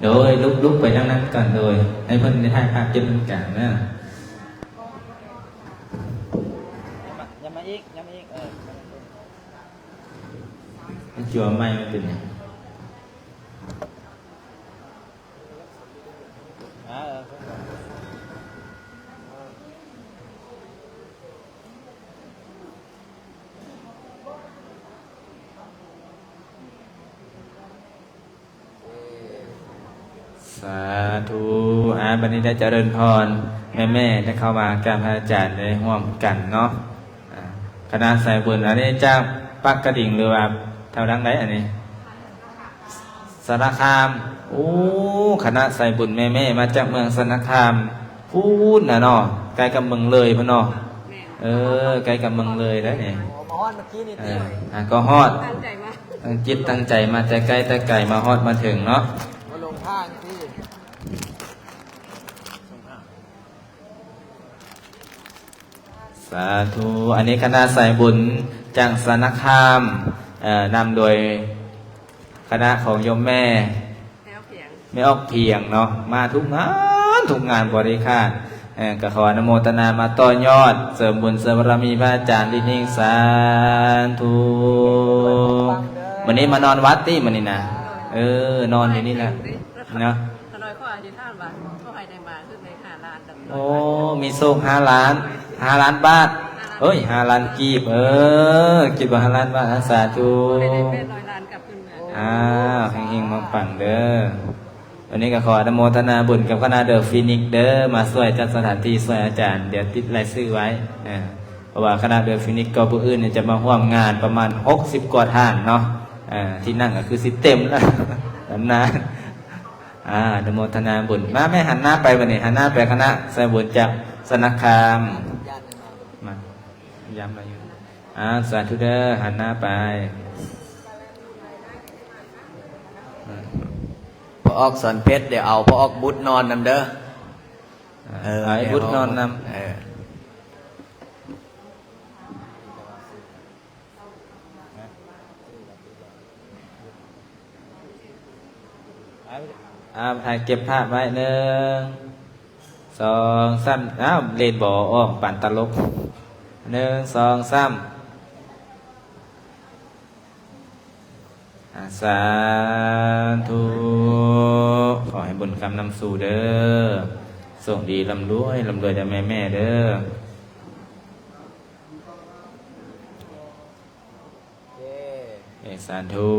ໂດຍ ລຸກ ລຸກໄປທາງນັ້ນກ່ອນ ໂດຍ ໃຫ້ເພິ່ນໄດ້ຖ່າຍພາບເກັບດ້ານກາງເດີ ຍັບມາ ຍັບມາອີກ ຍັບມາອີກ ເອີ ມັນຊິວ່າໄມ້ມັນເປັນຫຍັງ? ສາທຸ ອາ ບັດນີ້ໄດ້ຈະເລີນພອນ ແມ່ໆ ໄດ້ເຂົ້າມາກາບພະອາຈານໄດ້ຮ່ວມກັນເນາະ. ອາ ຄະນະສາຍບຸນ ອັນນີ້ຈາກປາກກະດິງ ຫຼືວ່າແຖວທາງໃດອັນນີ້? ສາລະຄາມ. ໂອ້ ຄະນະສາຍບຸນແມ່ໆ ມາຈາກເມືອງສາລະຄາມພຸ້ນນະເນາະ ໃກ້ກັບເມືອງເລີຍພຸ້ນເນາະ. ເອີ ໃກ້ກັບເມືອງເລີຍໄດ໋ນີ້. ມາຮອດເມື່ອກີ້ນີ້ຕິ ເອີ ຫາກໍຮອດ ຕັ້ງໃຈມາ ຕັ້ງຈິດຕັ້ງໃຈມາແຕ່ໄກແຕ່ໄກ ມາຮອດມາເຖິງເນາະ ມາລົງທາງຕິ. ສາທຸ ອັນນີ້ຄະນະສາຍບຸນຈາກສາລະຄາມ ເອີ ນຳໂດຍຄະນະຂອງໂຍມແມ່ ແມ່ອອກພຽງ ແມ່ອອກພຽງເນາະ ມາທຸກງານ ທຸກງານບໍລິຂານ ເອີ ກໍຂໍອະນຸໂມທະນາມາຕໍ່ຍອດ ເສີມບຸນເສີມບາລະມີພະອາຈານລິດເຮງ ສາທຸ. ມື້ນີ້ມານອນວັດຕິ ມື້ນີ້ນະ ເອີ ນອນຢູ່ນີ້ແຫຼະເນາະ. ຂ້ານ້ອຍຂໍອະທິຖານວ່າ ຂໍໃຫ້ໄດ້ມາຄືໄດ້ຫ້າລ້ານ. ໂອ້ ມີໂຊກຫ້າລ້ານ ຫ້າລ້ານບາດ ເອີຍ ຫ້າລ້ານກີບ ເອີ ຄິດວ່າຫ້າລ້ານບາດ ສາທຸ. ຂໍໃຫ້ໄດ້ແປດຮ້ອຍລ້ານກັບຄືນມາ. ອ້າວ ເຮັງໆ ປັງໆ ເດີ. ວັນນີ້ກໍຂໍອະນຸໂມທະນາບຸນກັບຄະນະເດີຟີນິກເດີ ມາຊ່ວຍຈັດສະຖານທີ່ ຊ່ວຍອາຈານ ດຽວຕິດລາຍຊື່ໄວ້ ເອີ ເພາະວ່າຄະນະເດີຟີນິກກໍມື້ອື່ນນີ້ຈະມາຮ່ວມງານປະມານຫົກສິບກວ່າທ່ານເນາະ ເອີ ທີ່ນັ່ງກໍຄືຊິເຕັມແລ້ວ ຕຳນານ. ອາ ອະນຸໂມທະນາບຸນ. ມາແມ່ ຫັນໜ້າໄປບັດນີ້ ຫັນໜ້າໄປຄະນະສາຍບຸນຈາກສາລະຄາມ ມາຢາມລາວຢູ່. ອາ ສາທຸເດີ ຫັນໜ້າໄປ. ພໍ່ອອກສອນເພັດ ດຽວເອົາພໍ່ອອກບຸດນອນນຳເດີ. ເອີ ເອົາໄອ້ບຸດນອນນຳ ເອີ. ອ້າວ ຖ່າຍເກັບພາບໄວ້ ໜຶ່ງ ສອງ ສາມ. ອ້າວ ເລນບໍ່ອອກ ປານຕະຫຼົກ. ໜຶ່ງ ສອງ ສາມ. ອາ ສາທຸ ຂໍໃຫ້ບຸນຄ້ຳນຳສູ່ເດີ ໂຊກດີ ລ່ຳລວຍ ລ່ຳລວຍເດີແມ່ໆ ເດີ. ເອີ ສາທຸ.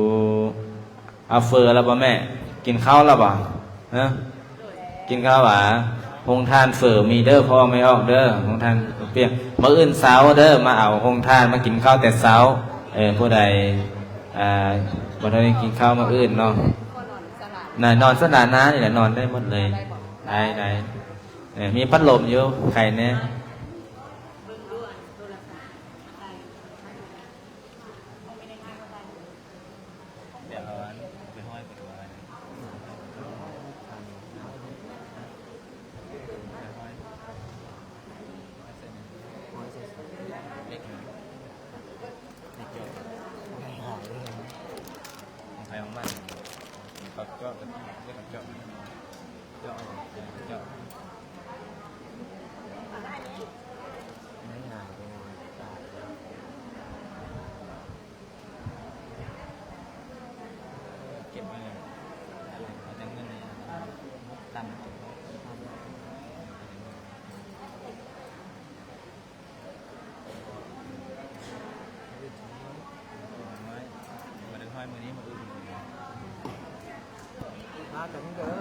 ເອົາເຝີແລ້ວບໍ່ແມ່? ກິນເຂົ້າແລ້ວບໍ່? ຮະ? ກິນເຂົ້າຫວາ? ໂຮງທານເຝີມີເດີ ພໍ່ແມ່ອອກເດີ ໂຮງທານປຽກ. ມື້ອື່ນເຊົ້າເດີ ມາເອົາໂຮງທານ ມາກິນເຂົ້າແຕ່ເຊົ້າ. ເອີ ຜູ້ໃດ ອ່າ ບໍ່ໄດ້ກິນເຂົ້າມື້ອື່ນເນາະ ນະ ນອນສະຫຼາໜ້ານີ້ແຫຼະ ນອນໄດ້ໝົດເລີຍ. ໄດ້ ໄດ້. ເອີ ມີພັດລົມຢູ່ ໄຄແນ່. ເ ມັນເຂົາເຈາະ ເຂົາເຈາະ ເຈາະ ເຈາະ ເກັບໄວ້ ເອົາແຕ່ເງິນນີ້ ຕາມ ມາກັນເດີ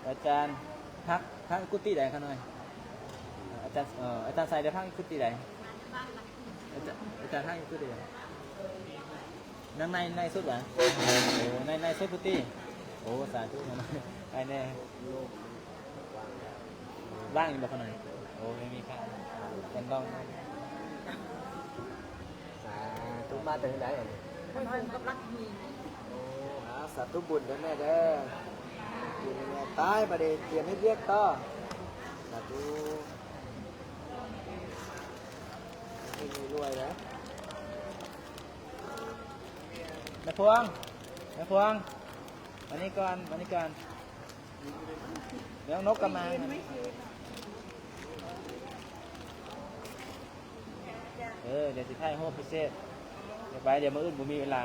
ອາຈານ ພັກ ພັກກຸຕິໃດຂະນ້ອຍ? ອາຈານ ເອີ ອາຈານໄຊໄດ້ພັກກຸຕິໃດ? ອາຈານ ອາຈານພັກກຸຕິໃດ? ນາງໃນ ໃນສຸດຫວາ? ໂອ້ ໃນ ໃນສຸດພຸດຕິ. ໂອ້ ສາທຸ ໃຫ້ແນ່. ວ່າງຢູ່ບໍ່ຂະນ້ອຍ? ໂອ້ ໄມ່ມີພະ ເປັນດອງ. ສາທຸ ມາແຕ່ໃດອັນນີ້? ໂອ້ ສາທຸບຸນເດີແມ່ເດີ. ຕາຍ ບາດນີ້ຕຽມເຮັດວຽກຕໍ່. ສາທຸ ເຮັງໆລວຍໆເດີ. ແມ່ພວງ ແມ່ພວງ ມານີ້ກ່ອນ ມານີ້ກ່ອນ. ເລື່ອງນົກກະມາ ເອີ ດຽວຊິຖ່າຍຮູບພິເສດ. ດຽວໄປ ດຽວມື້ອື່ນບໍ່ມີເວລາ.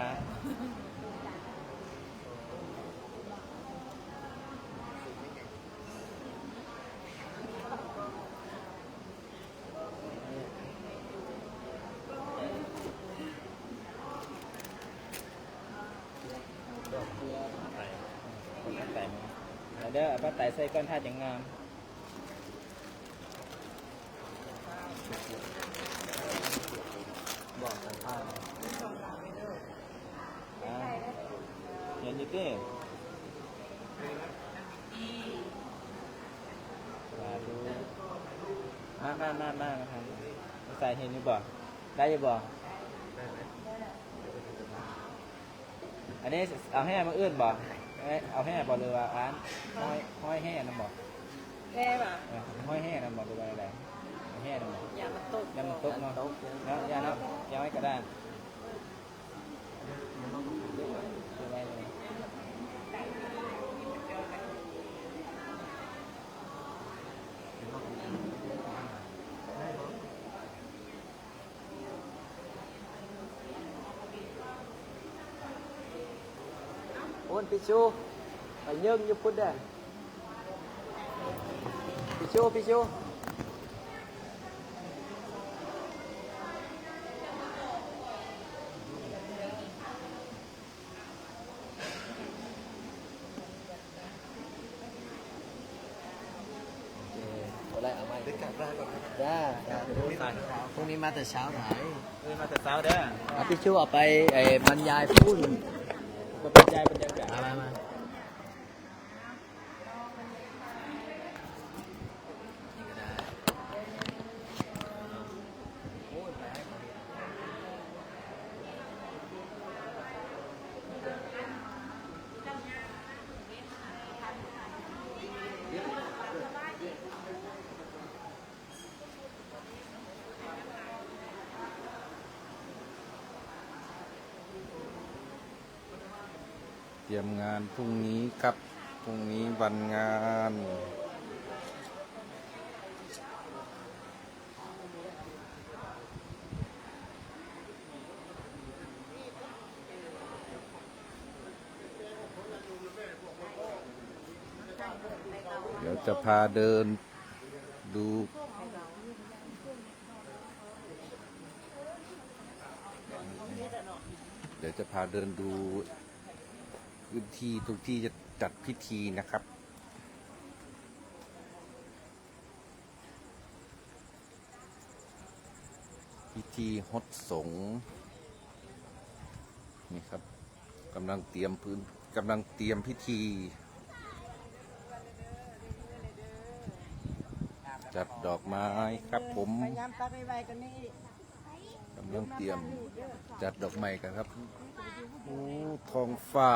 ເອົາເດີ ເອົາຜ້າໄຕໃສ່ກ່ອນ ຖ້າຈັ່ງງາມ. ອ່າ ເຫັນຢູ່ຕິ? ສາທຸ. ມາ ມາ ມາ ມາ ມາ ມາໃສ່ ເຫັນຢູ່ບໍ່? ໄດ້ຢູ່ບໍ່? ອັນນີ້ເອົາແຮ່ມື້ອື່ນບໍ່? ເອົາແຮ່ບໍ່ ຫຼືວ່າອັນ ຮ້ອຍ ຮ້ອຍແຮ່ນຳບໍ່? ແຮ່ຫວາ? ເອີ ຮ້ອຍແຮ່ນຳບໍ່ ຫຼືວ່າໃດ? ເອົາແຮ່ນຳບໍ່? ຢ້ານມັນຕົກ ຢ້ານມັນຕົກເນາະ ຢ້ານເນາະ ຢ່າໄວ້ກະດານ. ໂອ້ນ ພິຊູ ໄປເຍິງຢູ່ພຸ້ນເດີ້ ພິຊູ ພິຊູ. ໂອເຄ ບໍ່ໄດ້ເອົາໃໝ່ ໄດ້ກັບລາກ່ອນ ຈ້າ ພລຸ້ງນີ້ມາແຕ່ເຊົ້າໄດ໋ ເອີ ມາແຕ່ເຊົ້າເດີ ອາ ພິຊູ ເອົາໄປ ໄອ້ ບັນຍາຍພຸ້ນ ໄປບັນຍາຍ ບັນຍາຍ ມາ ມາ ມາ. ຕຽມງານພຸ່ງນີ້ຄັບ ພຸ່ງນີ້ວັນງານ. ດຽວຈະພາເດີນດູ ດຽວຈະພາເດີນດູພື້ນທີ່ ທຸກທີ່ຈະຈັດພິທີນະຄັບ. ພິທີຫົດສົງນີ້ຄັບ ກຳລັງຕຽມພື້ນ ກຳລັງຕຽມພິທີ ຈັດດອກໄມ້ຄັບຜົມ ພະຍາຍາມຕັດໄວໆກວ່ານີ້ ກຳລັງຕຽມຈັດດອກໄມ້ກັນຄັບ. ໂອ້ ທ້ອງຟ້າ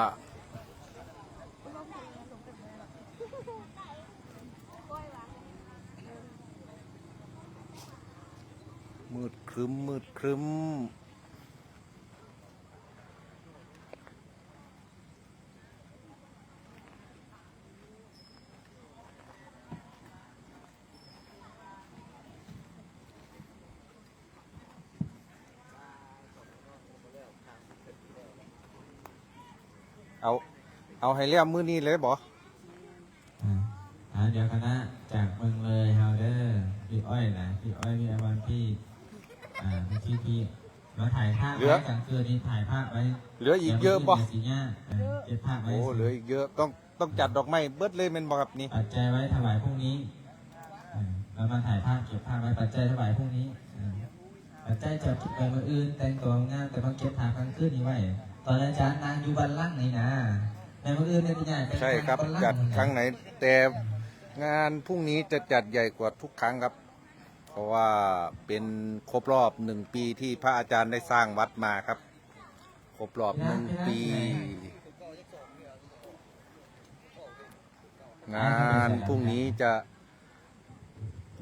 ມືດຄຶ້ມ ມືດຄຶ້ມ. ເອົາ ເອົາໃຫ້ແລ້ວມື້ນີ້ເລີຍບໍ? ອ່າ ອ່າ ດຽວຄະນະຈາກເມືອງເລີຍເຮົາເດີ ພີ່ອ້ອຍນະ ພີ່ອ້ອຍ ພີ່ອາວັນ ພີ່ ອ່າ ພີ່ ພີ່ ມາຖ່າຍພາບໄວ້ ກາງຄືນນີ້ຖ່າຍພາບໄວ້ ເຫຼືອອີກເຍອະບໍ? ດຽວມື້ອື່ນກໍຊິຍາກ ເອີ ເກັບພາບໄວ້ ໂອ້ ເຫຼືອອີກເຍອະ ຕ້ອງ ຕ້ອງຈັດດອກໄມ້ເບິດເລີຍແມ່ນບໍ່ຄັບນີ້? ປັດໄຈໄວ້ຖວາຍພຸ່ງນີ້ ເອີ ແລ້ວມາຖ່າຍພາບເກັບພາບໄວ້ ປັດໄຈຖວາຍພຸ່ງນີ້ ເອີ ປັດໄຈຈະເກັບໄປມື້ອື່ນ ແຕ່ງຕົວງາມ ແຕ່ມາເກັບພາບກາງຄືນນີ້ໄວ້ ຕອນອາຈານນັ່ງຢູ່ບັນລັງນີ້ນາ ແຕ່ມື້ອື່ນນີ້ຈະຍ້າຍໄປ ໃຊ່ຄັບ ຈັດຄັ້ງໃນ ແຕ່ງານພຸ່ງນີ້ຈະຈັດໃຫຍ່ກວ່າທຸກຄັ້ງຄັບ ເພາະວ່າເປັນຄົບຮອບໜຶ່ງປີທີ່ພະອາຈານໄດ້ສ້າງວັດມາຄັບ ຄົບຮອບໜຶ່ງປີ. ງານພວกนี้จะ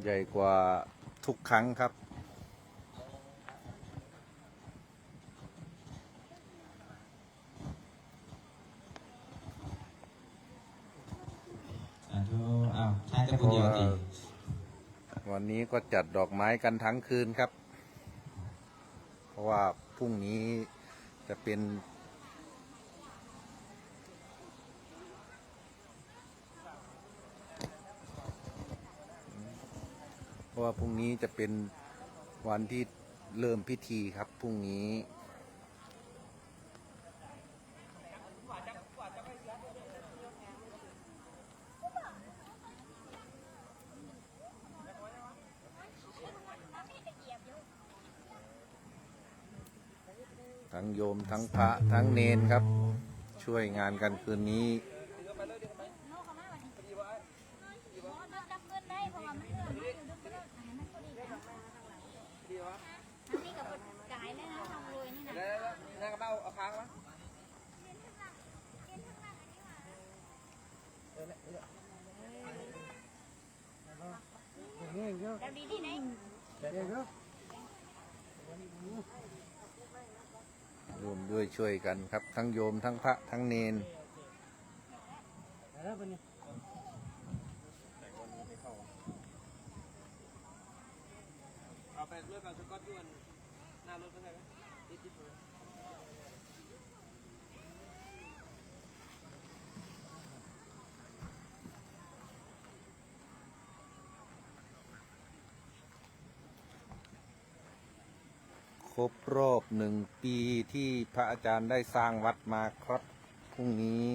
ใหญ่กว่าทุกครั้งครับ. สาธุ อ้าว ท่านเจ้าคุณโยติ วันนี้ก็จัดดอกไม้กันทั้งคืนครับ เพราะว่าพรุ่งนี้จะเป็น เพราะว่าพรุ่งนี้จะเป็นวันที่เริ่มพิธีครับ พรุ่งนี้ ทั้งโยม ทั้งพระ ทั้งเณรครับ ช่วยงานกันคืนนี้ ร่วมด้วยช่วยกันครับ ทั้งโยม ทั้งพระ ทั้งเณร เอาไปด้วยกันสก๊อตยวนหน้ารถก็ได้ไหม ติดๆ ครบรอบหนึ่งปีที่พระอาจารย์ได้สร้างวัดมาครับ พรุ่งนี้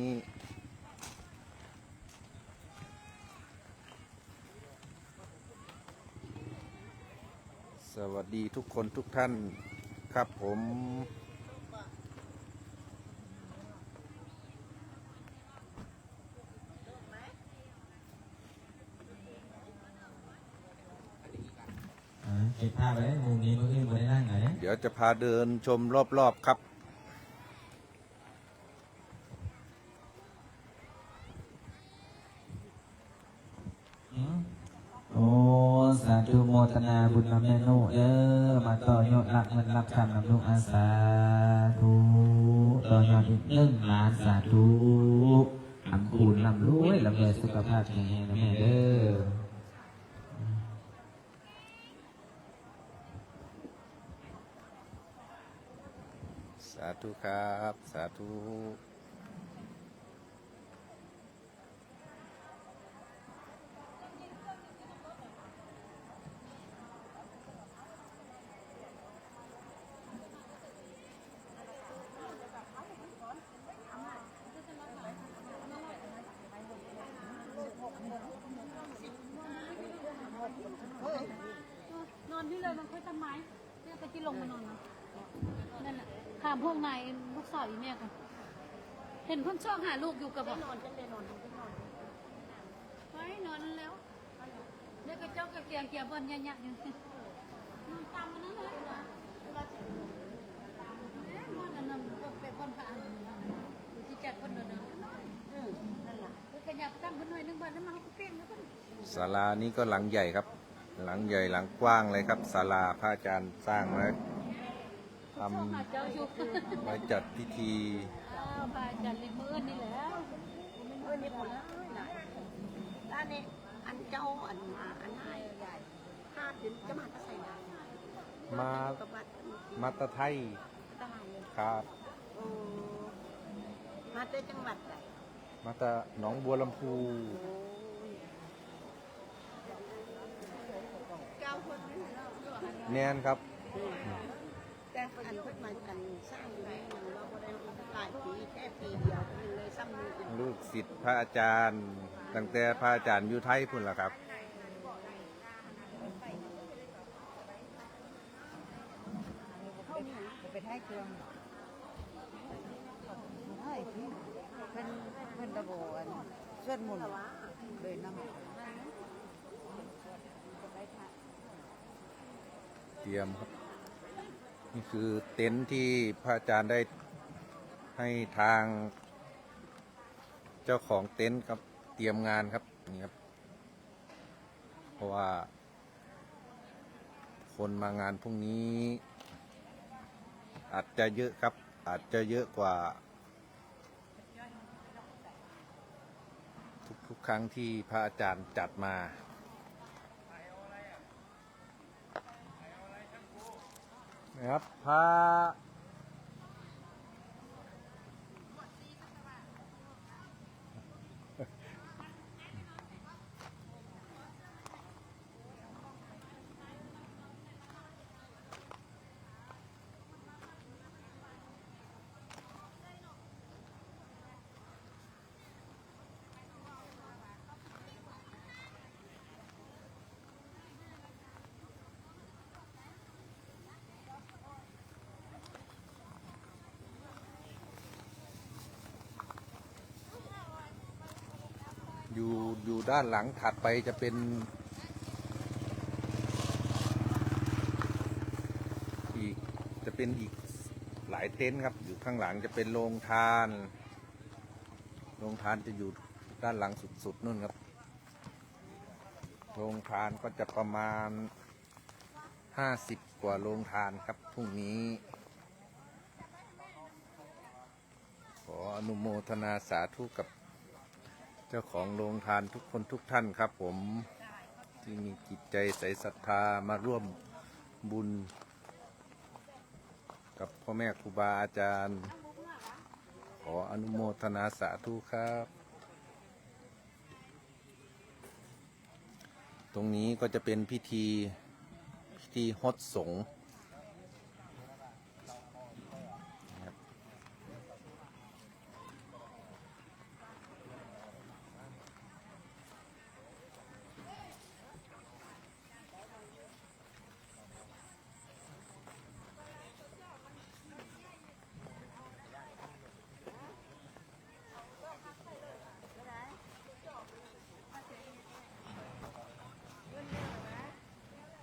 สวัสดีทุกคนทุกท่านครับผม อ่า เก็บภาพไว้ มุมนี้มื้ออื่นบ่ได้นั่งแล้วเด้ เดี๋ยวจะพาเดินชมรอบๆ ครับ โอ้ สาธุโมทนาบุญนำแม่นุเด้อ มาต่อยอดรับเงินรับคำนำลูกอา สาธุ ต่อยอดอีกหนึ่งล้าน สาธุ ร่ำคูณร่ำรวย ร่ำรวยสุขภาพแข็งแรงนะแม่เด้อ สาธุครับ สาธุ นอนนี่เลย มันค่อยทำไม เนี่ย ตะกี้ลงมานอนนะ นั่นน่ะ ถามห้องนาย ลูกสาวอีแม่ก่อน เห็นเพิ่นซอกหาลูกอยู่กับบ่ นอนจังได๋นอน นอน ไว้นอนนั่นแล้ว เดี๋ยวก็เจ้าก็เกียงเกียงบ่อนยะๆ อยู่ นอนตามมันนั่นเลย เอ๊ะ นอนอันนั้น บ่อนไปบ่อนพระอันนั้น อยู่ที่จัดเพิ่นนั่นน่ะ เออ นั่นล่ะ เพิ่นขยับตั้งเพิ่นหน่อยนึง บ่อนนั้นมาเฮาก็เปลี่ยนแล้วเพิ่น ศาลานี้ก็หลังใหญ่ครับ หลังใหญ่หลังกว้างเลยครับ ศาลาพระอาจารย์สร้างไว้ ทำไว้จัดพิธี ອ້າວ ພະອາຈານລິມມື້ນີ້ແຫຼະ ມື້ນີ້ພຸ້ນຫຼາຍໆ ແລ້ວນີ້ ອັນເຈົ້າ ອັນ ອັນໃຫ້ ພາບເປັນຈະມາແຕ່ໃສນະ? ມາ ມາແຕ່ໄທ ແຕ່ໄທ ຄັບ ໂອ້ ມາແຕ່ຈັງຫວັດໃດ? ມາແຕ່ໜອງບົວລຳພູ. ໂອ້ຍ ເຈົ້າຄົນນີ້ເນາະ. ແມ່ນຄັບ. ແຕ່ອັນເພິ່ນມາ ອັນສ້າງຢູ່ນີ້ຍັງວ່າບໍ່ໄດ້ຫຼາຍປີ ແຄ່ປີດຽວ ຍັງໄດ້ຊ່ຳນີ້. ລູກສິດພະອາຈານ ຕັ້ງແຕ່ພະອາຈານຢູ່ໄທພຸ້ນລະຄັບ. ເຂົານີ້ໄປຖ່າຍເຄື່ອງ ເພິ່ນ ເພິ່ນລະບໍ່ ອັນ ສວດມົນເລີຍນຳ. ຕຽມ ນີ້ຄືເຕັນທີ່ພະອາຈານໄດ້ໃຫ້ທາງເຈົ້າຂອງເຕັນຄັບ ຕຽມງານຄັບ ນີ້ຄັບ. ເພາະວ່າຄົນມາງານພວກນີ້ອາດຈະເຍອະຄັບ ອາດຈະເຍອະກວ່າທຸກໆຄັ້ງທີ່ພະອາຈານຈັດມາ. ນະຄັບ ພະ ຢູ່ ຢູ່ດ້ານຫຼັງຖັດໄປຈະເປັນອີກ ຈະເປັນອີກຫຼາຍເຕັນຄັບ. ຢູ່ຂ້າງຫຼັງຈະເປັນໂຮງທານ ໂຮງທານຈະຢູ່ດ້ານຫຼັງສຸດໆ ນັ້ນຄັບ. ໂຮງທານກໍຈະປະມານຫ້າສິບກວ່າໂຮງທານຄັບ ພວກນີ້. ຂໍອະນຸໂມທະນາສາທຸກັບເຈົ້າຂອງໂຮງທານທຸກຄົນທຸກທ່ານຄັບຜົມ ທີ່ມີຈິດໃຈໃສສັດທາມາຮ່ວມບຸນກັບພໍ່ແມ່ຄູບາອາຈານ. ຂໍອະນຸໂມທະນາສາທຸຄັບ. ตรงนี้ก็จะเป็นพิธี พิธีฮดสงฆ์นะครับ.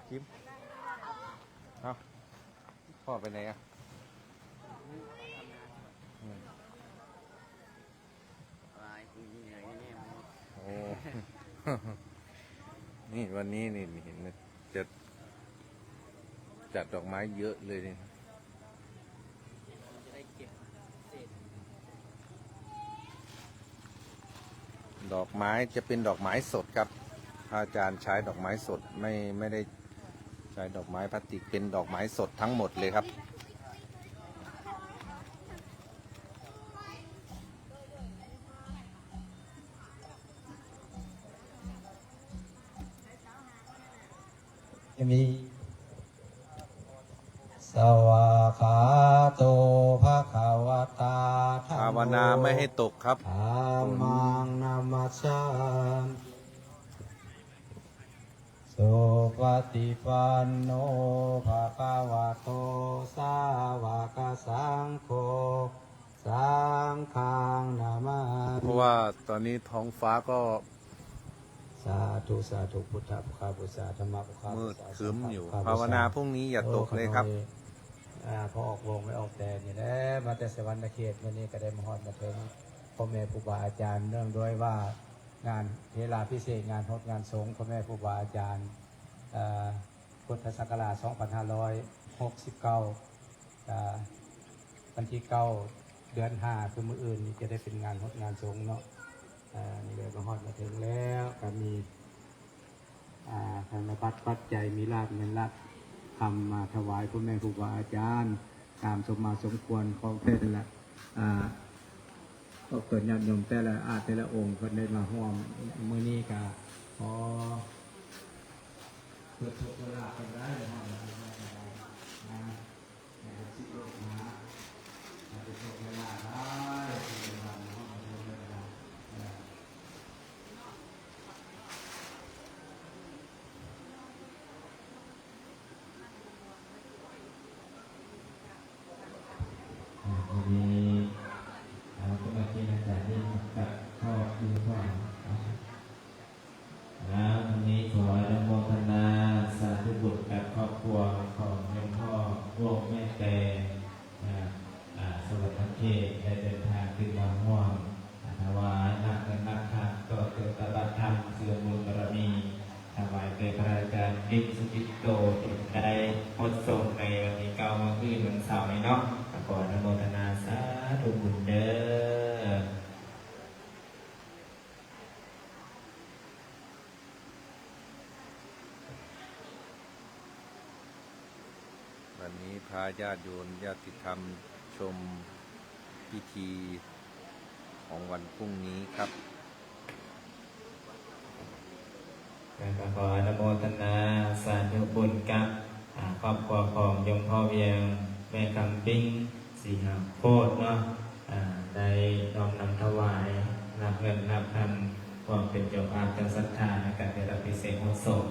คิม เอ้า พ่อไปไหนอ่ะ? อืม โอ้ นี่วันนี้นี่เห็นไหม จะจัดดอกไม้เยอะเลยนี่ ดอกไม้จะเป็นดอกไม้สดครับ พระอาจารย์ใช้ดอกไม้สด ไม่ ไม่ได้ใช้ดอกไม้พลาสติก เป็นดอกไม้สดทั้งหมดเลยครับ. ຈະມີ ສະວາກຂາໂຕ ພະຄະວະຕາ ທຳໂມ ພາວະນາໄມ່ໃຫ້ຕົກຄັບ ທຳມັງນະມັດສາມິ ສຸປະຕິປັນໂນ ພະຄະວະໂຕ ສາວະກະສັງໂຄ ສັງຄັງນະມາມິ ເພາະວ່າຕອນນີ້ທ້ອງຟ້າກໍ ສາທຸ ສາທຸ ພຸດທະພຸດຄາບູຊາ ທຳມະພຸດຄາບູຊາ ມືດຄຶ້ມຢູ່ ສັງຄະພຸດຄາບູຊາ ພາວະນາພວກນີ້ຢ່າຕົກເລີຍຄັບ. ໂອ້ ຂ້ານ້ອຍ ອາ ພໍອອກໂຮງໄປອອກແຕ່ນີ້ແຫຼະ ມາແຕ່ສະຫວັນນະເຂດ ມື້ນີ້ກໍໄດ້ມາຮອດມາເຖິງພໍ່ແມ່ຄູບາອາຈານ ເນື່ອງດ້ວຍວ່າງານເທລາພິເສກ ງານຫົດງານສົງ ພໍ່ແມ່ຄູບາອາຈານ ອາ ພຸດທະສັກກະລາດສອງພັນຫ້າຮ້ອຍຫົກສິບເກົ້າ ກະວັນທີເກົ້າ ເດືອນຫ້າ ຄືມື້ອື່ນນີ້ຈະໄດ້ເປັນງານຫົດງານສົງເນາະ. ອາ ນີ້ກໍມາຮອດມາເຖິງແລ້ວ ກໍມີ ອາ ທະນະບັດປັດໄຈ ມີລາບເງິນລາບຄຳມາຖວາຍພໍ່ແມ່ຄູບາອາຈານ ຕາມສົມມາສົມຄວນຂອງເພິ່ນລະ ອາ ຂອບຄຸນຍາດໂຍມແຕ່ລະອາດແຕ່ລະອົງ ເພິ່ນໄດ້ມາຮ່ວມມື້ນີ້ ກະຂໍເພິ່ນໂຊກເພິ່ນລາບເພິ່ນໄດ້ເນາະ ໃຫ້ລູກສິດລູກຫາ ໃຫ້ໂຊກໃຫ້ລາບຫຼາຍ ເພິ່ນວ່າເນາະ ເພິ່ນວ່າເນາະ. ອ່າ ວັນນີ້ ອ່າ ສະມາຊິກອາຈານໄດ້ກັບຄອບຄົວ ອ່າ ວັນນີ້ຂໍອະນຸໂມທະນາສາທຸບຸນກັບຄອບຄົວຂອງໂຍມພໍ່ວົງແມ່ແຕງ ຈາກ ອ່າ ສະຫວັນນະເຂດ ໄດ້ເດີນທາງຂຶ້ນມາຮ່ວມ ອ່າ ຖວາຍນ້ຳເງິນນ້ຳຄຳຕໍ່ເຕີມຕະບັດທຳ ເສີມບຸນບາລະມີ ຖວາຍແດ່ພະອາຈານລິນສຸກິດໂຕ ທີ່ໄດ້ຫົດສົງໃນວັນທີເກົ້າ ມື້ອື່ນວັນເສົານີ້ເນາະ ກໍຂໍອະນຸໂມທະນາສາທຸບຸນເດີ. ວັນນີ້ພາຍາດໂຍມຍາດຕິທຳຊົມພິທີຂອງວັນພລຸ່ງນີ້ຄັບ ແລ້ວກໍຂໍອະນຸໂມທະນາສາທຸບຸນກັບ ອ່າ ຄອບຄົວຂອງໂຍມພໍ່ວຽງ ແມ່ຄຳປິງ ສີຫາໂພດເນາະ ອ່າ ໄດ້ນ້ອມນຳຖວາຍນ້ຳເງິນນ້ຳຄຳ ຮ່ວມເປັນເຈົ້າພາບເຈົ້າສັດທາໃນການເປັນອະພິເສກຫົດສົງ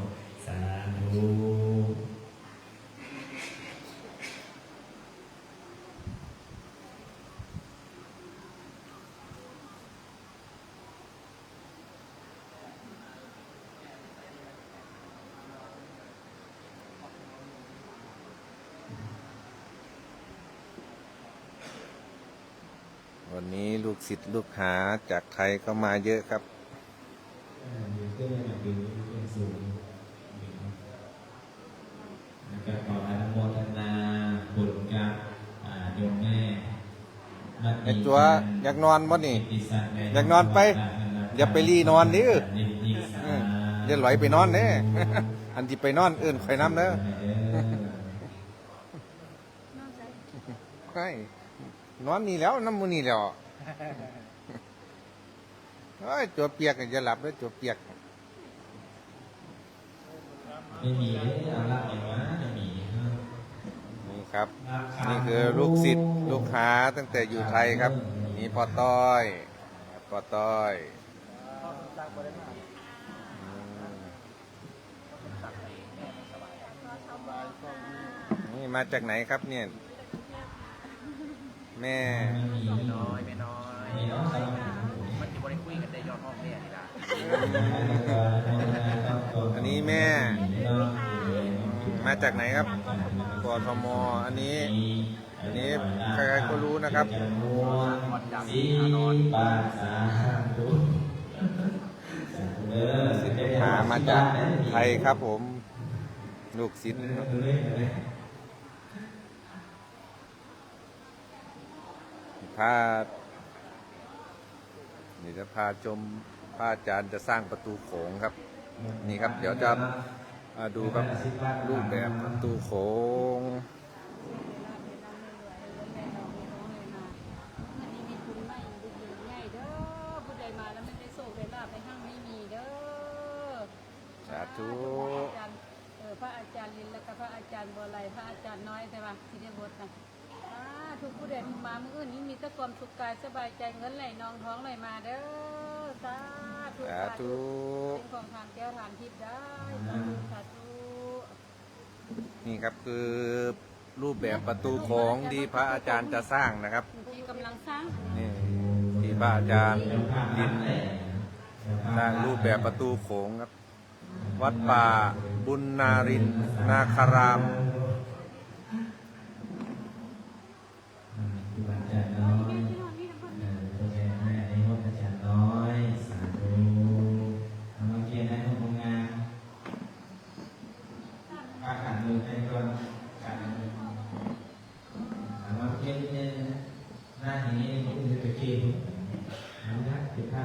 ສາທຸ. ວັນນີ້ລູກສິດລູກຫາຈາກໄທກໍມາເຍອະຄັບ. ແລ້ວກໍຂໍອະນຸໂມທະນາບຸນກັບ ອ່າ ໂຍມແມ່ ແມ່ຕົວ ຢາກນອນບໍ່ນີ້? ຢາກນອນໄປ ຢ່າໄປຫຼີ່ນອນເດີ ເອີ ຢ່າຫຼອຍໄປນອນເດີ ອັນຊິໄປນອນເອີ້ນຂ້ອຍນຳເດີ. ນອນໃສ? ໃຫ້ນອນນີ້ແຫຼ້ວ ນຳໝູ່ນີ້ແຫຼ້ວ. ເອີຍ ຕົວປຽກ ຢ່າຫຼັບເດີ ຕົວປຽກ. ໄມ່ມີເດີ ເອົາລາບໄປມາ ໄມ່ມີເດີ. ນີ້ຄັບ ນີ້ຄືລູກສິດລູກຫາຕັ້ງແຕ່ຢູ່ໄທຄັບ. ນີ້ພໍ່ຕ້ອຍ ພໍ່ຕ້ອຍ ອືມ. ນີ້ມາຈາກໄຫນຄັບເນີ້ຍ? ແມ່ນ້ອຍ ແມ່ນ້ອຍ ມັນຊິບໍ່ໄດ້ຄຸຍກັນໄດ້ ຍ້ອນຮ້ອງແມ່ນີ້ລະ. ອັນນີ້ແມ່ ມາຈາກໄຫນຄັບ? ກທມ. ອັນນີ້ ອັນນີ້ໃຄໆກໍຮູ້ນະຄັບ ສິດລູກຫາມາຈາກໄທຄັບຜົມ. ລູກສິດ ພາ ນີ້ຈະພາຊົມ ພະອາຈານຈະສ້າງປະຕູໂຂງຄັບ. ນີ້ຄັບ ດຽວຈະ ອ່າ ດູແບບ ຮູບແບບປະຕູໂຂງ. ສາທຸ ພະອາຈານ ເອີ ພະອາຈານລິນ ແລ້ວກໍພະອາຈານບົວໄຫຼ ພະອາຈານນ້ອຍ ແຕ່ວ່າຊິໄດ້ບົດນະ. ສາທຸ ຜູ້ໃດມາມື້ອື່ນນີ້ມີແຕ່ຄວາມສຸກກາຍສະບາຍໃຈ ເງິນໄຫຼນອງທອງໄຫຼມາເດີ. ສາທຸ ສາທຸ ເປັນຂອງທານແກ້ວທານທິບໄດ້. ສາທຸ ສາທຸ. ນີ້ຄັບ ຄືຮູບແບບປະຕູໂຂງທີ່ພະອາຈານຈະສ້າງນະຄັບ. ທີ່ກຳລັງສ້າງ ນີ້ ທີ່ພະອາຈານດິນສ້າງຮູບແບບປະຕູໂຂງຄັບ. ວັດປ່າບຸນນາລິນນາຄາຣາມ. ອ່າ ຄູບາອາຈານນ້ອຍ ເອີ ພໍ່ແມ່ແມ່ໃນຫ້ອງອາຈານນ້ອຍ. ສາທຸ. ເອົາມາຂຽນໃຫ້ຫ້ອງງາມ ປະກັນມືໃຫ້ກ່ອນ ກັນມື ເອົາມາຂຽນໃຫ້ແນ່ນະ ໜ້ານີ້ບໍ່ໄດ້ໄປເກະ ເອົາມາເກັບຜ້າ.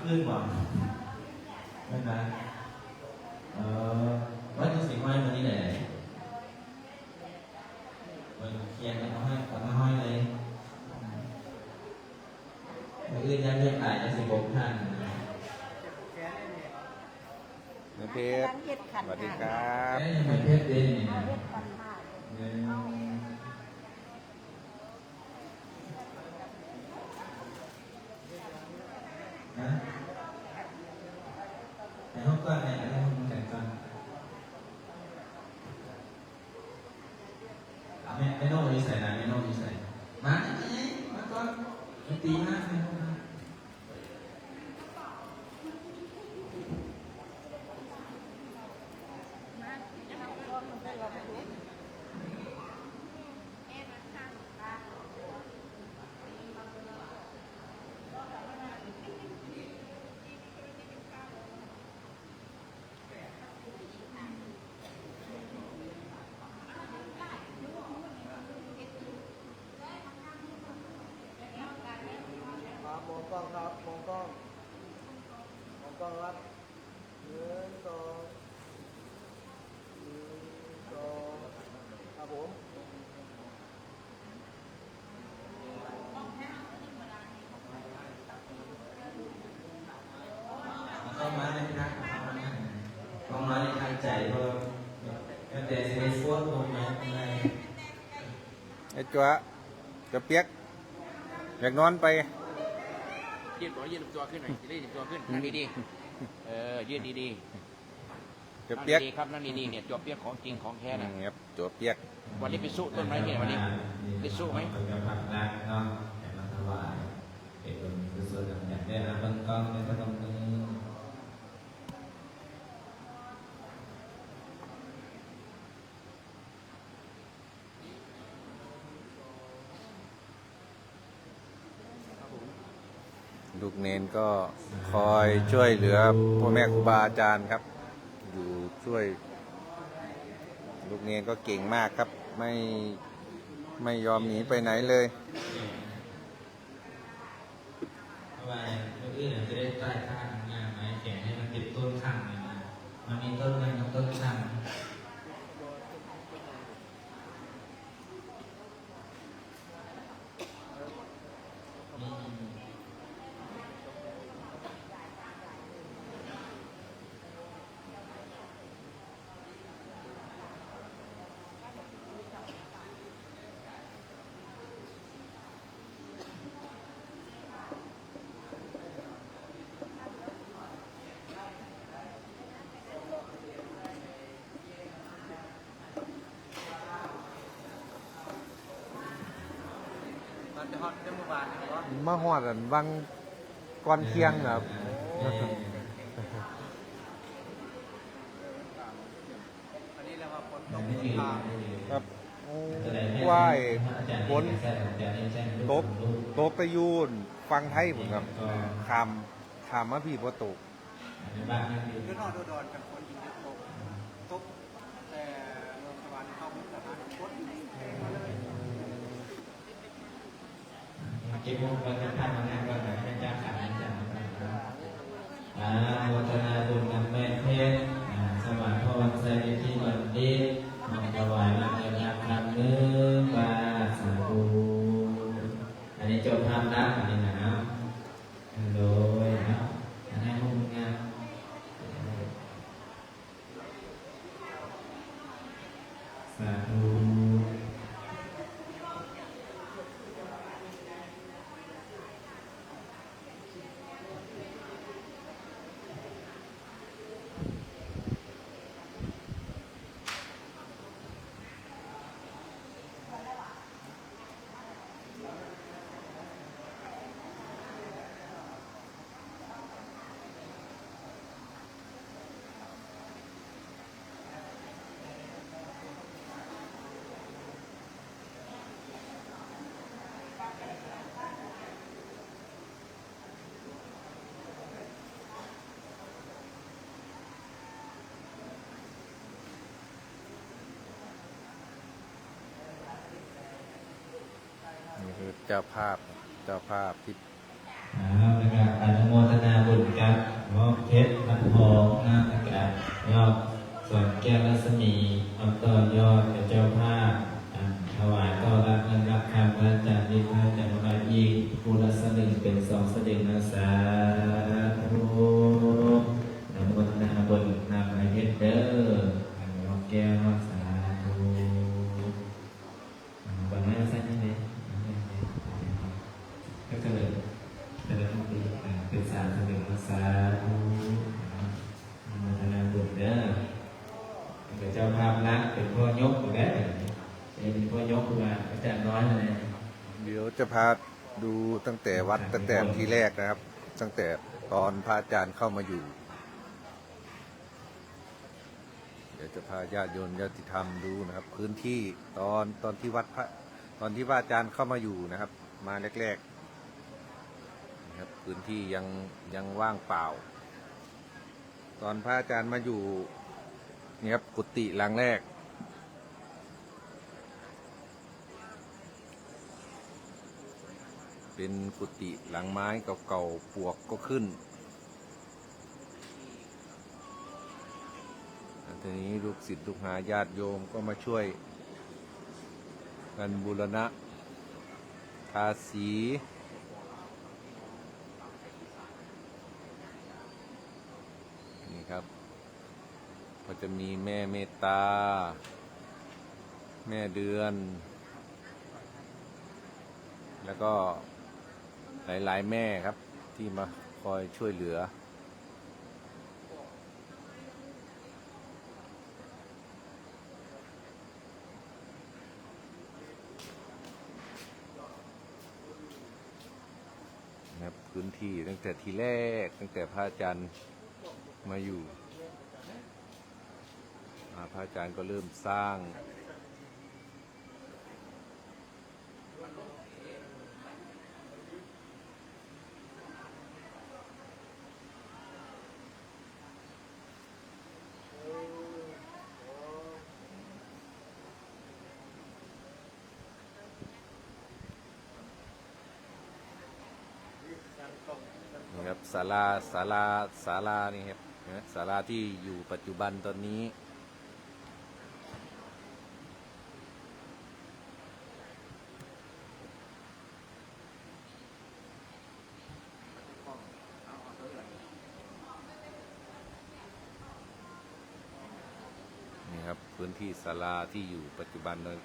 ອື່ນບໍ່? ແມ່ນນະ? ເອີ ວ່າຈະຊິຫ້ອຍມື້ນີ້ແຫຼະ ເບິ່ງຂຽນແລ້ວກໍຫ້ອຍ ແລ້ວກໍຫ້ອຍເລີຍ. ມື້ອື່ນຢ້ານເຮັດຫຼາຍຈະຊິບົກທ່ານ. ແມ່ເພັດ ກຳລັງເຮັດຂັນ ສະຫວັດດີຄັບ. ເອີຍ ແມ່ເພັດເດ້ນີ້ນະ. ເຮັດຂັນໝາກ ເອີ ຮະ? ໃຫ້ເຮົາກ່ອນແມ່ ໃຫ້ເຮົາກັນກ່ອນ. ແມ່ ແມ່ນ້ອງຢູ່ໃສນະ? ແມ່ນ້ອງຢູ່ໃສ? ມາ ມາກ່ອນ ມາຕີມາ ແມ່ນ້ອງມາ. ครับ มองกล้องครับ มองกล้อง มองกล้องครับ หนึ่ง สอง หนึ่ง สอง ครับผม. ຕ້ອງມາໃນທາງ ຕ້ອງມາໃນທາງໃຈ ເພາະວ່າແຕ່ຊິໄດ້ໂພສລົງມາໄດ້. ໄອ້ຈົວະ ຈະປຽກ ຢາກນອນໄປ. ຢືດບໍ່? ຢືດຕົວຂຶ້ນໜ້ອຍ ຊິໄດ້ຢືດຕົວຂຶ້ນ. ນັ່ງດີໆ ເອີ ຢືດດີໆ. ຈວບປຽກ ນັ່ງດີໆ ຄັບ ນັ່ງດີໆ ເນຍ ຈວບປຽກຂອງຈິງຂອງແທ້ນະ. ອືມ ຄັບ ຈວບປຽກ. ວັນນີ້ໄປຊຸຕົ້ນໄມ້ເນຍ ວັນນີ້ໄປຊຸໄໝ? ເປັນບຸນກຸສົນນຳກັນເດີນະ ເບິ່ງກ້ອງເດີ ພະນົມມື. ລູກເນນກໍຄອຍຊ່ວຍເຫຼືອພໍ່ແມ່ຄູບາອາຈານຄັບ ຢູ່ຊ່ວຍ ລູກເນນກໍເກັ່ງມາກຄັບ ໄມ່ ໄມ່ຍອມໜີໄປໄຫນເລີຍ. ເພາະວ່າມື້ອື່ນອາດຈະໄດ້ປ້າຍຜ້າງາມໆມາໃຫ້ແຂວນ ໃຫ້ມັນເປັນຕົ້ນຂັງນະ ມັນມີຕົ້ນນັ້ນກັບຕົ້ນຂັງ. ມາຮອດແຕ່ມື້ວານນີ້ບໍ? ມາຮອດອັນຫວ່າງກ່ອນທ່ຽງນະ. ອັນນີ້ແຫຼະວ່າຝົນຕົກ ຄັບ. ໂອ້ ວ່າຍ ຝົນຕົກ ຕົກແຕ່ຢູ່ຝັ່ງໄທພຸ້ນຄັບ ຂ້າມ ຂ້າມມາພີ້ບໍ່ຕົກ. ຢູ່ນອກອຸດອນກັນຝົນເຢາະຕົກ ຕົກແຕ່ເມືອງສະຫວັນເຂົ້າມຸກດາຫານຝົນແຮງມາເລີຍ. ເກັບຂອງໄວ້ກັບທ່ານນະ ກ່ອນນະ ຈາກສາມ ອາ ໂມທະນາບຸນນຳແມ່ເພັດ ອາ ສະຫວ່ານພອນໄຊນິທິບັນດິດ ມອບຖວາຍນຳເງິນນຳຄຳໜຶ່ງບາດ. ສາທຸ. ອັນນີ້ເຈົ້າພາບລັບ ອັນນີ້ນະເນາະ. ໂດຍເນາະ ອັນໃຫ້ຮູບງາມ. ສາທຸ. ນີ້ຄືເຈົ້າພາບ ເຈົ້າພາບທີ່ ເອົາລະ ອະນຸໂມທະນາບຸນກັ ທອງນາມກະຍອດສອນແກ້ວລັດສະໝີ ມາຕໍ່ຍອດເປັນເຈົ້າພາບ ອັນຖວາຍຕໍ່ຮັບເງິນຮັບຄຳ ພະອາຈານວິດ ພະອາຈານວາອີກ ຜູ້ລະສະລຶງເປັນສອງສະລຶງນະ ສາທຸ ອະນຸໂມທະນາບຸນນຳໃຫ້ເຮັດເດີ ອັນຍອດແກ້ວເນາະ ສາທຸ. ອ່າ ບັດນີ້ໃສ່ນີ້ເດ້ ເປັນສາມສະເປັນພາສາ ອະນຸໂມທະນາບຸນເດີ ເປັນເຈົ້າພາບຫຼັກ ເປັນພໍ່ຍົກແລ້ວ ເປັນພໍ່ຍົກ ຄືວ່າອາຈານນ້ອຍນັ້ນແຫຼະ. ດຽວຈະພາດູຕັ້ງແຕ່ວັດ ຕັ້ງແຕ່ທີແລກນະຄັບ ຕັ້ງແຕ່ຕອນພະອາຈານເຂົ້າມາຢູ່ ດຽວຈະພາຍາດໂຍມຍາດຕິທຳດູນະຄັບ ພື້ນທີ່ຕອນ ຕອນທີ່ວັດພະ ຕອນທີ່ພະອາຈານເຂົ້າມາຢູ່ນະຄັບ ມາແລກໆ ນະຄັບ ພື້ນທີ່ຍັງ ຍັງວ່າງເປົ່າ. ຕອນພະອາຈານມາຢູ່ ນີ້ຄັບ ກຸຕິຫຼັງແລກ ເປັນກຸຕິຫຼັງໄມ້ເກົ່າໆ ປວກກໍຂຶ້ນ. ແລ້ວທີນີ້ລູກສິດລູກຫາຍາດໂຍມກໍມາຊ່ວຍກັນບູລະນະທາສີ ນີ້ຄັບ ກໍຈະມີແມ່ເມດຕາ ແມ່ເດືອນ ແລ້ວກໍຫຼາຍໆແມ່ຄັບ ທີ່ມາຄອຍຊ່ວຍເຫຼືອ. ນະຄັບ ພື້ນທີ່ຕັ້ງແຕ່ທີແລກ ຕັ້ງແຕ່ພະອາຈານມາຢູ່ ອາ ພະອາຈານກໍເລີ່ມສ້າງ ນີ້ຄັບ ສາລາ ສາລາ ສາລານີ້ຄັບ ສາລາທີ່ຢູ່ປັດຈຸບັນຕອນນີ້. ນີ້ຄັບ ພື້ນທີ່ສາລາທີ່ຢູ່ປັດຈຸບັນເນາະ